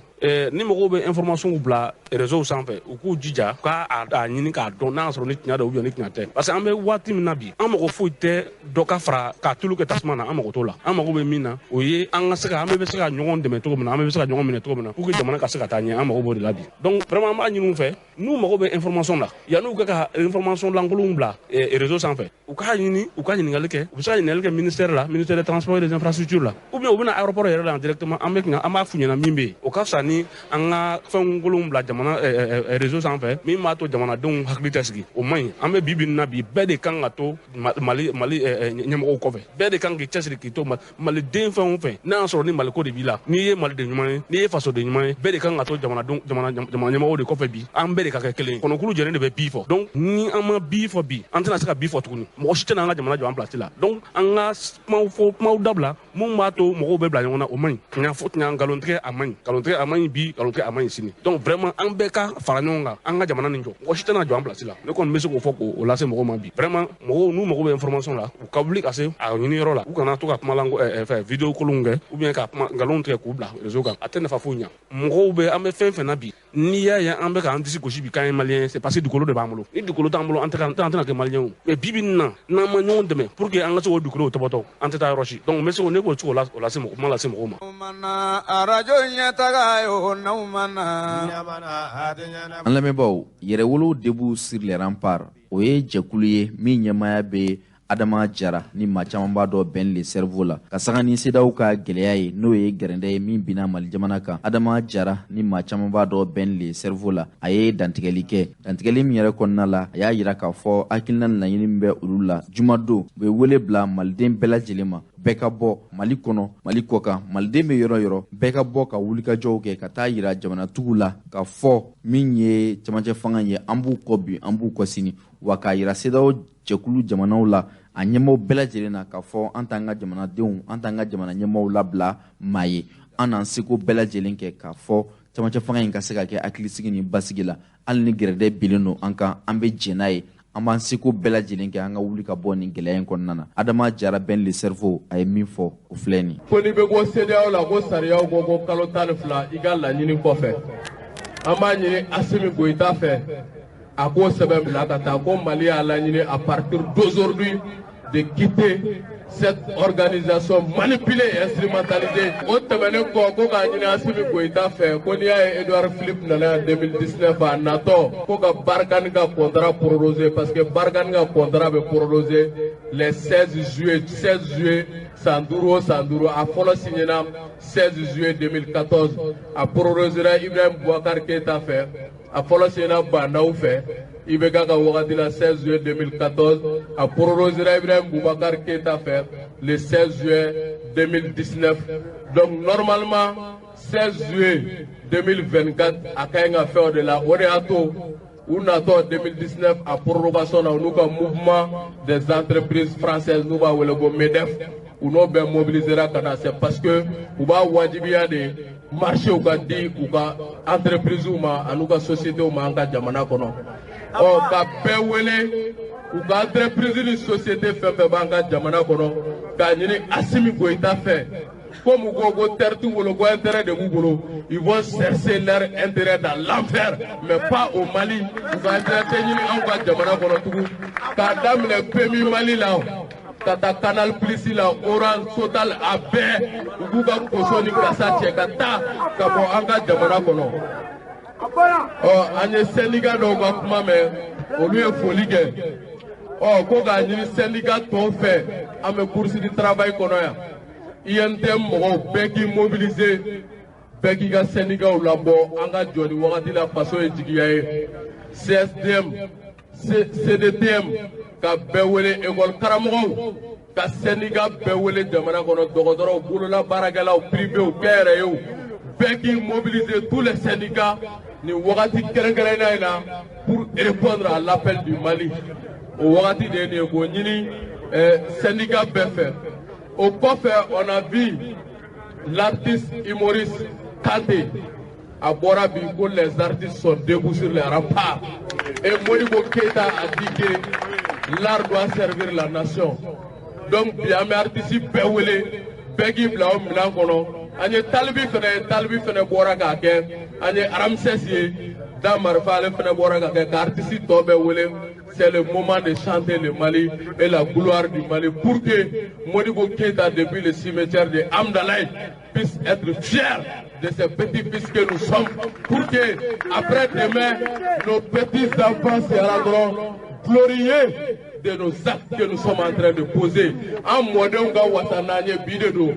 Ni mɔgɔw bɛ information bila réseau sanfɛ, u k'u jija k'a ɲini k'a dɔn n'a y'a sɔrɔ ni tiɲɛ don ou bien ni tiɲɛ tɛ, parce que an bɛ waati min na bi, an mago foyi tɛ dɔ ka fara k'a tulu kɛ tasuma na, an mago t'o la. An mago bɛ min na, o ye an ka se ka, an bɛɛ bɛ se ka ɲɔgɔn dɛmɛ cogo min na, an bɛɛ bɛ se ka ɲɔgɔn minɛ cogo min na, pour que jamana ka se ka taa ɲɛ, an mago b'o de la bi. Donc vraiment an b'a ɲini u fɛ, n'u mago bɛ information la, yan'u ka information lankolonw bila réseau sanfɛ, u k'a ɲini, u ka ɲininkali kɛ. U bɛ se ka ɲininkali kɛ ministère la, ministère des transports et des infrastructures la, ou bien u bɛna aéroport yɛrɛ yɛrɛ la directement, an bɛ an b'a f'u ɲɛna min bɛ yen, o ka fisa ni an ka fɛn kolonw bila jamana réseau sanfɛ, min b'a to jamanadenw hakili tɛ sigi. O man ɲi. An bɛ bi bi in na bi, bɛɛ de kan ka to Mali ɲɛmɔgɔw kɔfɛ, bɛɛ de kan k'i cɛsiri k'i to Maliden. Fɛn o fɛn n'a y'a sɔrɔ ni Maliko de b'i la, n'i ye Maliden ɲuman ye, n'i ye fasoden ɲuman ye, bɛɛ de kan ka to jamanadenw, jamana ɲɛmɔgɔw de kɔfɛ bi. An bɛɛ de ka kɛ kelen ye, kɔnɔkulu jɛlen de bɛ bi fɔ. Donc ni an ma bi fɔ bi, an tɛna se ka bi fɔ tuguni. Mɔgɔ si tɛna an ka jamana jɔ an place la. Donc an ka kumaw fɔ, kumaw dabila mun b'a to mɔgɔw bɛ bila ɲɔgɔn na, o man ɲi. Tiɲɛ fɔ, tiɲɛ, nkalontigɛ a man ɲi, nkalontigɛ a man ɲi bi, nkalontigɛ a man ɲi sini. Donc vraiment, an bɛɛ ka fara ɲɔgɔn kan, an ka jamana nin jɔ. Mɔgɔ si tɛna jɔ an place la. Ne kɔni bɛ se k'o fɔ k'o lase mɔgɔw ma bi. Vraiment, mɔgɔw n'u mago bɛ information la, u ka wuli ka se a ɲini yɔrɔ la, u kana to ka kumalan fɛ vidéo kolonw kɛ ou bien ka kuma nkalonw tigɛ k'u bila réseau kan. A tɛ nafa foyi ɲa mɔgɔw bɛ. An bɛ fɛn fɛn na bi, n'i y'a ye an bɛ k'an disi gosi bi k'an ye Malien, c'est parce que dugukolo de b'an bolo. Ni dugukolo t'an bolo, an tɛ an tɛna kɛ Malien o. Mais bi bi in na, n'an ma ɲɔgɔn dɛmɛ pour que an ka se k'o dugukolow tɔbɔtɔ, an tɛ taa yɔrɔ si. Donc n bɛ se ne k'o se k'o lase mɔgɔ, kuma lase mɔgɔw ma. Arajo ɲɛtaga ye n'aw ma na. An lamɛnbaaw, Yɛrɛwolo Debout sur les Remparts, o ye jɛkulu ye min ɲɛmaaya bɛ Adama Jara, ni maa caman b'a dɔn Ben le Cerveau la, ka sanga ni CEDEAO ka gɛlɛya ye, n'o ye gɛrɛndɛ ye min binna Mali jamana kan. Adama Jara, ni maa caman b'a dɔn Ben le Cerveau la, a ye dantigɛli kɛ. Dantigɛli min yɛrɛ kɔnɔna la, a y'a yira k'a fɔ hakilina ni laɲini min bɛ olu la, jumadon u bɛ wele bila Maliden bɛɛ lajɛlen ma, bɛɛ ka bɔ Mali kɔnɔ, Mali kɔ kan, Maliden bɛ yɔrɔ yɔrɔ, bɛɛ ka bɔ ka wulikajɔw kɛ ka taa yira jamanatigiw la k'a fɔ min ye cɛmancɛ fanga ye, an b'u kɔ bi, an b'u kɔ sini, wa k'a yira CEDEAO jɛkulu jamanaw la, a ɲɛmaaw bɛɛ lajɛlen na, k'a fɔ an t'an ka jamanadenw, an t'an ka jamana ɲɛmaaw labila maa ye. An n'an seko bɛɛ lajɛlen kɛ k'a fɔ cɛmancɛ fanga in ka se ka kɛ hakilisigi ni basigi la. Hali ni gɛrɛdɛ bilen don an kan, an bɛ jɛn n'a ye, an b'an seko bɛɛ lajɛlen kɛ an ka wuli ka bɔ nin gɛlɛya in kɔnɔna na. Adama Jara, Ben le Cerveau, a ye min fɔ, o filɛ nin. Ko n'i bɛ bɔ CEDEAO la, ko sariyaw ko kalo 12 i ka laɲini kɔfɛ, an b'a ɲini Asimi Goyita fɛ, a k'o sɛbɛn bila ka taa ko Mali y'a laɲini à partir d'aujourd'hui de quitter cette organisation manipulée et instrumentalisée. O tɛmɛnen kɔ, ko k'a ɲini Asimi Goyita fɛ, ko n'i y'a ye Edouard Philippe nana yan 2019, a natɔ ko ka Barkhane ka contrat prorogé, parce que Barkhane ka contrat bɛ prorogé les 16 juillet, 16 juillet, san 5 o san 5. A fɔlɔ signéna 16 juillet 2014, a prorogéra Ibrahim Boubacar Keïta fɛ. A fɔlɔ signéna Bah N'Daw fɛ IBK ka wagati la 16 juillet 2014, a prorogéra Ibrahim Boubacar Keïta fɛ le 16 juillet 2019. Donc normalement 16 juillet 2024 a ka ɲi ka fɛn o de la. O de y'a to u natɔ 2019 a prorogation na, u n'u ka Mouvement des entreprises françaises, n'u b'a wele ko MEDEF, u n'o bɛɛ mobilisera ka na. C'est parce que u b'a wajibiya de marché u ka di u ka entreprise ma an'u ka société ma an ka jamana kɔnɔ. Ɔ, ka bɛɛ wele, u ka entreprise ni société fɛn fɛn b'an ka jamana kɔnɔ, k'a ɲini Asimi Goyita fɛ, comme u ko ko terre t'u bolo, ko intérêt de b'u bolo, ils vont chercher leur intérêt dans l'enfer, mais pas au Mali. U ka intérêt tɛ ɲini anw ka jamana kɔnɔ tugun. K'a daminɛ PMU Mali la ka taa Canal Plus la, Orange, Total, a bɛɛ, u k'u ka koso ni gasa cɛ ka taa ka bɔ an ka jamana kɔnɔ. Ɔ, an ye syndicat dɔw ka kuma mɛn, olu ye foli kɛ. Ɔ, ko k'a ɲini syndicat tɔw fɛ, an bɛ bourse du travail kɔnɔ yan, UNTM mɔgɔw bɛɛ k'i mobiliser, bɛɛ k'i ka syndicats labɔ, an ka jɔ ni wagati la, faso ye jigiya ye. CSDM, CDTM, ka bɛɛ wele, école karamɔgɔw ka syndicat bɛɛ wele jamana kɔnɔ, dɔgɔtɔrɔw, bolola baarakɛlaw, privéw, kɛnyɛrɛyew, bɛɛ k'i mobiliser, tous les syndicats, nin wagati kɛrɛnkɛrɛnnenya in na, pour répondre à l'appel du Mali. O wagati de ye nin ye, k'o ɲini syndicat bɛɛ fɛ. O kɔfɛ, on a vu l'artiste humoriste Kanté, a bɔra bi ko les artistes sont debout sur les remparts, et Modibo Keïta a dit que l'art doit servir la nation. Donc bi an bɛ artiste bɛɛ wele, bɛɛ k'i bila o minɛn kɔnɔ. An ye Tal B fɛnɛ ye, Tal B fɛnɛ bɔra k'a kɛ. An ye Ramsès ye, Da Marifa, ale fɛnɛ bɔra k'a kɛ. Ka artiste tɔ bɛɛ wele, c'est le moment de chanter le Mali et la gloire du Mali pour que Modibo Keïta, depuis le cimetière de Hamdallaye, puisse être fier de ses petits-fils que nous sommes, pour que après demain, nos petits-enfants se rendront glorieux. de nos actes que nous sommes en train de poser. An mɔdenw ka wasa n'an ye bi de don.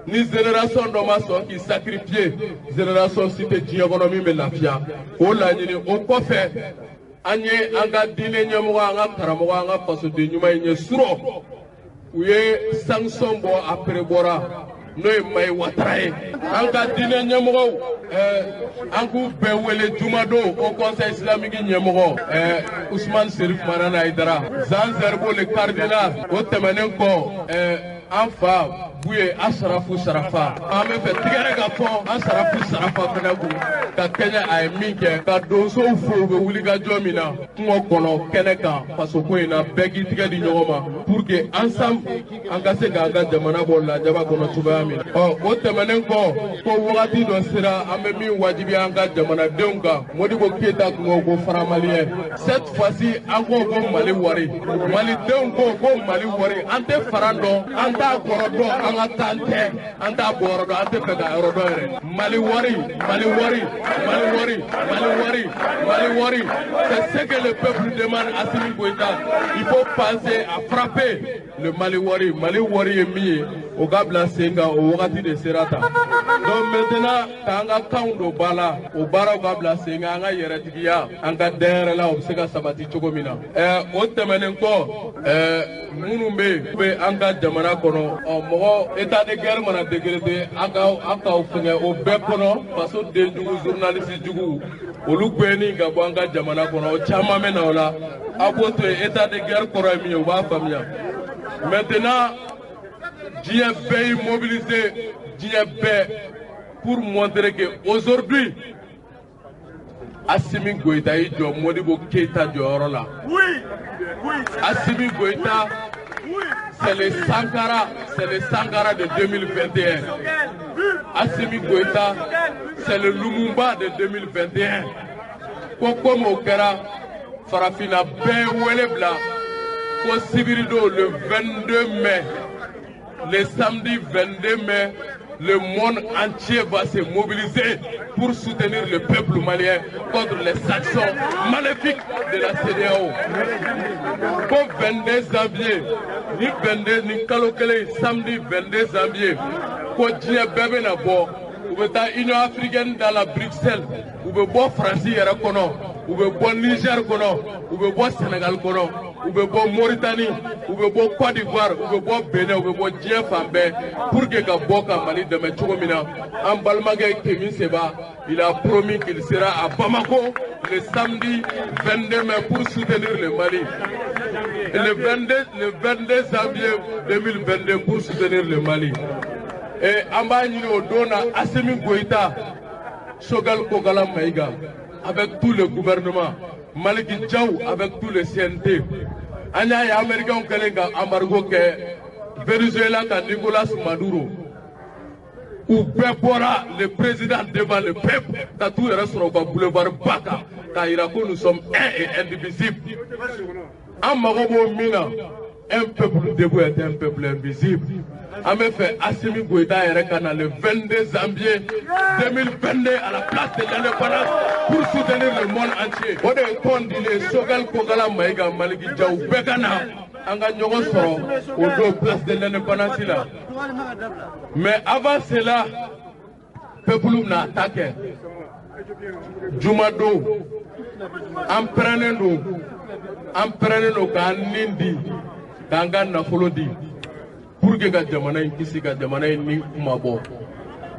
Ni génération dɔ ma sɔn k'i sacrifier, génération si tɛ diɲɛ kɔnɔ min bɛ lafiya. K'o laɲini o kɔfɛ, an ye an ka diinɛ ɲɛmɔgɔ, an ka karamɔgɔ, an ka fasoden ɲuman in ye surɔ. U ye sanction bɔ, a pere bɔra, n'o ye Mayi Watara ye. An ka diinɛ ɲɛmɔgɔw, an k'u bɛɛ wele jumadon au conseil islamique ɲɛmɔgɔ Ousmane Serif Madani Hayidara, Zan Zerbo le cardinal. O tɛmɛnen kɔ, an fa Buye Asarafu Sarafa, an bɛ fɛ tigɛrɛ ka fɔ Asarafu Sarafa fɛnɛ kun ka kɛɲɛ a ye min kɛ ka donsow fo u bɛ wuli ka jɔ min na kungo kɔnɔ kɛnɛ kan fasoko in na. Bɛɛ k'i tigɛ di ɲɔgɔn ma pour que ensemble an ka se k'an ka jamana bɔ lajaba kɔnɔ cogoya min na. Ɔ, o tɛmɛnen kɔ, ko wagati dɔ sera an bɛ min wajibiya an ka jamanadenw kan. Modibo Keyita tun ko ko franc malien, cette fois-ci an ko ko Mali wari. Malidenw ko ko Mali wari. An tɛ faran dɔn, an t'a kɔrɔ dɔn, an ka kan tɛ, an t'a bɔyɔrɔ dɔn, an tɛ fɛ ka yɔrɔ dɔn yɛrɛ. Mali wari, Mali wari, Mali wari, Mali wari, Mali wari, c'est ce que le peuple demande. Assimi Goïta, il faut penser à frapper le Mali wari. Mali wari ye min ye, o ka bila sen kan, o wagati de sera tan. Donc maintenant, k'an ka kanw don ba la, o baaraw ka bila sen kan, an ka yɛrɛtigiya, an ka dɛnyɛrɛla, o bɛ se ka sabati cogo min na. O tɛmɛnen kɔ, minnu bɛ yen, u bɛ an ka jamana kɔnɔ, ɔ, mɔgɔ état de guerre mana décréter, a ka aw k'aw fɛngɛ o bɛɛ kɔnɔ, faso den jugu, journaliste jugu, olu gɛnni ka bɔ an ka jamana kɔnɔ, o caman bɛ na o la. Aw b'o to yen, état de guerre kɔrɔ ye min ye, u b'a faamuya. Maintenant, diɲɛ bɛɛ y'i mobiliser, diɲɛ bɛɛ, pour montrer que aujourd'hui Assimi Goïta y'i jɔ Modibo Keïta jɔyɔrɔ la. Assimi Goïta, c'est le Sankara, c'est le Sankara de 2021. Assimi Goïta, c'est le Lumumba de 2021. Ko komi o kɛra, farafinna bɛɛ wele bila ko sibiridon, le 22 mai, le samedi 22 mai, le monde entier va se mobiliser pour soutenir le peuple malien contre les sanctions maléfiques de la CEDEAO. Ko 22 janvier, ni 22 ni kalo kelen, samedi 22 janvier, ko diɲɛ bɛɛ bɛna bɔ, u bɛ taa Union africaine da la Bruxelles, u bɛ bɔ Faransi yɛrɛ kɔnɔ, u bɛ bɔ Niger kɔnɔ, u bɛ bɔ Sénégal kɔnɔ, u bɛ bɔ Mauritanie, u bɛ bɔ Côte d'Ivoire, u bɛ bɔ Benin, u bɛ bɔ diɲɛ fan bɛɛ pour que ka bɔ ka Mali dɛmɛ cogo min na. An balimakɛ Kemi Seba, il a promis qu'il sera à Bamako le samedi 22 mai pour soutenir le Mali. Le 22 janvier 2022 pour soutenir le Mali. Et an b'a ɲini o don na, Assimi Goïta, Choguel Kokalla Maïga, avec tout le gouvernement, Malick Diaw avec tout le CNT. An y'a ye Américains kɛlen ka embargo kɛ Venezuela ka Nicolas Maduro. U bɛɛ bɔra, le président devant le peuple, ka t'u yɛrɛ sɔrɔ u ka boulevard ba kan k'a yira ko nous sommes un et indivisibles. An mago b'o min na, un peuple debout est un peuple invisible. An bɛ fɛ Assimi Goïta yɛrɛ ka na le 22 janvier 2022 à la place de l'indépendance pour soutenir le monde entier. O de ye tɔn dilen Choguel Kokalla Maïga, Malick Diaw, bɛɛ ka na an ka ɲɔgɔn sɔrɔ o don place de l'indépendance la. Mais avant cela, peuple bɛna ta kɛ jumadon. An pɛrɛnnen don, an pɛrɛnnen don k'an nin di, k'an ka nafolo di pour que ka jamana in kisi, ka jamana in ni kuma bɔ.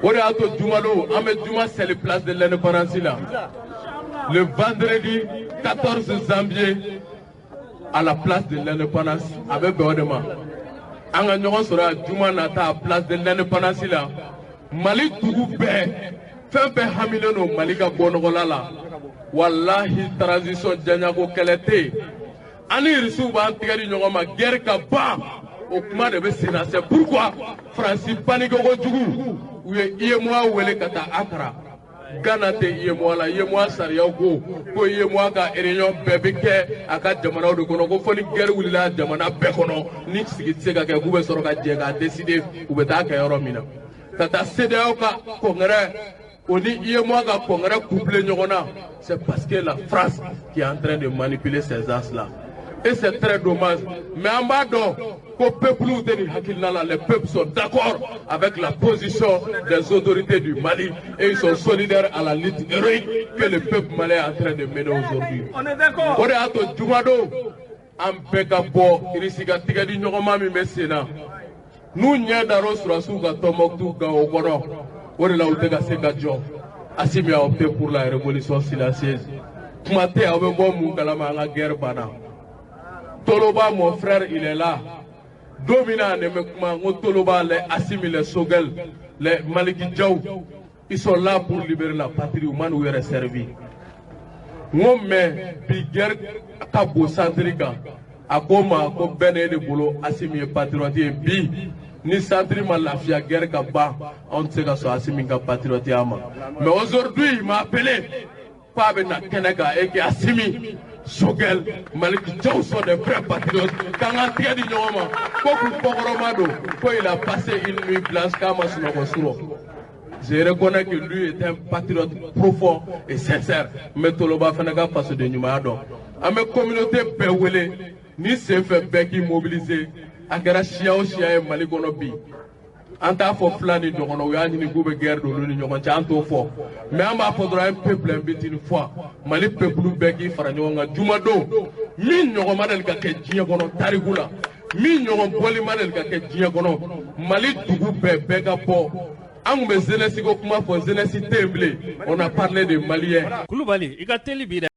O de y'a to jumadon an bɛ juma seli place de l'indépendance la, le vendredi 14 janvier à la place de l'indépendance. A bɛ bɛn o de ma, an ka ɲɔgɔn sɔrɔ yan juma nata place de l'indépendance la. Mali dugu bɛɛ, fɛn fɛn hamilen don Mali ka bɔ nɔgɔla la, walahi, transition janyako kɛlɛ tɛ yen. An ni Irisiw b'an tigɛ di ɲɔgɔn ma, guerre ka ban, o kuma de bɛ sen na. C'est pourquoi Faransi panique kojugu, u ye UEMOA wele ka taa Accra. Ghana tɛ UEMOA la. UEMOA sariyaw ko ko UEMOA ka réunion bɛɛ bɛ kɛ a ka jamanaw de kɔnɔ, ko fo ni guerre wulila jamana bɛɛ kɔnɔ, ni sigi tɛ se ka kɛ, k'u bɛ sɔrɔ ka jɛ k'a décider u bɛ taa kɛ yɔrɔ min na. Ka taa CEDEAO ka congrès, o ni UEMOA ka congrès couplé ɲɔgɔn na, c'est parce que la France qui est en train de manipuler ces as là. Et c'est très dommage. Mais an b'a dɔn ko peuple tɛ nin hakilina la. Les peuples sont d'accord avec la position des autorités du Mali et ils sont solidaires à la lutte héroïque que le peuple malien est en train de mener aujourd'hui. On est d'accord. O de y'a to jumadon an bɛɛ ka bɔ. Irisi ka tigɛ di ɲɔgɔnma min bɛ sen na, n'u ɲɛ dar'o sɔrɔdasiw ka Tɔnbɔkutu gan o kɔnɔ, o de la u tɛ ka se ka jɔ. Assimi a opté pour la révolution silencieuse. Kuma tɛ, aw bɛ bɔ mun kalama? An ka guerre banna. Toloba, mon frère, il est là. Don min na ne bɛ kuma n ko Toloba, les Assimi, les Choguel, les Maliki Diaw, ils sont là pour libérer la patrie. U ma n'u yɛrɛ servi. N ko mais bi guerre ka bon centre kan. A ko n ma ko bɛɛ ne de bolo, Assimi ye patriote ye. Bi ni centre ma lafiya, guerre ka ban, anw tɛ se ka sɔn Assimi ka patriote ma. Mais aujourd'hui, il m'a appelé k'a bɛ na kɛnɛ kan et que Assimi, Choguel, Malick Diaw sont des vrais patriotes, k'an k'an tigɛ di ɲɔgɔn ma, ko k'u kɔkɔrɔma don, ko il a passé une nuit blanche, k'a ma sunɔgɔ surɔ. Je reconnais que lui est un patriote profond et sincère. N bɛ Toloba fana ka fasoden ɲumanya dɔn. An bɛ communauté bɛɛ wele ni senfɛ, bɛɛ k'i mobiliser. A kɛra siya o siya ye Mali kɔnɔ bi, an t'a fɔ fila ni dɔgɔnɔ, u y'a ɲini k'u bɛ guerre don olu ni ɲɔgɔn cɛ, an t'o fɔ. Mais an b'a fɔ dɔrɔn, un peuple, un but, une foi. Mali peuple bɛɛ k'i fara ɲɔgɔn kan jumadon. Min ɲɔgɔn ma deli ka kɛ diɲɛ kɔnɔ tariku la, min ɲɔgɔn bɔli ma deli ka kɛ diɲɛ kɔnɔ, Mali dugu bɛɛ, bɛɛ ka bɔ. An tun bɛ jeunesse ko kuma fɔ, jeunesse tɛ yen bilen. On a parlé de Maliens. Kulubali, i ka teli bi dɛ.